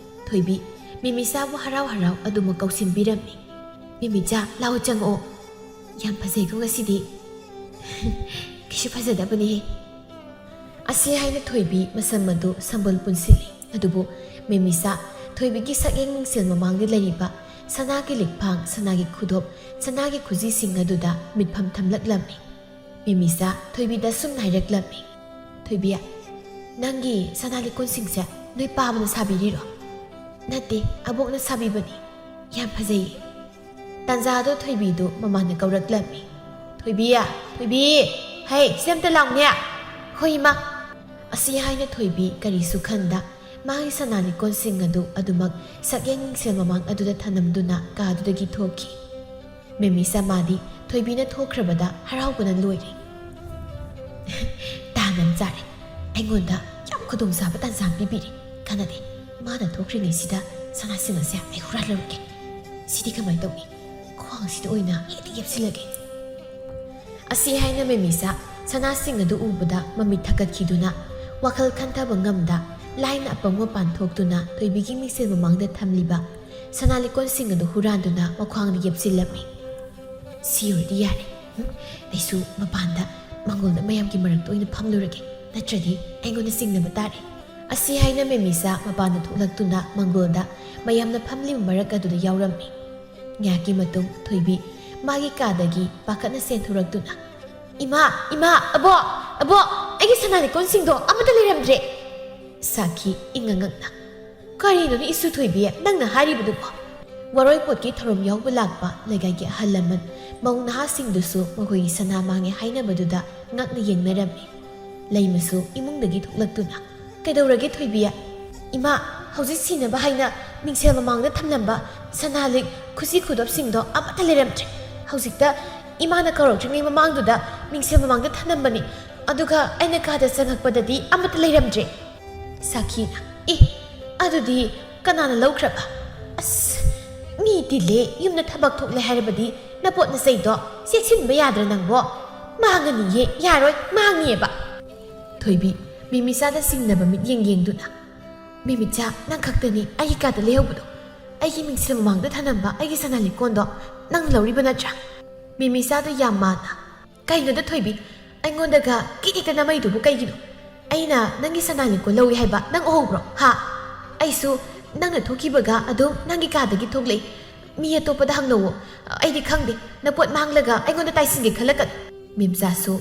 ꯊꯣꯏꯕꯤ ꯃꯦꯃꯤꯆꯥꯕꯨ ꯍꯔꯥꯎ ꯍꯔꯥꯎ ꯑꯗꯨꯃꯛ ꯀꯧꯁꯤꯟꯕꯤꯔꯝꯃꯤ꯫ "ꯃꯦꯃꯤꯆꯥ, ꯂꯥꯛꯑꯣ ꯆꯪꯉꯛꯑꯣ꯫ ꯌꯥꯝ ꯐꯖꯩꯀꯣ ꯉꯁꯤꯗꯤ"꯫ "ꯀꯩꯁꯨ ꯐꯖꯗꯕꯅꯦꯍꯦ"꯫ ꯑꯁꯤ ꯍꯥꯏꯅ ꯊꯣꯏꯕꯤ ꯃꯁꯝ ꯑꯗꯨ ꯁꯝꯕꯜ ꯄꯨꯟꯁꯤꯜꯂꯤ꯫ ꯑꯗꯨꯕꯨ ꯃꯦꯃꯤꯆꯥ ꯊꯣꯏꯕꯤꯒꯤ ꯁꯛꯌꯦꯡ ꯃꯤꯡꯁꯦꯜ ꯃꯃꯥꯡꯗ ꯂꯩꯔꯤꯕ ꯁꯅꯥꯒꯤ ꯂꯤꯛꯐꯥꯡ, ꯁꯅꯥꯒꯤ ꯈꯨꯗꯣꯞ, ꯁꯅꯥꯒꯤ ꯈꯨꯖꯤꯁꯤꯡ ꯑꯗꯨꯗ ꯃꯤꯠꯐꯝ ꯊꯝꯂꯛꯂꯝꯃꯤ꯫ ꯃꯦꯃꯤꯆꯥ ꯊꯣꯏꯕꯤꯗ ꯁꯨꯝꯅ ꯍꯥꯏꯔꯛꯂꯝꯃꯤ, "ꯊꯣꯏꯕꯤ, ꯅꯪꯒꯤ ꯁꯅꯥ ꯂꯤꯛꯀꯣꯟꯁꯤꯡꯁꯦ ꯅꯣꯏ ꯄꯥꯕꯅ ꯁꯥꯕꯤꯔꯤꯔꯣ?" "ꯅꯠꯇꯦ, ꯑꯕꯣꯛꯅ ꯁꯥꯕꯤꯕꯅꯤ꯫ ꯌꯥꯝ ꯐꯖꯩꯌꯦ"꯫ ꯇꯥꯟꯖꯥꯗꯣ ꯊꯣꯏꯕꯤꯗꯨ ꯃꯃꯥꯅ ꯀꯧꯔꯛꯂꯝꯃꯤ꯫ "ꯊꯣꯏꯕꯤ, ꯊꯣꯏꯕꯤ, ꯍꯩ, ꯁꯤ ꯑꯝꯇ ꯂꯥꯎꯅꯦ"꯫ "ꯍꯣꯏ ꯏꯃꯥ"꯫ ꯑꯁꯤ ꯍꯥꯏꯅ ꯊꯣꯏꯕꯤ ꯀꯔꯤꯁꯨ ꯈꯟꯗ ꯃꯥꯒꯤ ꯁꯅꯥ ꯂꯤꯛꯀꯣꯟꯁꯤꯡ ꯑꯗꯨ ꯑꯗꯨꯃꯛ ꯁꯛꯌꯦꯡ ꯃꯤꯡꯁꯦꯜ ꯃꯃꯥꯡ ꯑꯗꯨꯗ ꯊꯅꯝꯗꯨꯅ ꯀꯥꯗꯨꯗꯒꯤ ꯊꯣꯛꯈꯤ꯫ ꯃꯦꯃꯤꯆꯥ ꯃꯥꯗꯤ ꯊꯣꯏꯕꯤꯅ ꯊꯣꯛꯈ꯭ꯔꯕꯗ ꯍꯔꯥꯎꯕꯅ ꯂꯣꯏꯔꯦ꯫ "ꯇꯥꯟ ꯑꯃ ꯆꯥꯔꯦ꯫ ꯑꯩꯉꯣꯟꯗ ꯌꯥꯝ ꯈꯨꯗꯣꯡꯆꯥꯕ ꯇꯥꯟꯖꯥ ꯑꯃ ꯄꯤꯕꯤꯔꯦ꯫ ꯀꯥꯟꯅꯗꯦ, ꯃꯥꯅ ꯊꯣꯛꯈ꯭ꯔꯤꯉꯩꯁꯤꯗ ꯁꯅꯥꯁꯤꯡ ꯑꯁꯦ ꯑꯩ ꯍꯨꯔꯥꯜꯂꯨꯔꯒꯦ꯫ ꯁꯤꯗꯤ ꯀꯃꯥꯏꯅ ꯇꯧꯅꯤ? ꯈ꯭ꯋꯥꯡꯁꯤꯗ ꯑꯣꯏꯅ ꯍꯦꯛꯇ ꯌꯦꯞꯁꯤꯜꯂꯒꯦ"꯫ ꯑꯁꯤ ꯍꯥꯏꯅ ꯃꯦꯃꯤꯆꯥ ꯁꯅꯥꯁꯤꯡ ꯑꯗꯨ ꯎꯕꯗ ꯃꯃꯤꯠ ꯊꯛꯀꯠꯈꯤꯗꯨꯅ ꯋꯥꯈꯜ ꯈꯟꯊꯕ ꯉꯝꯗ ꯂꯥꯏꯅ ꯑꯄꯪ ꯃꯄꯥꯟ ꯊꯣꯛꯇꯨꯅ ꯊꯣꯏꯕꯤꯒꯤ ꯃꯤꯡꯁꯦꯜ ꯃꯃꯥꯡꯗ ꯊꯝꯂꯤꯕ ꯁꯅꯥ ꯂꯤꯛꯀꯣꯟꯁꯤꯡ ꯑꯗꯨ ꯍꯨꯔꯥꯟꯗꯨꯅ ꯃꯈ꯭ꯋꯥꯡꯗ ꯌꯦꯞꯁꯤꯜꯂꯝꯃꯤ꯫ "ꯁꯤ ꯑꯣꯏꯔꯗꯤ ꯌꯥꯔꯦ꯫ ꯍꯨꯝ, ꯑꯩꯁꯨ ꯃꯄꯥꯟꯗ ꯃꯪꯒꯣꯜꯗ ꯃꯌꯥꯝꯒꯤ ꯃꯔꯛꯇ ꯑꯣꯏꯅ ꯐꯝꯂꯨꯔꯒꯦ, ꯅꯠꯇ꯭ꯔꯗꯤ ꯑꯩꯉꯣꯟꯗ ꯆꯤꯡꯅꯕ ꯇꯥꯔꯦ"꯫ ꯑꯁꯤ ꯍꯥꯏꯅ ꯃꯦꯃꯤꯁꯥ ꯃꯄꯥꯟꯗ ꯊꯣꯛꯂꯛꯇꯨꯅ ꯃꯪꯒꯣꯜꯗ ꯃꯌꯥꯝꯅ ꯐꯝꯂꯤꯕ ꯃꯔꯛ ꯑꯗꯨꯗ ꯌꯥꯎꯔꯝꯃꯤ꯫ ꯉꯥꯏꯍꯥꯛꯀꯤ ꯃꯇꯨꯡ ꯊꯣꯏꯕꯤ ꯃꯥꯒꯤ ꯀꯥꯗꯒꯤ ꯄꯥꯈꯠꯅ ꯆꯦꯟꯊꯣꯔꯛꯇꯨꯅ, "ꯏꯃꯥ, ꯏꯃꯥ, ꯑꯕꯣꯛ, ꯑꯕꯣꯛ, ꯑꯩꯒꯤ ꯁꯅꯥ ꯂꯤꯛꯀꯣꯟꯁꯤꯡꯗꯣ ꯑꯃꯠꯇ ꯂꯩꯔꯝꯗ꯭ꯔꯦ!" ꯁꯥꯈꯤ ꯏꯉꯛ ꯉꯛꯅ, "ꯀꯔꯤꯅꯣꯅꯦ ꯏꯁꯨ ꯊꯣꯏꯕꯤ, ꯅꯪꯅ ꯍꯥꯏꯔꯤꯕꯗꯨꯕꯣ?" ꯋꯥꯔꯣꯏꯄꯣꯠꯀꯤ ꯊꯧꯔꯝ ꯌꯥꯎꯕ ꯂꯥꯛꯄ ꯂꯩꯀꯥꯏꯒꯤ ꯑꯍꯜ ꯂꯃꯟ, ꯃꯧ ꯅꯍꯥꯁꯤꯡꯗꯨꯁꯨ ꯃꯈꯣꯏꯒꯤ ꯁꯅꯥ ꯃꯥꯡꯉꯦ ꯍꯥꯏꯅꯕꯗꯨꯗ ꯉꯛꯅ ꯌꯦꯡꯅꯔꯝꯃꯤ꯫ ꯂꯩꯃꯁꯨ ꯏꯃꯨꯡꯗꯒꯤ ꯊꯣꯛꯂꯛꯇꯨꯅ, "ꯀꯩꯗꯧꯔꯒꯦ ꯊꯣꯏꯕꯤ?" "ꯏꯃꯥ, ꯍꯧꯖꯤꯛ ꯁꯤꯅꯕ ꯍꯥꯏꯅ ꯃꯤꯡꯁꯦꯜ ꯃꯃꯥꯡꯗ ꯊꯝꯂꯝꯕ ꯁꯅꯥ ꯂꯤꯛ, ꯈꯨꯖꯤ ꯈꯨꯗꯣꯞꯁꯤꯡꯗꯣ ꯑꯃꯠꯇ ꯂꯩꯔꯝꯗ꯭ꯔꯦ꯫ ꯍꯧꯖꯤꯛꯇ ꯏꯃꯥꯅ ꯀꯧꯔꯛꯇ꯭ꯔꯤꯉꯩ ꯃꯃꯥꯡꯗꯨꯗ ꯃꯤꯡꯁꯦꯜ ꯃꯃꯥꯡꯗ ꯊꯝꯂꯝꯕꯅꯤ, ꯑꯗꯨꯒ ꯑꯩꯅ ꯀꯥꯗ ꯆꯪꯉꯛꯄꯗꯗꯤ ꯑꯃꯠꯇ ꯂꯩꯔꯝꯗ꯭ꯔꯦ"꯫ ꯁꯥꯈꯤꯅ, "ꯑꯦ, ꯑꯗꯨꯗꯤ ꯀꯅꯥꯅ ꯂꯧꯈ꯭ꯔꯕ? ꯑꯁ, ꯃꯤ ꯇꯤꯜꯂꯦ, ꯌꯨꯝꯗ ꯊꯕꯛ ꯊꯣꯛꯂꯦ ꯍꯥꯏꯔꯕꯗꯤ ꯅꯄꯣꯠ ꯅꯆꯩꯗꯣ ꯆꯦꯛꯁꯤꯟꯕ ꯌꯥꯗ꯭ꯔꯥ ꯅꯪꯕꯣ? ꯃꯥꯡꯉꯅꯤꯌꯦ, ꯌꯥꯔꯣꯏ, ꯃꯥꯡꯅꯤꯌꯦꯕ"꯫ ꯊꯣꯏꯕꯤ ꯃꯤꯃꯤꯆꯥꯗ ꯆꯤꯡꯅꯕ ꯃꯤꯠꯌꯦꯡ ꯌꯦꯡꯗꯨꯅ, "ꯃꯤꯃꯤꯆꯥ, ꯅꯪ ꯈꯛꯇꯅꯤ ꯑꯩꯒꯤ ꯀꯥꯗ ꯂꯩꯍꯧꯕꯗꯣ꯫ ꯑꯩꯒꯤ ꯃꯤꯡꯁꯦꯜ ꯃꯃꯥꯡꯗ ꯊꯅꯝꯕ ꯑꯩꯒꯤ ꯁꯅꯥ ꯂꯤꯛꯀꯣꯟꯗꯣ ꯅꯪ ꯂꯧꯔꯤꯕ ꯅꯠꯇ꯭ꯔꯥ?" ꯃꯤꯃꯤꯆꯥꯗꯣ ꯌꯥꯝ ꯃꯥꯟꯅ, "ꯀꯩꯅꯣꯗ ꯊꯣꯏꯕꯤ, ꯑꯩꯉꯣꯟꯗꯒ ꯀꯤꯠ ꯍꯦꯛꯇ ꯅꯝꯃꯛꯏꯗꯨꯕꯨ ꯀꯩꯒꯤꯅꯣ? ꯑꯩꯅ ꯅꯪꯒꯤ ꯁꯅꯥ ꯂꯤꯛꯀꯣꯟ ꯂꯧꯏ ꯍꯥꯏꯕ ꯅꯪ ꯎꯍꯧꯕ꯭ꯔꯣ? ꯍꯥ? ꯑꯩꯁꯨ ꯅꯪꯅ ꯊꯣꯛꯈꯤꯕꯒ ꯑꯗꯨꯝ ꯅꯪꯒꯤ ꯀꯥꯗꯒꯤ ꯊꯣꯛꯂꯛꯏ꯫ ꯃꯤ ꯑꯇꯣꯞꯄꯗ ꯍꯪꯅꯧꯋꯣ꯫ ꯑꯩꯗꯤ ꯈꯪꯗꯦ꯫ ꯅꯄꯣꯠ ꯃꯥꯡꯂꯒ ꯑꯩꯉꯣꯟꯗ ꯇꯥꯏꯁꯤꯟꯒꯦ ꯈꯜꯂꯛꯀꯅꯨ"꯫ ꯃꯤꯝꯆꯥꯁꯨ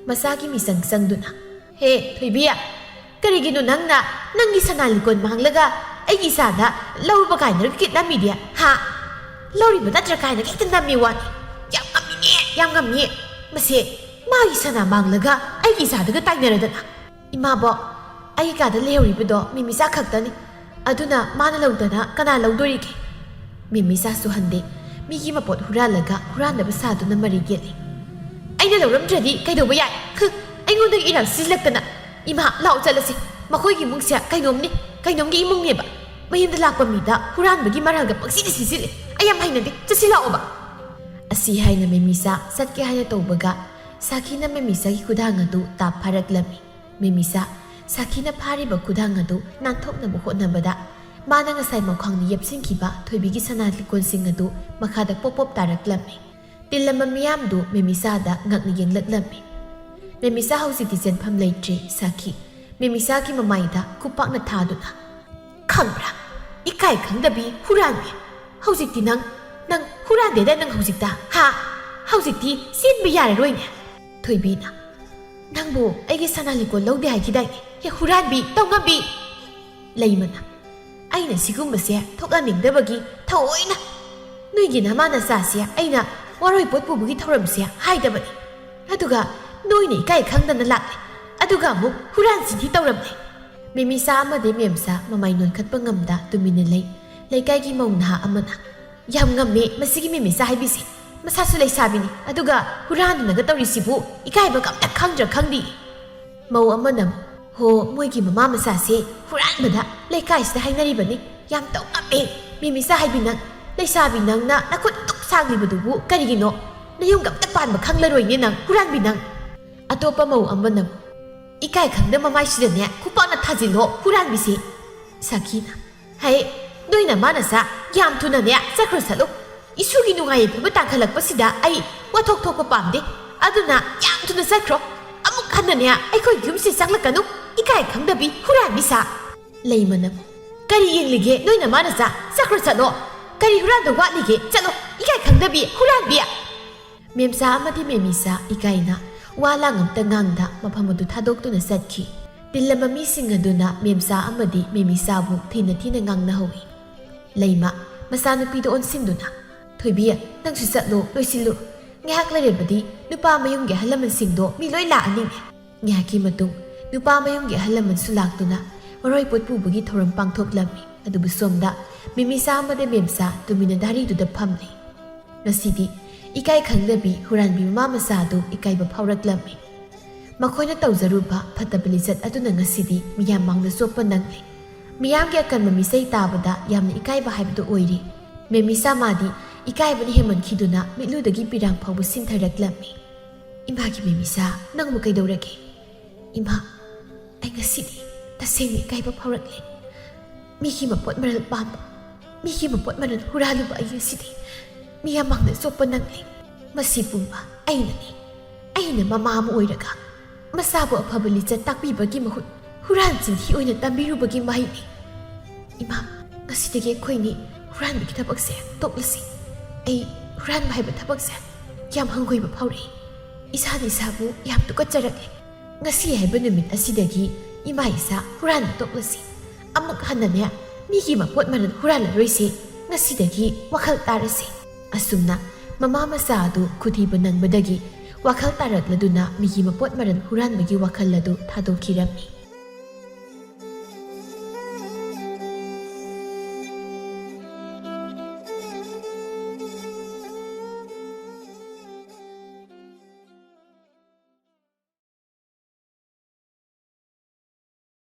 ꯃꯆꯥꯒꯤ ꯃꯤꯆꯪ ꯆꯪꯗꯨꯅ, "ꯍꯦ ꯊꯣꯏꯕꯤ, ꯀꯔꯤꯒꯤꯅꯣ ꯅꯪꯅ ꯅꯪꯒꯤ ꯁꯅꯥ ꯂꯤꯛꯀꯣꯟ ꯃꯥꯡꯂꯒ ꯑꯩꯒꯤ ꯏꯆꯥꯗ ꯂꯧꯔꯨꯕ ꯀꯥꯏꯅ ꯀꯤꯠ ꯅꯝꯃꯤꯗꯤ? ꯍꯥ? ꯂꯧꯔꯤꯕ ꯅꯠꯇ꯭ꯔꯥ ꯀꯥꯏꯅ ꯍꯦꯛꯇ ꯅꯝꯃꯤ ꯋꯥꯅꯤ꯫ ꯌꯥꯝ ꯉꯝꯃꯤꯅꯦ, ꯌꯥꯝ ꯉꯝꯃꯤꯌꯦ꯫ ꯃꯁꯦ ꯃꯥꯒꯤ ꯁꯅꯥ ꯃꯥꯡꯂꯒ ꯑꯩꯒꯤ ꯏꯆꯥꯗꯒ ꯇꯥꯏꯅꯔꯗꯅ꯫ ꯏꯃꯥꯕꯣꯛ, ꯑꯩꯒꯤ ꯀꯥꯗ ꯂꯩꯍꯧꯔꯤꯕꯗꯣ ꯃꯤꯃꯤꯆꯥ ꯈꯛꯇꯅꯤ꯫ ꯑꯗꯨꯅ ꯃꯥꯅ ꯂꯧꯗꯅ ꯀꯅꯥ ꯂꯧꯗꯣꯔꯤꯒꯦ?" ꯃꯤꯃꯤꯆꯥꯁꯨ ꯍꯟꯗꯦ꯫ ꯃꯤꯒꯤ ꯃꯄꯣꯠ ꯍꯨꯔꯥꯜꯂꯒ ꯍꯨꯔꯥꯟꯗꯕ ꯁꯥꯗꯨꯅ ꯃꯔꯩ ꯌꯦꯠꯂꯤ꯫ "ꯑꯩꯅ ꯂꯧꯔꯝꯗ꯭ꯔꯗꯤ ꯀꯩꯗꯧꯕ ꯌꯥꯏ? ꯍꯨ, ꯑꯩꯉꯣꯟꯗꯒꯤ ꯏꯔꯥꯡ ꯁꯤꯖꯤꯜꯂꯛꯇꯅ꯫ ꯏꯃꯥ, ꯂꯥꯛꯑꯣ ꯆꯠꯂꯁꯤ꯫ ꯃꯈꯣꯏꯒꯤ ꯏꯃꯨꯡꯁꯦ ꯀꯩꯅꯣꯝꯅꯤ, ꯀꯩꯅꯣꯝꯒꯤ ꯏꯃꯨꯡꯅꯦꯕ꯫ ꯃꯌꯨꯝꯗ ꯂꯥꯛꯄ ꯃꯤꯗ ꯍꯨꯔꯥꯟꯕꯒꯤ ꯃꯔꯥꯜꯒ ꯄꯪꯁꯤꯗ ꯁꯤꯖꯤꯜꯂꯦ꯫ ꯑꯩ ꯌꯥꯝ ꯍꯩꯅꯗꯦ꯫ ꯆꯠꯁꯤ ꯂꯥꯛꯑꯣꯕ"꯫ ꯑꯁꯤ ꯍꯥꯏꯅ ꯃꯤꯃꯤꯆꯥ ꯆꯠꯀꯦ ꯍꯥꯏꯅ ꯇꯧꯕꯒ ꯁꯥꯈꯤꯅ ꯃꯦꯃꯤꯁꯥꯒꯤ ꯈꯨꯗꯥꯡ ꯑꯗꯨ ꯇꯥꯞ ꯐꯥꯔꯛꯂꯝꯃꯤ꯫ ꯃꯦꯃꯤꯁꯥ, ꯁꯥꯈꯤꯅ ꯐꯥꯔꯤꯕ ꯈꯨꯗꯥꯡ ꯑꯗꯨ ꯅꯥꯟꯊꯣꯛꯅꯕ ꯍꯣꯠꯅꯕꯗ ꯃꯥꯅ ꯉꯁꯥꯏ ꯃꯈ꯭ꯋꯥꯡꯗ ꯌꯦꯞꯁꯤꯟꯈꯤꯕ ꯊꯣꯏꯕꯤꯒꯤ ꯁꯅꯥ ꯂꯤꯛꯀꯣꯟꯁꯤꯡ ꯑꯗꯨ ꯃꯈꯥꯗ ꯄꯣꯞ ꯄꯣꯞ ꯇꯥꯔꯛꯂꯝꯃꯤ꯫ ꯇꯤꯜꯂꯝꯕ ꯃꯤꯌꯥꯝꯗꯨ ꯃꯦꯃꯤꯁꯥꯗ ꯉꯛꯅ ꯌꯦꯡꯂꯛꯂꯝꯃꯤ꯫ ꯃꯦꯃꯤꯁꯥ ꯍꯧꯖꯤꯛꯇꯤ ꯆꯦꯟꯐꯝ ꯂꯩꯇ꯭ꯔꯦ, ꯁꯥꯈꯤ꯫ ꯃꯦꯃꯤꯁꯥꯒꯤ ꯃꯃꯥꯏꯗ ꯈꯨꯄꯥꯛꯅ ꯊꯥꯗꯨꯅ, "ꯈꯪꯕ꯭ꯔꯥ? ꯏꯀꯥꯏ ꯈꯪꯗꯕꯤ ꯍꯨꯔꯥꯟꯕꯤ! ꯍꯧꯖꯤꯛꯇꯤ ꯅꯪ, ꯅꯪ ꯍꯨꯔꯥꯟꯗꯦꯗ ꯅꯪ ꯍꯧꯖꯤꯛꯇ, ꯍꯥ? ꯍꯧꯖꯤꯛꯇꯤ ꯆꯦꯟꯕ ꯌꯥꯔꯔꯣꯏꯅꯦ!" ꯊꯣꯏꯕꯤꯅ, "ꯅꯪꯕꯨ ꯑꯩꯒꯤ ꯁꯅꯥ ꯂꯤꯛꯀꯣꯟ ꯂꯧꯗꯦ ꯍꯥꯏꯈꯤꯗꯥꯏꯅꯦ? ꯍꯦ ꯍꯨꯔꯥꯟꯕꯤ, ꯇꯧꯉꯝꯕꯤ!" ꯂꯩꯃꯅ, "ꯑꯩꯅ ꯁꯤꯒꯨꯝꯕꯁꯦ ꯊꯣꯛꯍꯟꯅꯤꯡꯗꯕꯒꯤ ꯊꯑꯣꯏꯅ ꯅꯣꯏꯒꯤ ꯅꯃꯥ ꯅꯆꯥꯁꯦ ꯑꯩꯅ ꯋꯥꯔꯣꯏ ꯄꯣꯠ ꯄꯨꯕꯒꯤ ꯊꯧꯔꯝꯁꯦ ꯍꯥꯏꯗꯕꯅꯤ꯫ ꯑꯗꯨꯒ ꯅꯣꯏꯅ ꯏꯀꯥꯏ ꯈꯪꯗꯅ ꯂꯥꯛꯂꯦ꯫ ꯑꯗꯨꯒ ꯑꯃꯨꯛ ꯍꯨꯔꯥꯟ ꯆꯤꯟꯊꯤ ꯇꯧꯔꯝꯂꯦ꯫" ꯃꯦꯃꯤꯁꯥ ꯑꯃꯗꯤ ꯃꯦꯝꯁꯥ ꯃꯃꯥꯏ ꯅꯣꯟꯈꯠꯄ ꯉꯝꯗ ꯇꯨꯃꯤꯟꯅ ꯂꯩ꯫ ꯂꯩꯀꯥꯏꯒꯤ ꯃꯧ ꯅꯍꯥ ꯑꯃꯅ, "ꯌꯥꯝ ꯉꯝꯃꯦ ꯃꯁꯤꯒꯤ ꯃꯦꯃꯤꯁꯥ ꯍꯥꯏꯕꯤꯁꯦ꯫ ꯃꯁꯥꯁꯨ ꯂꯩꯁꯥꯕꯤꯅꯤ, ꯑꯗꯨꯒ ꯍꯨꯔꯥꯟꯗꯨꯅꯒ ꯇꯧꯔꯤꯁꯤꯕꯨ ꯏꯀꯥꯏꯕꯒ ꯑꯝꯇ ꯈꯪꯗ꯭ꯔꯥ ꯈꯪꯗꯦ꯫" ꯃꯧ ꯑꯃꯅ, "ꯍꯣ, ꯃꯣꯏꯒꯤ ꯃꯃꯥ ꯃꯆꯥꯁꯦ ꯍꯨꯔꯥꯟꯕꯗ ꯂꯩꯀꯥꯏꯁꯤꯗ ꯍꯥꯏꯅꯔꯤꯕꯅꯤ꯫ ꯌꯥꯝ ꯇꯧ ꯉꯝꯃꯦ꯫ ꯃꯦꯃꯤꯁꯥ ꯍꯥꯏꯕꯤ ꯅꯪ, ꯂꯩꯁꯥꯕꯤ ꯅꯪꯅ ꯅꯈꯨꯠ ꯑꯗꯨꯛ ꯁꯥꯡꯂꯤꯕꯗꯨꯕꯨ ꯀꯔꯤꯒꯤꯅꯣ? ꯅꯌꯨꯝꯒ ꯑꯝꯇ ꯄꯥꯟꯕ ꯈꯪꯂꯔꯣꯏꯅꯦ ꯅꯪ, ꯍꯨꯔꯥꯟꯕꯤ ꯅꯪ꯫" ꯑꯇꯣꯞꯄ ꯃꯧ ꯑꯃꯅ, "ꯏꯀꯥꯏ ꯈꯪꯗ ꯃꯃꯥꯏꯁꯤꯗꯅꯦ ꯈꯨꯄꯥꯛꯅ ꯊꯥꯖꯤꯜꯂꯣ, ꯍꯨꯔꯥꯟꯕꯤꯁꯦ꯫" ꯁꯥꯈꯤꯅ, "ꯍꯩ, ꯅꯣꯏ ꯅꯃꯥ ꯅꯆꯥ ꯌꯥꯝ ꯊꯨꯅꯅꯦ ꯆꯠꯈ꯭ꯔꯣ ꯆꯠꯂꯨ꯫ ꯏꯁꯨꯒꯤ ꯅꯨꯡꯉꯥꯏ ꯌꯥꯏꯐꯕ ꯇꯥꯡꯈꯠꯂꯛꯄꯁꯤꯗ ꯑꯩ ꯋꯥꯊꯣꯛ ꯊꯣꯛꯄ ꯄꯥꯝꯗꯦ꯫ ꯑꯗꯨꯅ ꯌꯥꯝ ꯊꯨꯅ ꯆꯠꯈ꯭ꯔꯣ꯫ ꯑꯃꯨꯛ ꯍꯟꯅꯅꯦ ꯑꯩꯈꯣꯏ ꯌꯨꯝꯁꯤ ꯆꯪꯂꯛꯀꯅꯨ, ꯏꯀꯥꯏ ꯈꯪꯗꯕꯤ ꯍꯨꯔꯥꯟꯕꯤ ꯁꯥ꯫" ꯂꯩꯃꯅ, "ꯀꯔꯤ ꯌꯦꯡꯂꯤꯒꯦ ꯅꯣꯏ ꯅꯃꯥ ꯅꯆꯥ? ꯆꯠꯈ꯭ꯔꯣ ꯆꯠꯂꯣ꯫ ꯀꯔꯤ ꯍꯨꯔꯥꯟꯕ ꯋꯥꯠꯂꯤꯒꯦ? ꯆꯠꯂꯣ, ꯏꯀꯥꯏ ꯈꯪꯗꯕꯤ ꯍꯨꯔꯥꯟꯕꯤ!" ꯃꯦꯝꯆꯥ ꯑꯃꯗꯤ ꯃꯦꯃꯤꯆꯥ ꯏꯀꯥꯏꯅ ꯋꯥ ꯂꯥꯡ ꯑꯝꯇ ꯉꯥꯡꯗ ꯃꯐꯝ ꯑꯗꯨ ꯊꯥꯗꯣꯛꯇꯨꯅ ꯆꯠꯈꯤ꯫ ꯇꯤꯜꯂꯝꯕ ꯃꯤꯁꯤꯡ ꯑꯗꯨꯅ ꯃꯦꯝꯆꯥ ꯑꯃꯗꯤ ꯃꯦꯃꯤꯆꯥꯕꯨ ꯊꯤꯅ ꯊꯤꯅ ꯉꯥꯡꯅꯍꯧꯏ꯫ ꯂꯩꯃ, ꯃꯆꯥꯅꯨꯄꯤꯗ ꯑꯣꯟꯁꯤꯟꯗꯨꯅ, "ꯊꯣꯏꯕꯤ, ꯅꯪꯁꯨ ꯆꯠꯂꯣ, ꯂꯣꯏꯁꯤꯜꯂꯨ꯫ ꯉꯥꯏꯍꯥꯛ ꯂꯩꯔꯕꯗꯤ ꯅꯨꯄꯥ ꯃꯌꯨꯝꯒꯤ ꯑꯍꯜ ꯂꯃꯟꯁꯤꯡꯗꯣ ꯃꯤ ꯂꯣꯏ ꯂꯥꯛꯑꯅꯤ꯫" ꯉꯥꯏꯍꯥꯛꯀꯤ ꯃꯇꯨꯡ ꯅꯨꯄꯥ ꯃꯌꯨꯝꯒꯤ ꯑꯍꯜ ꯂꯃꯟꯁꯨ ꯂꯥꯛꯇꯨꯅ ꯋꯥꯔꯣꯏ ꯄꯣꯠ ꯄꯨꯕꯒꯤ ꯊꯧꯔꯝ ꯄꯥꯡꯊꯣꯛꯂꯝꯃꯤ꯫ ꯑꯗꯨꯕꯨ ꯁꯣꯝꯗ ꯃꯦꯃꯤꯆꯥ ꯑꯃꯗꯤ ꯃꯦꯝꯆꯥ ꯇꯨꯃꯤꯟꯅ ꯗꯥꯔꯤꯗꯨꯗ ꯐꯝꯂꯤ꯫ ꯉꯁꯤꯗꯤ ꯏꯀꯥꯏ ꯈꯪꯗꯕꯤ ꯍꯨꯔꯥꯟꯕꯤ ꯃꯃꯥ ꯃꯆꯥ ꯑꯗꯨ ꯏꯀꯥꯏꯕ ꯐꯥꯎꯔꯛꯂꯝꯃꯤ꯫ ꯃꯈꯣꯏꯅ ꯇꯧꯖꯔꯨꯕ ꯐꯠꯇꯕ ꯂꯤꯆꯠ ꯑꯗꯨꯅ ꯉꯁꯤꯗꯤ ꯃꯤꯌꯥꯝ ꯃꯥꯡꯗ ꯆꯣꯞꯄ ꯅꯪꯂꯤ꯫ ꯃꯤꯌꯥꯝꯒꯤ ꯑꯀꯟꯕ ꯃꯤꯆꯩ ꯇꯥꯕꯗ ꯌꯥꯝꯅ ꯏꯀꯥꯏꯕ ꯍꯥꯏꯕꯗꯨ ꯑꯣꯏꯔꯤ꯫ ꯃꯦꯃꯤꯆꯥ ꯃꯥꯗꯤ ꯏꯀꯥꯏꯕꯅ ꯍꯦꯟꯃꯟꯈꯤꯗꯨꯅ ꯃꯤꯠꯂꯨꯗꯒꯤ ꯄꯤꯔꯥꯡ ꯐꯥꯎꯕ ꯁꯤꯟꯊꯔꯛꯂꯝꯃꯤ꯫ ꯏꯃꯥꯒꯤ ꯃꯤꯃꯤꯁꯥ, ꯅꯪꯕꯨ ꯀꯩꯗꯧꯔꯒꯦ? ꯏꯃꯥ, ꯑꯩ ꯉꯁꯤꯗꯤ ꯇꯁꯦꯡꯅ ꯏꯀꯥꯏꯕ ꯐꯥꯎꯔꯛꯂꯦ꯫ ꯃꯤꯒꯤ ꯃꯄꯣꯠ ꯃꯔꯜ ꯄꯥꯝꯕ, ꯃꯤꯒꯤ ꯃꯄꯣꯠ ꯃꯔꯜ ꯍꯨꯔꯥꯜꯂꯨꯕ ꯑꯩ ꯑꯁꯤꯗꯤ ꯃꯤꯌꯥꯝ ꯃꯥꯡꯗ ꯆꯣꯞꯄ ꯅꯪꯂꯦ꯫ ꯃꯁꯤ ꯄꯨꯝꯕ ꯑꯩꯅꯅꯤ꯫ ꯑꯩꯅ ꯃꯃꯥ ꯑꯃ ꯑꯣꯏꯔꯒ ꯃꯆꯥꯕꯨ ꯑꯐꯕ ꯂꯤꯆꯠ ꯇꯥꯛꯄꯤꯕꯒꯤ ꯃꯍꯨꯠ ꯍꯨꯔꯥꯟ ꯆꯤꯟꯊꯤ ꯑꯣꯏꯅ ꯇꯝꯕꯤꯔꯨꯕꯒꯤ ꯃꯍꯩꯅꯤ꯫ ꯏꯃꯥ, ꯉꯁꯤꯗꯒꯤ ꯑꯩꯈꯣꯏꯅꯤ ꯍꯨꯔꯥꯟꯕꯒꯤ ꯊꯕꯛꯁꯦ ꯇꯣꯛꯂꯁꯤ꯫ ꯑꯩ ꯍꯨꯔꯥꯟꯕ ꯍꯥꯏꯕ ꯊꯕꯛꯁꯦ ꯌꯥꯝ ꯍꯪꯒꯣꯏꯕ ꯐꯥꯎꯔꯛꯏ꯫ ꯏꯁꯥꯅ ꯏꯁꯥꯕꯨ ꯌꯥꯝ ꯇꯨꯀꯠꯆꯔꯛꯂꯦ꯫ ꯉꯁꯤ ꯍꯥꯏꯕ ꯅꯨꯃꯤꯠ ꯑꯁꯤꯗꯒꯤ ꯏꯃꯥ ꯏꯆꯥ ꯍꯨꯔꯥꯟꯕ ꯇꯣꯛꯂꯁꯤ꯫ ꯑꯃꯨꯛ ꯍꯟꯅꯅꯦ ꯃꯤꯒꯤ ꯃꯄꯣꯠ ꯃꯔꯜ ꯍꯨꯔꯥꯜꯂꯔꯣꯏꯁꯤ꯫ ꯉꯁꯤꯗꯒꯤ ꯋꯥꯈꯜ ꯇꯥꯔꯁꯤ꯫ ꯑꯁꯨꯝꯅ ꯃꯃꯥ ꯃꯆꯥ ꯑꯗꯨ ꯈꯨꯊꯤꯕ ꯅꯪꯕꯗꯒꯤ ꯋꯥꯈꯜ ꯇꯥꯔꯛꯂꯗꯨꯅ ꯃꯤꯒꯤ ꯃꯄꯣꯠ ꯃꯔꯜ ꯍꯨꯔꯥꯟꯕꯒꯤ ꯋꯥꯈꯜ ꯑꯗꯨ ꯊꯥꯗꯣꯛꯈꯤꯔꯝꯃꯤ꯫